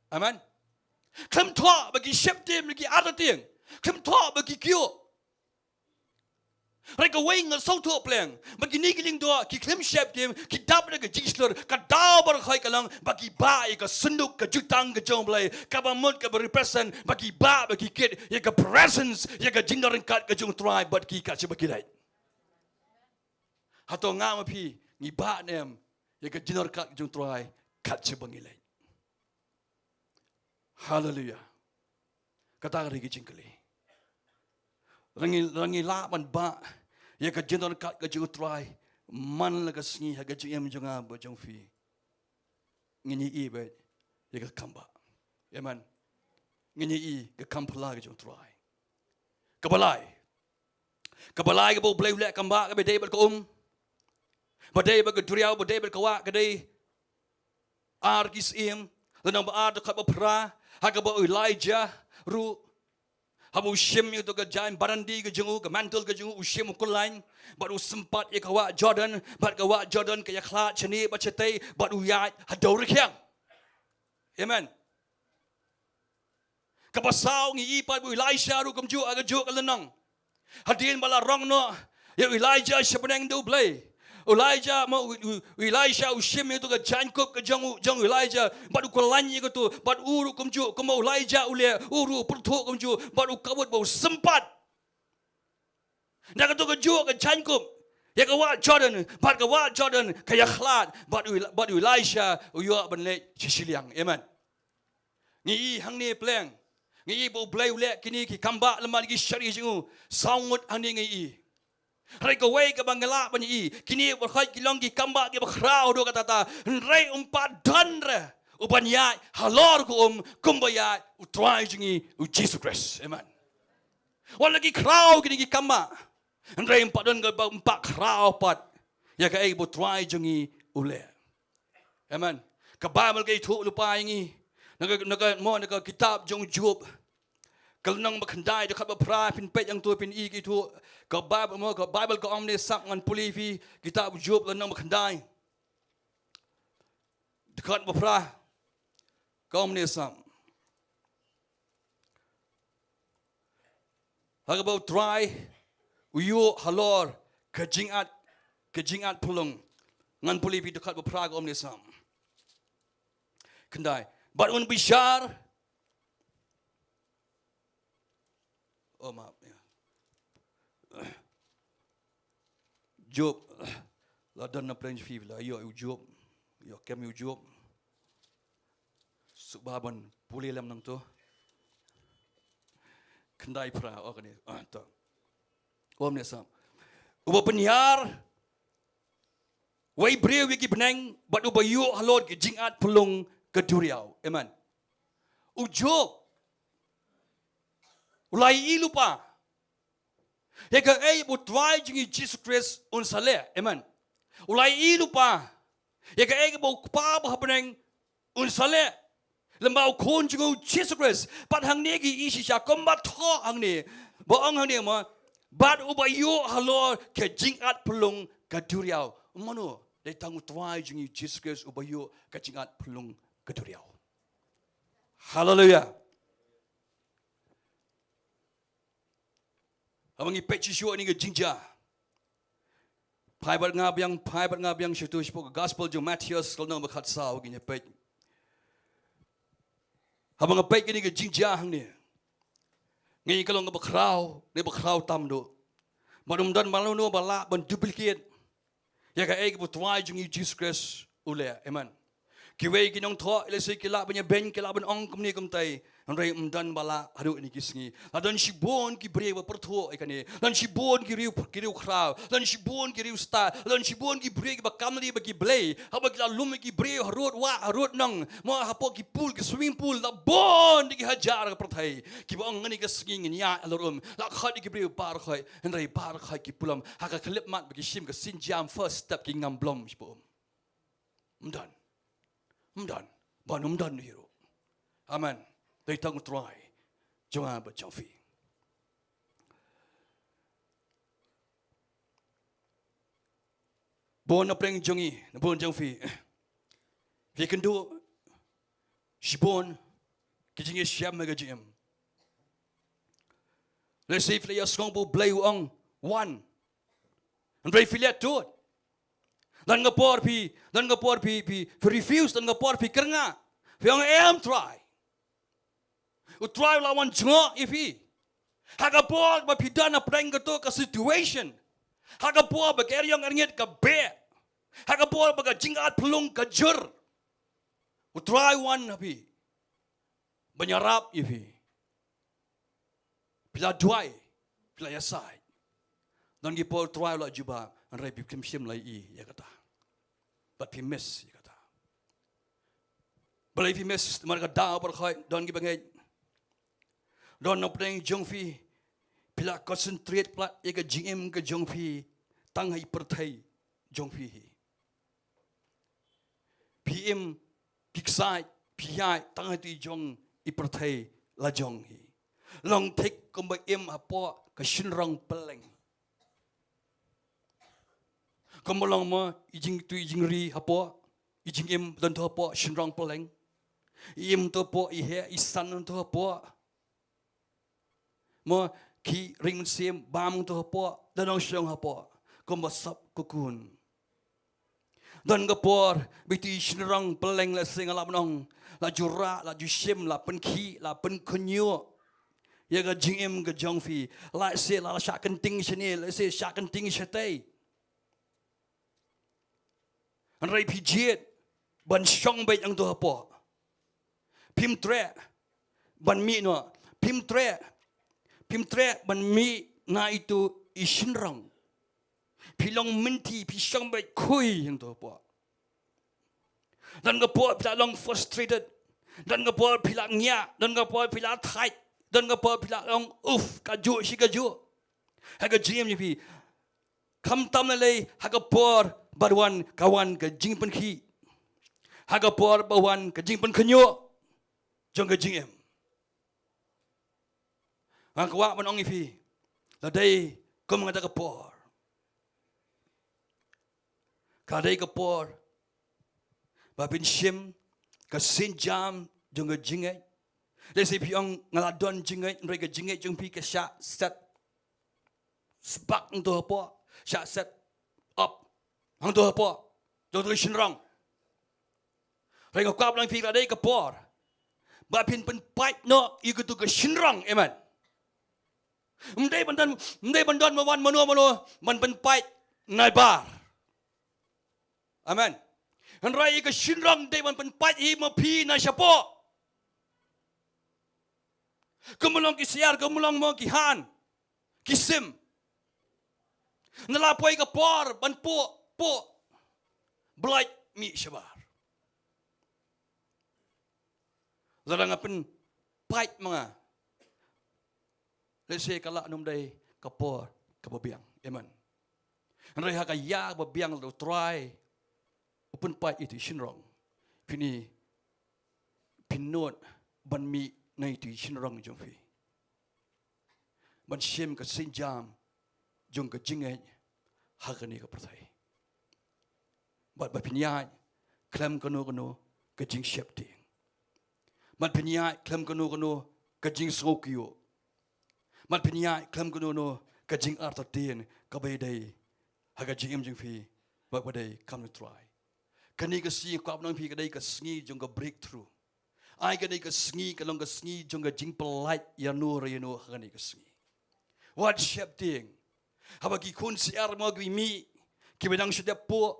Amen. Khlem thoh ba ki sheptieng, ki artatien. Khlem thoh ba ki kyiuh. Hynrei kawei nga sngewthuh pleng ba kine ki lyngdoh ki khlem sheptieng, ki dap da ka jingshlur, ka daw baroh khoit ka long ba ki bah ïa ka synduk ka jutang ka jong U Blei, kaba mut kaba represent ba ki bah, ba ki kit ïa ka presence, ïa ka jingdon ryngkat ka jong U Trai bad ki kat shaba ki leit. Hato nga ma phi ngi bah ne em ïa ka jingdon ryngkat ka jong U Trai kat shaba ngi leit? Haleluia. Kata ka dei ka jingkylli. Lada ngi, lada ngi lah ban bah ïa ka jingdon ryngkat ka jong U Trai man la ka sngi ha ka jingim jong nga bad jong phi, ngin ïohi beit ïa ka kam bah. Amen. Ngin ïohi ka kam phylla ka jong U Trai. Kaba lai. Kaba lai kaba U Blei u leh kam bah, kaba dei bad ka um, ba dei bad ka duriaw, ba dei bad ka wah, ka dei Ar Ki Syiem, lynnong ba ar, dkhot ba phra, ha kaba u Elijah ruh, haba u shim ïa kato ka jaiñ barandi ka jong u, ka mantle ka jong u, u shim, u kyllain, bad u sympat ïa ka wah Jordan, bad ka wah Jordan ka ïakhlad shane bad shatei, bad u ïaid ha dewrkhiang. Amen. Kaba saw, ngi i pat ba u Elisha ruh kumjuh ha kajuh ka lynnong. Hadien ba la rong noh ïa u Elijah sha bneng da U Blei, u Elijah, ma, u, u, u Elisha u shim ïa kato ka jaiñkup ka jong u, jong u Elijah, bad u kyllain ïa kato, bad u ruh kumjuh, kumba u Elijah u leh, u ruh u pyrthuh kumjuh, bad u kawut bad u sympat na kato kajuh ka jaiñkup ïa ka wah Jordan, bad ka wah Jordan ka ïakhlad, bad u, bad u Elisha u ïoh ban leit sha shiliang. Amen. Ngi i hangne pleng, ngi i ba U Blei u leh kine ki kam bah lem bad ki shari jong u, saw ngut hangne ngi i. Hynrei kawei kaba ngi lah ban i, kine baroh khoit ki long ki kam bah kiba khraw haduh katta katta, hynrei um pat don re u ban ïaid halor ka um kumba ïaid u Trai jong ngi u Jisu Khrist. Amen. Wat la ki khraw kine ki kam, hynrei ym pat don kaba, ym pat khraw pat ïa kaei ba u Trai jong ngi u leh. Amen. Ka Baibl ka ïathuh lypa ïa ngi na ka, na ka, mo, na ka kitab jong u Job, ka lynnong ba khyndai, dkhot ba phra, phin peit hangto phin i, ka ïathuh, ka Baibl, mo, ka Baibl ka ong ne sap, ngan pule ïa phi, kitab u Job lynnong ba khyndai, dkhot ba phra, ka ong ne sap. Ha kaba u Trai u ïoh halor ka jingad, ka jingad phyllung. Ngan pule ïa phi dkhot ba phra, ka ong ne sap. Khyndai. Bad un bishar. Oh, map, ïa. Job, la don na pdeng phi, la ïoh ïa u Job, ïoh kem ïa u Job. Suba ban pule lem nangto. Khyndai phra, oh, kane, ah, to. Ong ne sap. Uba pynhiar wei briew ïa ki bneng, bad uba ïoh halor ki jingad phyllung ka duriaw. Amen. U Job u la ïohi lypa ïa kaei ba u Trai jong ngi Jisu Khrist un sa leh. Amen. U la ïohi lypa ïa kaei ba u Kpa ba ha bneng un sa leh lem bad u Khun jong u Jisu Khrist. Bad hangne ki ïohi shisha kumba thoh hangne, ba ong hangne mo, bad uba ïoh halor ka jingad phyllung ka duriaw. Mano? Dei tang u Trai jong ngi Jisu Khrist uba ïoh ka jingad phyllung ka duriaw. Haleluia. Haba ngi peit shuh shuh ïa kane ka jingjia, phai bad nga biang, phai bad nga biang shato shapoh ka Gospel jong u Mathaios, ka lynnong ba khatsaw, ngin ïa peit. Haba nga peit ïa kane ka jingjia hangne, nga ïohi ka long kaba khraw, ne ba khraw tam duh. Bad ym don mano mano ba lah ban duplicate ïa kaei kaba u Trai jong ngi Jisu Khrist u leh. Amen. Kiwei ki nongthoh, lehse ki lah ban ïa beiñ, ki lah ban ong kumne kumtai, hynrei ym don ba lah haduh kine ki sngi. La don shibun ki briew ba pyrthuh ïa kane. Don shibun ki riew, ki riew khraw. Don shibun ki riew stad. Don shibun ki briew kiba kam lei bad ki blei. Haba ki la lum ïa ki briew harud wah harud nong, mo, hapoh ki pool, ki swimming pool, la bun da ki hajar ka pyrthei kiba ong, ngan ïa ka sngi ngin ïaid halor um. La khot ïa ki briew baroh khoit, hynrei baroh khoit ki pulom ha ka khyllipmat ba ki shim ka sienjam, first step, ki ngam blom shapoh um. Ym don. Ym don. Ban ym don hi ruh. Amen. Dei tang u Trai jong nga bad jong phi. Bun na pdeng jong ngi, na bun jong phi, phi kynduh shibun ki jingïashem ha ka jingim. Lehse phi la ïa sngew ba U Blei u ong wan, hynrei phi leh tud. Don ka por phi, don ka por phi, phi, phi refuse, don ka por phi kyrngah. Phi ong, em Trai. U Trai u la wan jngoh ïa phi. Ha ka por ba phi don na pdeng kato ka situation, ha ka por ba ka eriong erngit ka beh, ha ka por ba ka jingat phyllung ka jur, U Trai u wan ha phi ban ïarap ïa phi. Phi la duwai, phi la ïasaid. Don ki por U Trai u la jubab, hynrei phi khlem shym la ïohi ïa kata. Bad phi miss ïa kata. Balei phi miss? Namar ka daw baroh khoit don ki bangeit, don na pdeng jong phi, phi la concentrate palat ïa ka jingim ka jong phi tang ha i pyrthei jong phi hi. Phi im, phi ksaid, phi ïaid tang ha itu i jong i pyrthei la jong hi. Long thik kumba im hapoh ka shynrong pylleng. Kumba long mo i jing, itu i jingri hapoh, i jingim don to hapoh shynrong pylleng. I im to hapoh, i heh i san don to hapoh. Mo, ki ring mynsiem bam to hapoh, da nong shong hapoh kumba sap cocoon. Don ka por ba itu i shynrong pylleng, lehse nga lah ban ong, la ju rah, la ju shim, la pynkhih, la pynkhynñiuh ïa ka jingim ka jong phi. Lehse la, la shah kynting shane, lehse shah kynting shatei. Hynrei phi jied ban shong beit hangto hapoh. Phim treh ban mih noh. Phim treh, phim treh ban mih na itu i shynrong. Phi long mynthi, phi shong beit khui hangto hapoh. Don ka por phi la long frustrated. Don ka por phi la ngiah. Don ka por phi la thait. Don ka por phi la long uf, ka juh shi ka juh. Ha ka jingim jong phi. Khamtam lei lei ha ka por ba wan ka wan ka jingpynkhih. Ha ka por ba wan ka jingpynkhynñiuh jong ka jingim. Nga kwah ban ong ïa phi, la dei kum kata ka por. Ka dei ka por ba phin shim ka sienjam jong ka jingngeit. Lehse phi ong nga la don jingngeit, hynrei ka jingngeit jong phi ka shah set spark hangto hapoh, shah set up hangto hapoh jong kato ka shynrong. Hynrei nga kwah ban ong ïa phi, ka dei ka por ba phin pynpait noh ïa kato ka shynrong. Amen. Ym dei ban don, ym dei ban don ba wan mano mano ban pynpait nai bar. Amen. Hynrei ïa ka shynrong dei ban pynpait ïa ma phi na shapoh. Kumba long ki syiar, kumba long mo ki han, ki sim. Nga la poi ka por ban puh, puh. Blait, mih shabar. Lada nga pynpait ma nga, lehse ka lah nym dei ka por kaba biang. Amen. Hynrei ha ka ïa kaba biang lada U Trai u pynpait ïa ito i shynrong, phin ïa, phin nud ban mih na ito i shynrong jong phi ban shim ka sienjam jong ka jingngeit ha kane ka pyrthei. Bad ba phin ïaid khlem kano kano ka jingsheptieng. Bad phin ïaid khlem kano kano ka jingsngewkyiuh. Bad phin ïaid khlem kano kano ka jingartatien kaba ïadei ha ka jingim jong phi bad ba dei kam U Trai. Kane ka sngi kwah ban ong ïa phi, ka dei ka sngi jong ka breakthrough. Ai, ka dei ka sngi, ka long ka sngi jong ka jingpyllait ïano re ïano ha kane ka sngi. Wat sheptieng. Haba ki khun syiar mo ki mih, kiba dang shu dep puh.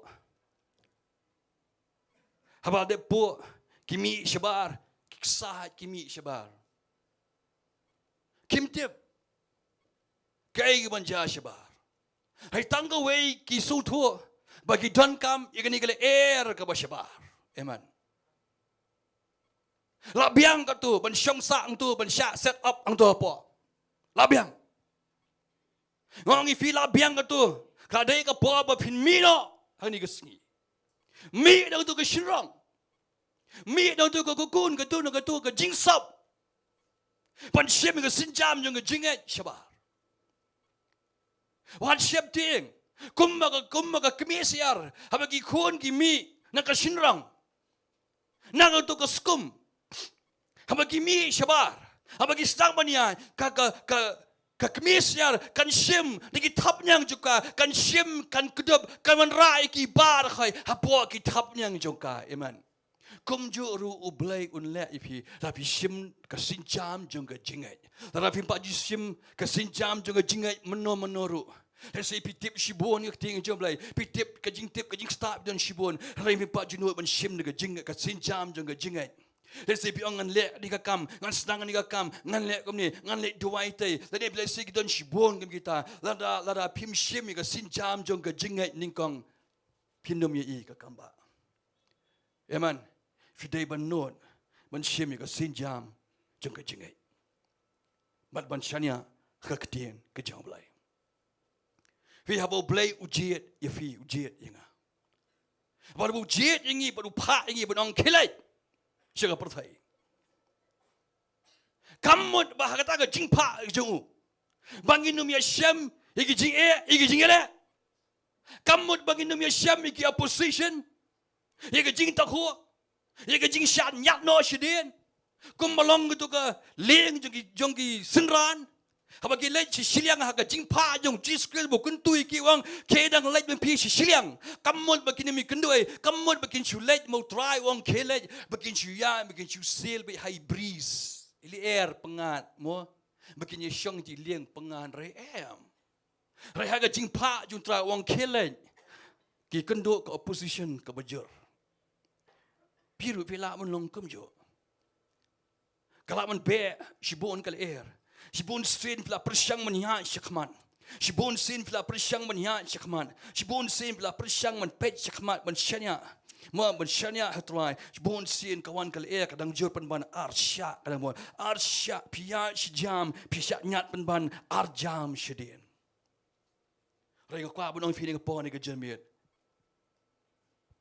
Haba dep puh, ki mih shabar, ki ksa, ki mih shabar. Kim tip kaei kaban jia shabar. Hynrei tang kawei ki sngewthuh ba ki donkam ïa kane ka lyer kaba shabar. Amen. La biang kato ban shong sah hangto, ban shah set up hangto hapoh. La biang. Nga ong ïa phi, la biang kato. Ka dei ka por ba phin mih noh ha kane ka sngi. Mih na kato ka shynrong. Mih na kato ka cocoon, kato na kato ka jingsop. Ban shim ka sienjam jong ka jingngeit shabar. Wat sheptieng. Kumba ka, kumba ka kmie syiar, haba ki khun ki mih na ka shynrong, na kato ka skum, haba ki mih shabar, haba ki sdang ban ïaid, ka, ka, ka, ka kmie syiar kan shim da ki thapniang jong ka, kan shim, kan kdup, kan wanrah ïa ki baroh hapoh ki thapniang jong ka. Amen. Kumjuh ruh U Blei un leh ïa phi, lada phi shim ka sienjam jong ka jingngeit. Lada phim pat ju shim ka sienjam jong ka jingngeit mynno mynno ruh. Lehse phi tip shibun ka ktien jong U Blei, phi tip ka jingtip, ka jingstad phi don shibun. Hynrei phim pat ju nud ban shim da ka jingngeit, ka sienjam jong ka jingngeit. Lehse phi ong ngan leh kane ka kam, ngan sdang kane ka kam, ngan leh kumne, ngan leh duwai te. Lane lehse ki don shibun kum kita. Lada, lada phim shim ïa ka sienjam jong ka jingngeit nyngkong, phin ym ïohi ka kam ba. Amen. Phi dei ban nud ban shim ïa ka sienjam jong ka jingngeit bad ban shaniah ha ka ktien ka jong U Blei. Phi, haba U Blei u jied ïa phi, u jied ïa nga. Bad haba u jied ïa ngi, bad u phah ïa ngi ban ong khie leit sha ka pyrthei, kam mut ba ha kata ka jingphah jong u ba ngin ym ïashem ïa ki jingeh, ïa ki jingeh leh. Kam mut ba ngin ym ïashem ïa ki opposition, ïa ka jingtakhuh, ïa ka jingshaniah noh shadien. Kumba long kato ka lieng jong ki, jong ki synran. Haba ki leit sha shiliang ha ka jingphah jong U Jisu Khrist ba u kyntu ïa ki, u ong, khie dang leit ma phi sha shiliang. Kam mut ba kin ym ïakynduh, kam mut ba kin shu leit, ma U Trai u ong khie leit, ba kin shu ïaid, ba kin shu sail beit ha i breeze, i lyer pyngngad mo, ba kin ïashong ha i lieng pyngngad re em. Hynrei ha ka jingphah jong U Trai u ong khie leit, ki kynduh ka opposition kaba jur. Phi ruh phi lah ban long kumjuh. Ka lah ban beh shibun ka lyer. Shibun sien phi la pyrshang ban ïaid shakhmat. Shibun sien phi la pyrshang ban ïaid shakhmat. Shibun sien phi la pyrshang ban peit shakhmat, ban shaniah. Mo ban shaniah ha Trai, bun sien ka wan ka lyer ka dang jur pynban ar shah, ka dang bun ar shah, phi ïaid shi jam, phi shaniah pynban ar jam shadien. Hynrei nga kwah ban ong ïa phi ha kane ka por, ha kane ka janmiet,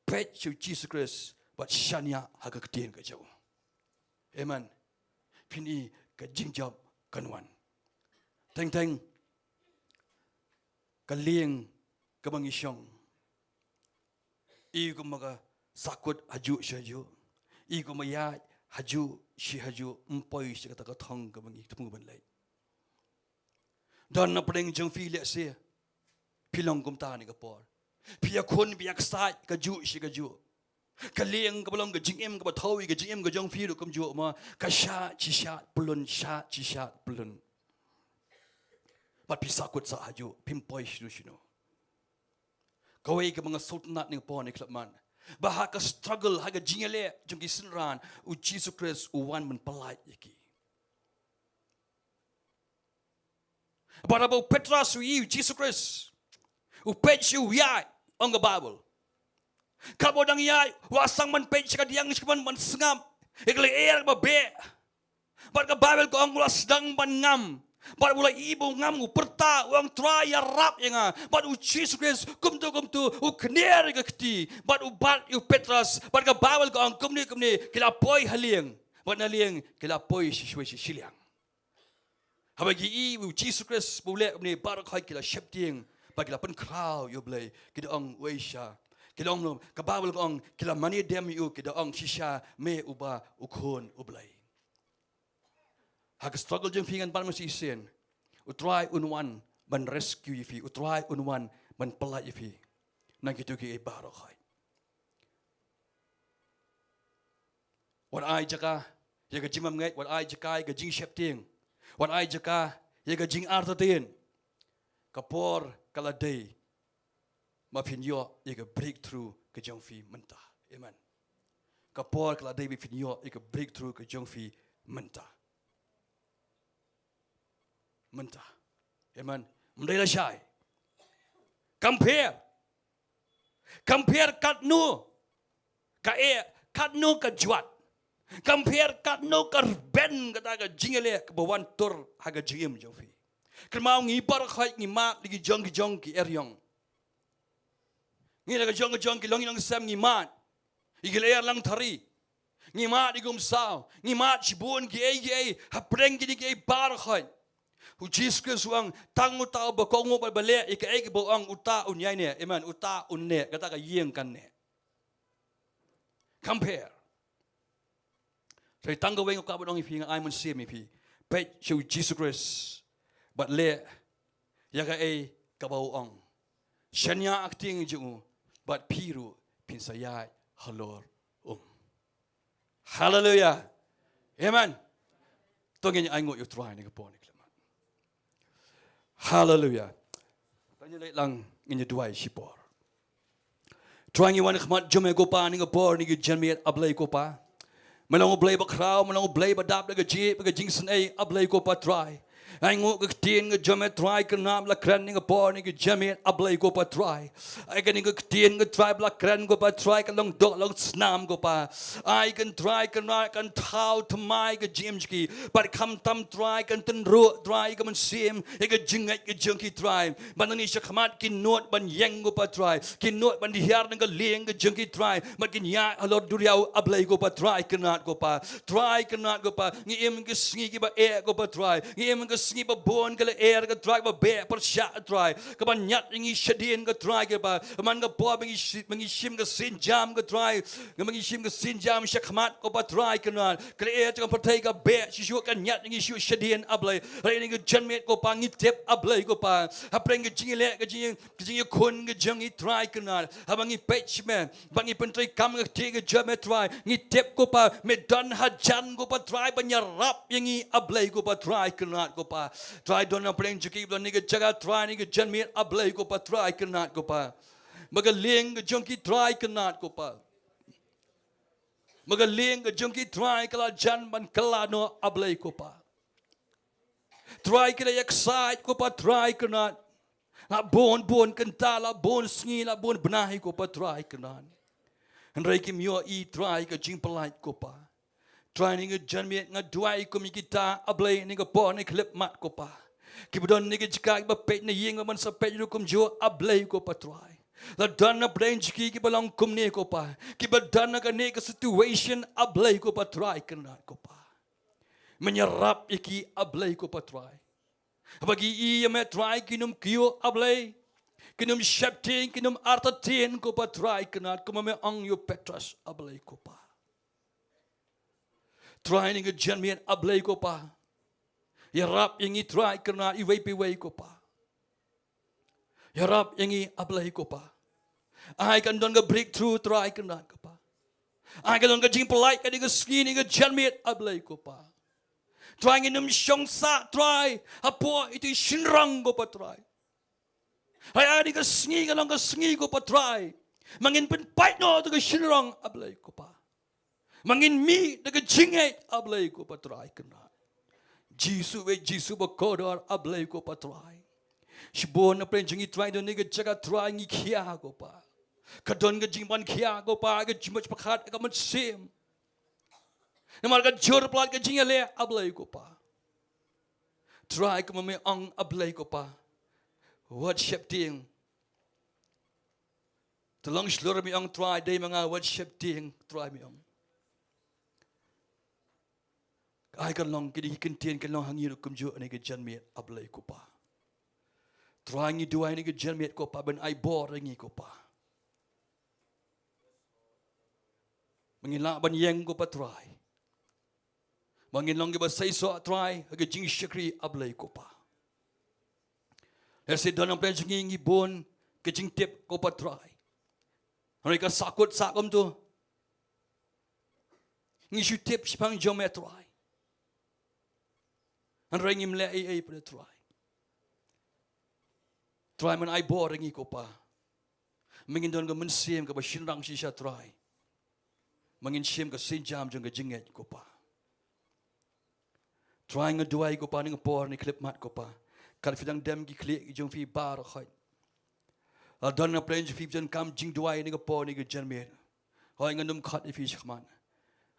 peit sha u Jisu Khrist bad shaniah ha ka ktien ka jong u. Amen. Phin i ka jingjop kan wan. Teng teng ka lieng kaba ngi shong, i kumba ka sakut hajuh shi hajuh, i kumba ïaid hajuh shi hajuh, ym poi sha kata ka thong kaba ngi thmu ban leit. Don na pdeng jong phi lehse phi long kumta ha kane ka por. Phi ïakhun, phi ïaksaid kajuh shi kajuh. Ka lieng kaba long ka jingim kaba thaw ïa ka jingim ka jong phi ruh kumjuh, mo, ka shad shi shad pyllun, shad shi shad pyllun. Bad phi sakut sah hajuh, phim poi shano shano. Kawei kaba nga sngewtynnat ha kane ka por, ha kane ka khyllipmat, ba ha ka struggle, ha ka jingïaleh jong ki synran, u Jisu Khrist u wan ban pyllait ïa ki. Bad haba u Petros u ïohi u Jisu Khrist, u peit sha u, u ïaid, ong ka Baibl. Katba u dang ïaid, u la sdang ban peit sha kadiang sha kaban, ban sngap ïa ka lyer kaba beh. Bad ka Baibl ka ong u la sdang ban ngam. Bad u la ïohi ba u ngam, u pyrta, u ong, "Trai, ïarap ïa nga." Bad u Jisu Khrist kumta kumta u kner ïa ka kti. Bad u bat ïa u Petros. Bad ka Baibl ka ong kumne kumne ki la poi ha lieng. Bad na lieng ki la poi shi shwei shi shiliang. Haba ki ïohi u Jisu Khrist ba u leh kumne, baroh khoit ki la sheptieng bad ki la pynkhraw ïa u Blei, ki da ong, "Uei shisha?" Ki da ong, ka Baibl ka ong, ki la mane dem ïa u, ki da ong, "Shisha me uba u Khun u Blei." Ha ka struggle jong phi, ngan pan mynshisien, u Trai un wan ban rescue ïa phi, u Trai un wan ban pyllait ïa phi na kito kiei baroh khoit. Wat ai jaka ïa ka jingbymngeit, wat ai jaka ïa ka jingsheptieng, wat ai jaka ïa ka jingartatien. Ka por ka la dei ba phin ïoh ïa ka breakthrough ka jong phi mynta. Amen. Ka por ka la dei ba phin ïoh ïa ka breakthrough ka jong phi mynta. Mynta. Amen. Ym dei lashai. Compare. Compare katno ka eh, katno ka jwat. Compare katno ka rben kata ka jingïaleh kaba wan tur ha ka jingim jong phi. Kynmaw, ngi baroh khoit ngi mad ïa ki jong ki jong ki eriong. Ngi na ka jong ka jong ki longïing longsem ngi mad ïa ki lyer langthari. Ngi mad ïa ki umsaw, ngi mad shibun kiei kiei, hapdeng kine kiei baroh khoit. U Jisu Khrist u ong, tang uta uba kohnguh bad ba leh ïa kaei kaba u ong, uta un ïai neh. Amen. Uta un neh, kata ka ïing kan neh. Compare. Hynrei tang kawei nga kwah ban ong ïa phi, nga ai mynsiem ïa phi. Peit sha u Jisu Khrist bad leh ïa kaei kaba u ong. Shaniah ha ka ktien jong u bad phi ruh phin sa ïaid halor um. Haleluia. Amen. To ngin ainguh ïa u Trai ha kane ka por, ha kane ka khyllipmat. Haleluia. To ngin leit lang, ngin ïa duwai shipor. Trai, ngi wan ha khmat jong me ko Pa ha kane ka por, ha kane ka janmiet, A Blei ko Pa. Me long U Blei bakhraw, me long U Blei ba dap da ka jingïeit bad ka jingisynei, A Blei ko Pa Trai. Ainguh ïa ka ktien ka jong me Trai, kynrad ba la kren ha kane ka por, ha kane ka janmiet, A Blei ko Pa Trai. Ai kane ka ktien ko Trai ba la kren ko Pa Trai, kan long doh long snam ko Pa. Ai kan Trai, kynrad kan thaw thymmai ka jingim jong ki. Bad khamtam Trai, kan tynruh Trai ïa ka mynsiem, ïa ka jingngeit ka jong ki Trai. Bad nangne shakhmat kin nud ban ïeng ko Pa Trai, kin nud ban hiar na ka lieng ka jong ki Trai. Bad kin ïaid halor duriaw, A Blei ko Pa Trai, kynrad ko Pa. Trai, kynrad ko Pa, ngi im ha ki sngi kiba eh ko Pa Trai. Ngi im ha ki sngi ba bun ka lyer ko Trai, ba beh pyrshah Trai, kaba ñiad ïa ngi shadien ko Trai ko Pa. Man ka por ba ngi shi-, ba ngi shim ka sienjam ko Trai, ba ngi shim ka sienjam shakhmat ko Pa Trai kynrad, ka lyer jong ka pyrthei ka beh shisha, ka ñiad ïa ngi shisha shadien, A Blei. Hynrei ha kane ka janmiet ko Pa, ngi tip, A Blei ko Pa, hapdeng ka jingïaleh, ka jing ka jingïakhun ka jong ngi Trai kynrad, haba ngi peit sha me, ba ngi pyntreikam ïa ka ktien ka jong me Trai, ngi tip ko Pa, me don hajan ko Pa Trai ban ïarap ïa ngi, A Blei ko Pa Trai kynrad ko Pa. Trai, don na pdeng jong ki ba don ha kane ka jaka Trai, ha kane ka janmiet, A Blei ko Pa Trai kynrad ko Pa. Ba ka lieng ka jong ki Trai kynrad ko Pa, ba ka lieng ka jong ki Trai ka la jan ban kylla noh, A Blei ko Pa. Trai, ki la ïaksaid ko Pa Trai kynrad, la bun bun kynta, la bun sngi, la bun bnai ko Pa Trai kynrad. Hynrei kim ïohi Trai ka jingpyllait ko Pa. Trai ha kane ka janmiet nga duwai kum ïa kita, A Blei, ha kane ka por, ha kane ka khyllipmat ko Pa. Kiba don ha kane ka jaka, kiba peit na ïing, ban sa peit ruh kumjuh, A Blei ko Pa Trai. La don na pdeng jong ki kiba long kumne ko Pa. Kiba don ha kane ka situation, A Blei ko Pa Trai kynrad ko Pa. Men ïarap ïa ki, A Blei ko Pa Trai. Haba ki ïohi ïa me Trai, kin ym kyiuh A Blei. Kin ym sheptieng, kin ym artatien ko Pa Trai kynrad, kumba me ong ïa u Petros, A Blei ko Pa. Trai ha kane ka janmiet, A Blei ko Pa. Ïarap ïa ngi Trai kynrad, iwei pa iwei ko Pa. Ïarap ïa ngi, A Blei ko Pa. Ai kan don ka breakthrough Trai kynrad ko Pa. Ai kan don ka jingpyllait ha kane ka sngi, ha kane ka janmiet, A Blei ko Pa. Trai, ngin ym shong sah Trai hapoh ito i shynrang ko Pa Trai. Hynrei ha kane ka sngi kan long ka sngi ko Pa Trai, ma ngin pynpait noh ïa ka shynrang, A Blei ko Pa. Ma ngin mih da ka jingngeit, A Blei ko Pa Trai kynrad. Jisu, eh Jisu bakordor, A Blei ko Pa Trai. Shibun na pdeng jong ngi Trai, don ha kane ka jaka Trai, ngi khia ko Pa. Ka don ka jingpang khia ko Pa, ka jingpang pyrkhat ka mynsiem. Namar ka jur palat ka jingïaleh, A Blei ko Pa. Trai kumba me ong, A Blei ko Pa. Wat sheptieng. Te long shlur me ong Trai, dei ma nga, wat sheptieng Trai me ong. Ai kan long, kine ki kyntien kan long ha ngi ruh kumjuh ha kane ka janmiet, A Blei ko Pa. Trai ngi duwai ha kane ka janmiet ko Pa, ban ai bor ïa ngi ko Pa. Ma ngin lah ban ïeng ko Pa Trai. Ma ngin long kiba seisoh Trai ha ka jingshakri, A Blei ko Pa. Lehse don na pdeng jong ngi ngi bun ka jingtip ko Pa Trai. Hynrei ka sahkut sah kumto. Ngi shu tip shaphang jong me Trai. Hynrei ngim leh ei ei pat Trai. Trai men ai bor ïa ngi ko Pa. Ma ngin don ka mynsiem kaba shynrang shisha Trai. Ma ngin shim ka sienjam jong ka jingngeit ko Pa. Trai nga duwai ko Pa, ha kane ka por, ha kane ka khyllipmat ko Pa. Kat phi dang dem ki khlieh ki jong phi baroh khoit. La don na pdeng jong phi ba donkam jingduwai ha kane ka por, ha kane ka janmiet. Hooid ngan ym khot ïa phi shakhmat.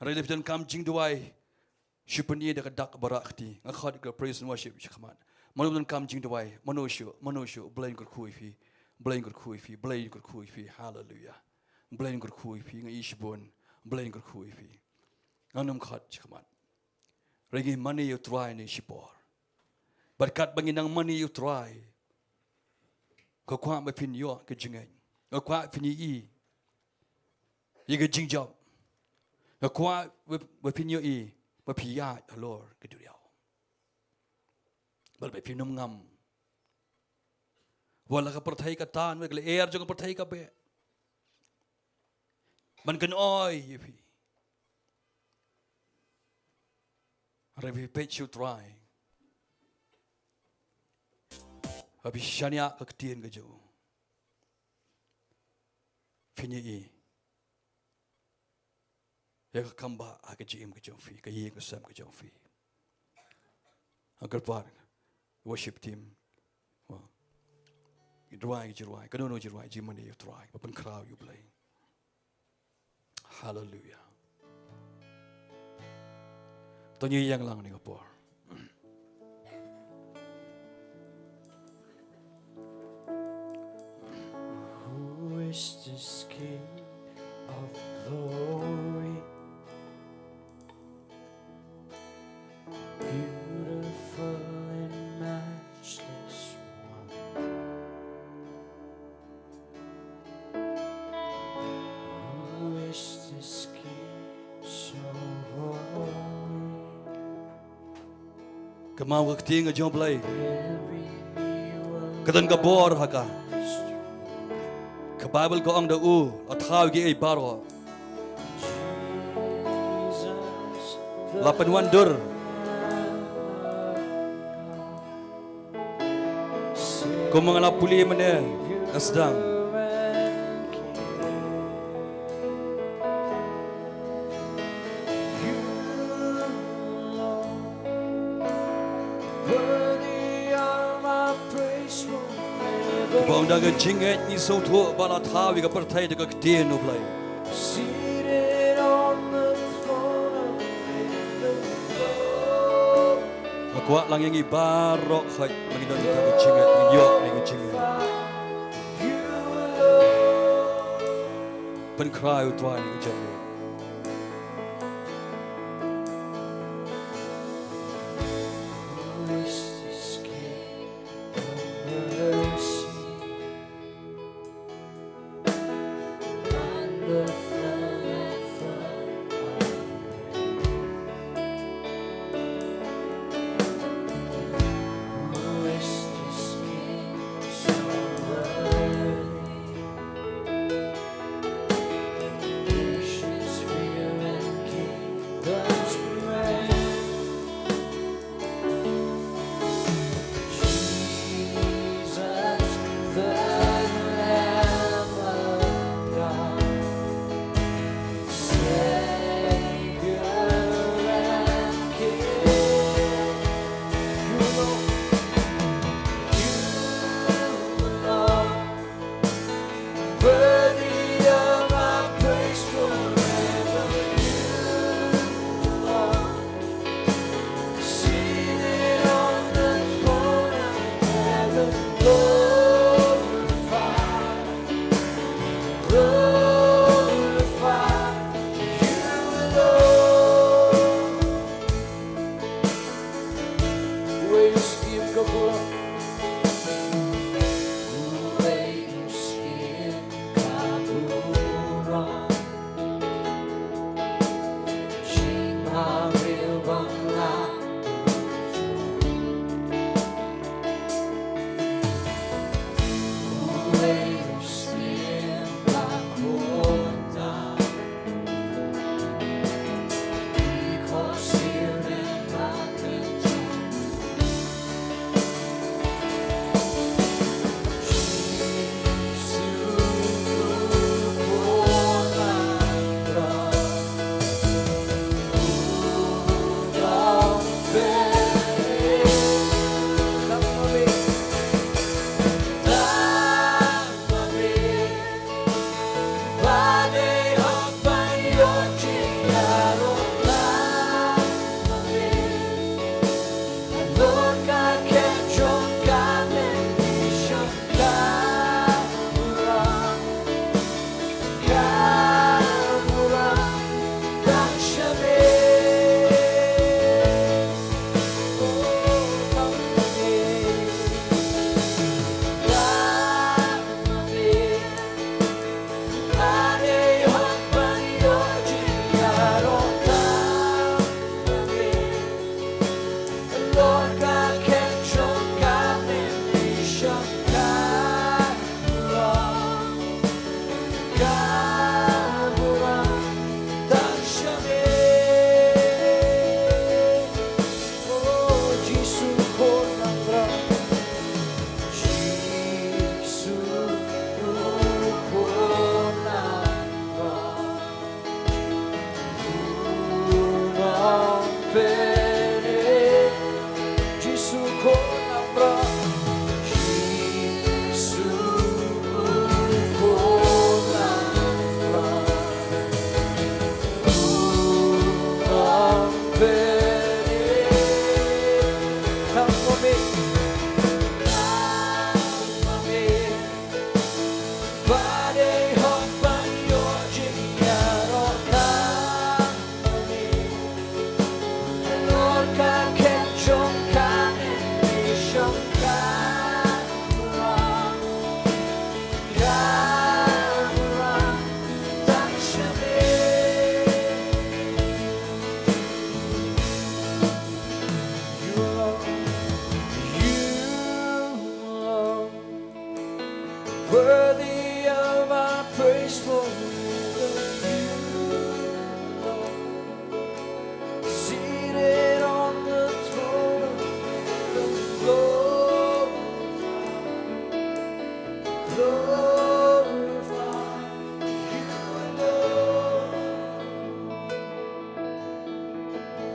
Hynrei lada phi donkam jingduwai, shu pyni da ka dak ba rah kti. Nga khot ïa ka praise and worship shakhmat. Mano ba donkam jingduwai, mano shuh, mano shuh, Blei un kyrkhu ïa phi. Blei un kyrkhu ïa phi, Blei un kyrkhu ïa phi. Haleluia. Blei un kyrkhu ïa phi, nga ïeit shibun. Blei un kyrkhu ïa phi. Ngan ym khot shakhmat. Hynrei ngi mane ïa u Trai ha kane ka por. Bad katba ngi nang mane ïa u Trai, nga kwah ba phin ïoh ka jingngeit. Nga kwah phin ïohi ïa ka jingjop. Nga kwah ba, ba phin ïohi ba phi ïaid halor ka duriaw. Bad ba phin ym ngam. Wat la ka pyrthei ka tan, wat la ka lyer jong ka pyrthei ka beh ban kynoi ïa phi. Hynrei phi peit sha u Trai. Haba phi shaniah ka ktien ka jong u, phin ïohi ïa ka kam ba ha ka jingim ka jong phi, ka ïing ka sem ka jong phi. Ha ka por, worship team. Wow. Ki duwai, ki duwai. Kano kano ki duwai, jingmane ïa u Trai. Ba pynkhraw ïa u Blei. Haleluia. To ngin ïeng lang ha kane ka por. Who is this King of glory? Beautiful and matchless one. Who is this King so holy? Kynmaw ka ktien ka jong u Blei. Ka don ka bor ha ka. Ka Baibl ka ong da u, la thaw ïa kiei baroh. La pynwandur. Kumba nga la pule mynne, nga sdang. Ba ong da ka jingngeit ngi sngewthuh ba la thaw ïa ka pyrthei da ka ktien U Blei. Kwah lang ïa ngi baroh, hooid, ba ngin don ïa ka jingngeit, ngin ïoh ïa ka jingngeit. Pynkhraw ïa U Trai ïa ka jingngeit. Worthy of our praise forever, you, Lord. Seated on the throne of heaven, glorified, glorified, you alone.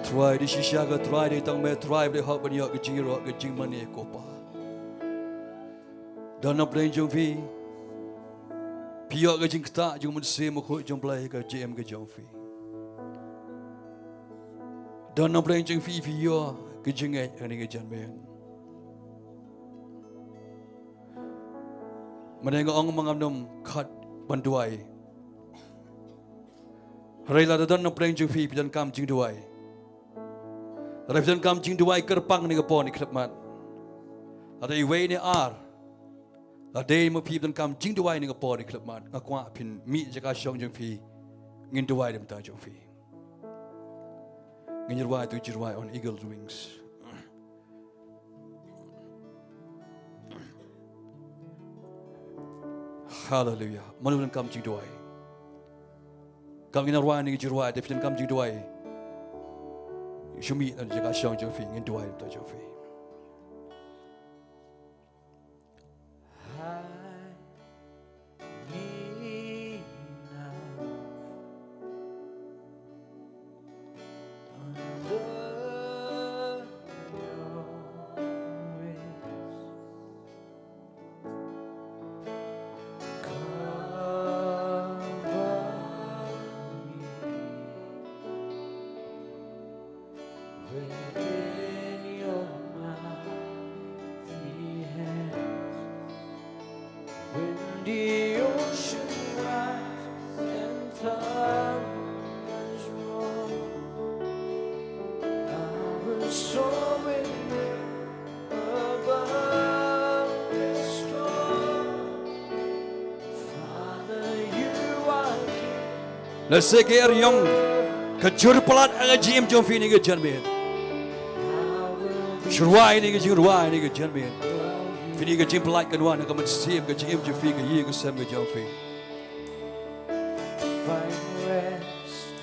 Trai, dei shisha ka Trai, dei tang me Trai, ba dei hok ban ïoh ka jingïaroh, ka jingmane ko Pa. Don na pdeng jong phi, phi ïoh ka jingktah jong u Mynsiem Bakhuid jong U Blei ha ka jingim ka jong phi. Don na pdeng jong phi, phi ïoh Ki jingngeit ha kane ka janmiet. Mynne nga ong ma ngam nym khat ban duwai. Hynrei lada don na pdeng jong phi phi donkam jingduwai. Lada phi donkam jingduwai kyrpang ha kane ka por, ha kane ka khyllipmat. Lada iwei ne ar. Lada dei ma phi donkam jingduwai ha kane ka por, ha kane ka khyllipmat. Nga kwah phin mih jaka shong jong phi. Ngin duwai da ka bynta jong phi. Ngin ïa rwai tu ka jingrwai On Eagle's Wings. Haleluya. Mano ba donkam jingduwai? Kumba ngin ïa rwai ha kane ka jingrwai, lada phi donkam jingduwai, shu mih na jaka shong jong phi, ngin duwai da ka bynta jong phi. Within your mighty hands, when the ocean rise and thunders roar, I will soar with you above the storm. Father, you are King. Lehse ka eriong ka jur palat ha ka jingim jong phi ha kane ka janmiet. Shu rwai ha kane ka jingrwai ha kane ka janmiet. Phi ha kane ka jingpalat kan wan ha ka mynsiem ka jingim jong phi, ka ïing ka sem ka jong phi. Find rest,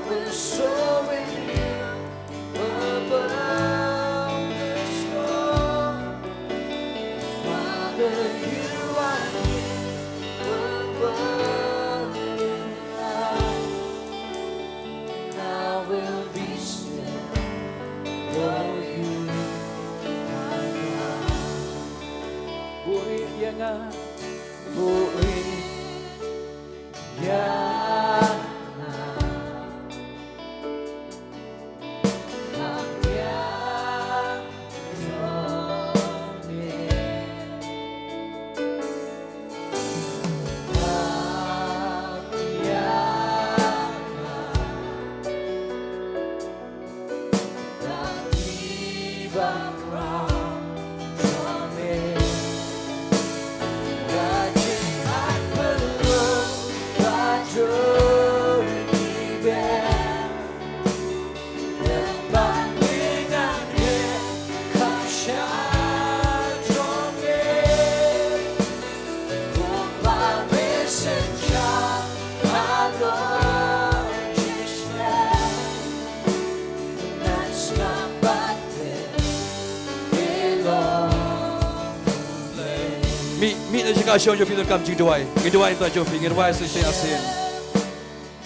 my soul. Mih, mih na jaka shong jong phi, donkam jingduwai. Ngi duwai na bynta jong phi, ngi duwai shisien shisien.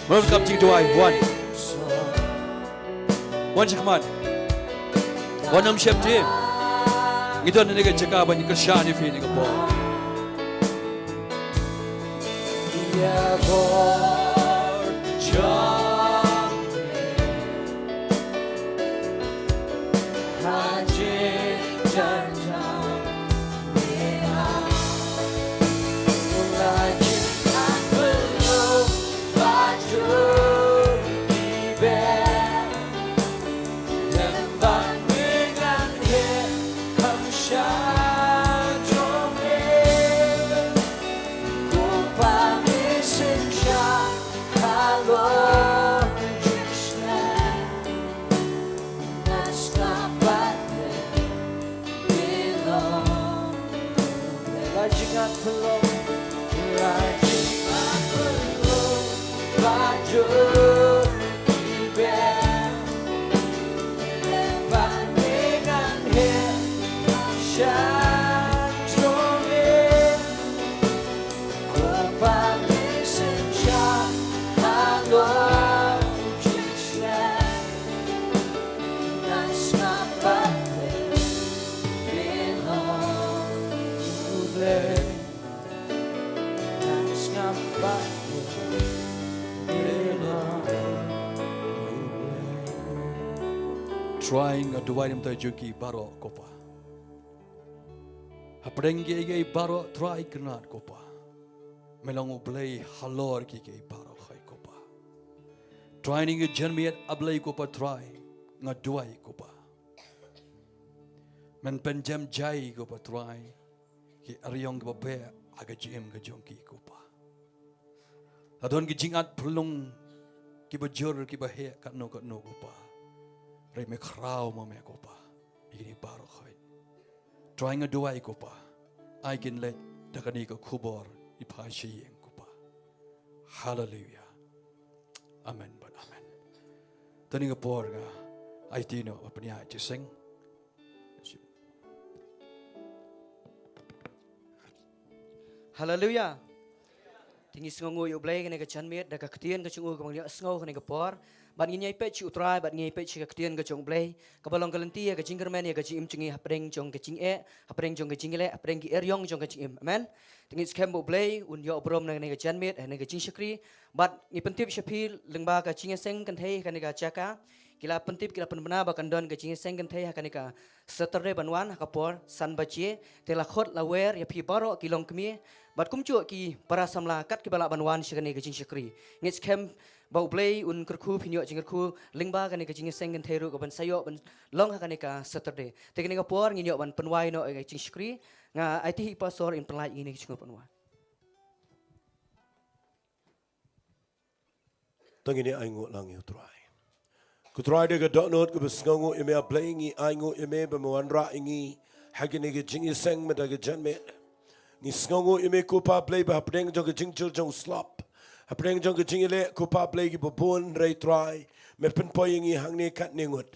Mano ba donkam jingduwai, wan. Wan sha khmat. Wan nym sheptieng. Ngi don ha kane ka jaka ban kyrshan ïa phi ha kane ka por. Trai, nga duwai namar jong ki baroh ko Pa. Hapdeng kiei kiei baroh Trai, kynrad ko Pa. Me long U Blei halor kiei kiei baroh hi ko Pa. Trai, ha kane ka janmiet A Blei ko Pa Trai, nga duwai ko Pa, men pynjem jai ko Pa Trai ki eriong kiba beh ha ka jingim ka jong ki ko Pa. La don ki jingat pyrlong kiba jur kiba heh katno katno ko Pa. Hynrei me khraw ma me ko Pa ïa kine baroh hi. Trai, nga duwai ko Pa, ai kin leit da kane ka khubor i pha sha ïing ko Pa. Haleluya. Amen bad amen. To ha kane ka por nga aiti noh ba pynïaid jingïaseng. Haleluya. Te ngi sngewnguh ïa U Blei ha kane ka janmiet da ka ktien ka jong u kaba ngi ïohsngew ha kane ka por. Bad ngin ïai peit sha U Trai, bad ngin ïai peit sha ka ktien ka jong U Blei, kaba long ka lynti ïa ka jingkyrmen ïa ka jingim jong ngi hapdeng jong ka jingeh, hapdeng jong ka jingïaleh, hapdeng ki eriong jong ka jingim. Amen. Te ngi skhem ba U Blei un ïoh burom na kane ka janmiet, ha kane ka jingshakri. Bad ngi pyntip sha phi lyngba ka jingïaseng kynthei ha kane ka jaka. Ki la pyntip, ki la pynbna ba kan don ka jingïaseng kynthei ha kane ka Saturday ban wan ha ka por san baje. Te la khot la wer ïa phi baroh ki longkmie bad kumjuh ki para samla kat kiba lah ban wan sha kane ka jingshakri. Ngi skhem ba U Blei un kyrkhu, phin ïoh jingkyrkhu lyngba kane ka jingïaseng kynthei ruh kaban sa ïoh ban long ha kane ka Saturday. Te ha kane ka por ngin ïoh ban pynwai noh ïa ka jingshakri. Nga aiti ha i pastor in pynlait ïa kane ka jingpynwai. To ngin ïa ainguh lang ïa U Trai. Ko Trai, da ka dohnud kaba sngewnguh ïa me A Blei, ngi ainguh ïa me ba me wanrah ïa ngi ha kane ka jingïaseng mynta ka janmiet. Ngi sngewnguh ïa me ko Pa Blei ba hapdeng jong ka jingjur jong u slap, hapdeng jong ka jingïaleh ko Pa Blei kiba bun, hynrei Trai, me pynpoi ïa ngi hangne katne ngut.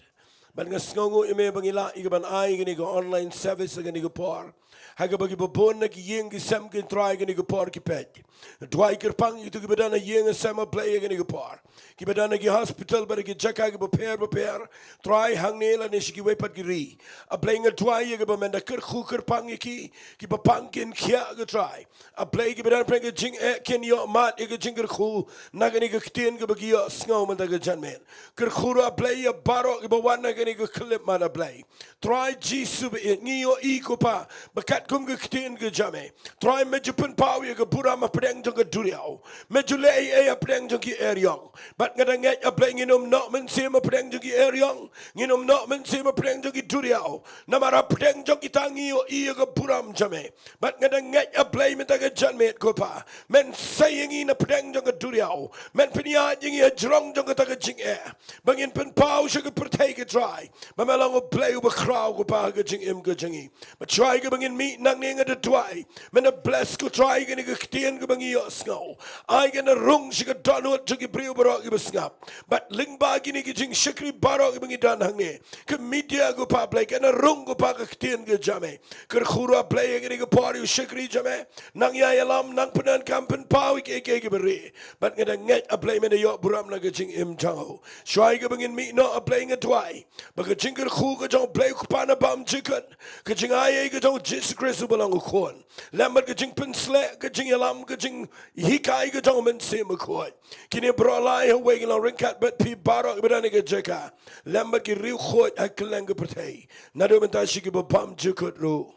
Bad nga sngewnguh ïa me ba ngi lah ïa kaban ai kane ka online service ha kane ka por, ha kaba kiba bun na ki ïing ki sem, ko Trai, ha kane ka por ki peit. Duwai kyrpang ïa kito kiba don ha ïing ha sem A Blei ha kane ka por, kiba don ha ki hospital bad ha ki jaka kiba pher bapher, Trai, hangne lane sha kiwei pat ki ri. A Blei, nga duwai ïa ki ba men da kyrkhu kyrpang ïa ki, kiba pang kin khiah ko Trai. A Blei, kiba don pdeng ka jingeh kin ïoh mad ïa ka jingkyrkhu na kane ka ktien kaba ki ïohsngew mynta ka janmiet. Kyrkhu ruh A Blei ïa baroh kiba wan na kane ka khyllipmat A Blei. Trai Jisu ba ïeit, ngi ïohi ko Pa ba katkum ka ktien ka jong me, Trai, me ju pynpaw ïa ka burom hapdeng jong ka duriaw. Me ju leh ei ei hapdeng jong ki eriong. Bad nga da ngeit A Blei ngin ym noh mynsiem hapdeng jong ki eriong, ngin ym noh mynsiem hapdeng jong ki duriaw. Namar hapdeng jong kita ngi ïohi ïa ka burom jong me. Bad nga da ngeit A Blei mynta ka janmiet ko Pa, men sei ïa ngi na pdeng jong ka duriaw, men pynïaid ïa ngi hajrong jong kata ka jingeh, ba ngin pynpaw sha ka pyrthei ko Trai ba me long U Blei uba khraw ko Pa ha ka jingim ka jong ngi. Bad Trai, kaba ngin mih nangne nga da duwai men da bless ko Trai kane ka ktien kaba ngi ïohsngew. Ai kan da rung sha ka dohnud jong ki briew baroh kiba sngap. Bad lyngba kine ki jingshakri baroh kiba ngi don hangne, ka media ko Pa Blei, kan da rung ko Pa ka ktien ka jong me. Kyrkhu ruh A Blei ha kane ka por ïa u shakri jong me. Nang ïa ïalam, nang pyndonkam, pynpaw ïa kiei kiei kiba rieh. Bad nga da ngeit A Blei men da ïoh burom na ka jingim jong u. Shuwa kaba ngin mih noh A Blei nga duwai ba ka jingkyrkhu ka jong U Blei U Kpa na bymjukut, ka jingai ei ka jong U Jisu Khrist uba long U Khun, lem bad ka jingpynsleh, ka jingïalam, ka jinghikai ka jong U Mynsiem Bakhuid, kine baroh lai ha wei kin long ryngkat bad phi baroh kiba don ha ka jaka, lem bad ki riewkhuid ha kylleng ka pyrthei, naduh mynta sha kiba bymjukut ruh.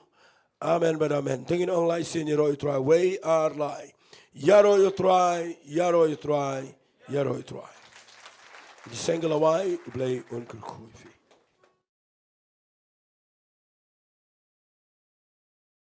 Amen bad amen. Te ngin ong lai sien, ïaroh ïa U Trai, wei ar lai. Ïaroh ïa U Trai, ïaroh ïa U Trai, ïaroh ïa U Trai. Jingïaseng ka la wai, U Blei un kyrkhu ïa phi.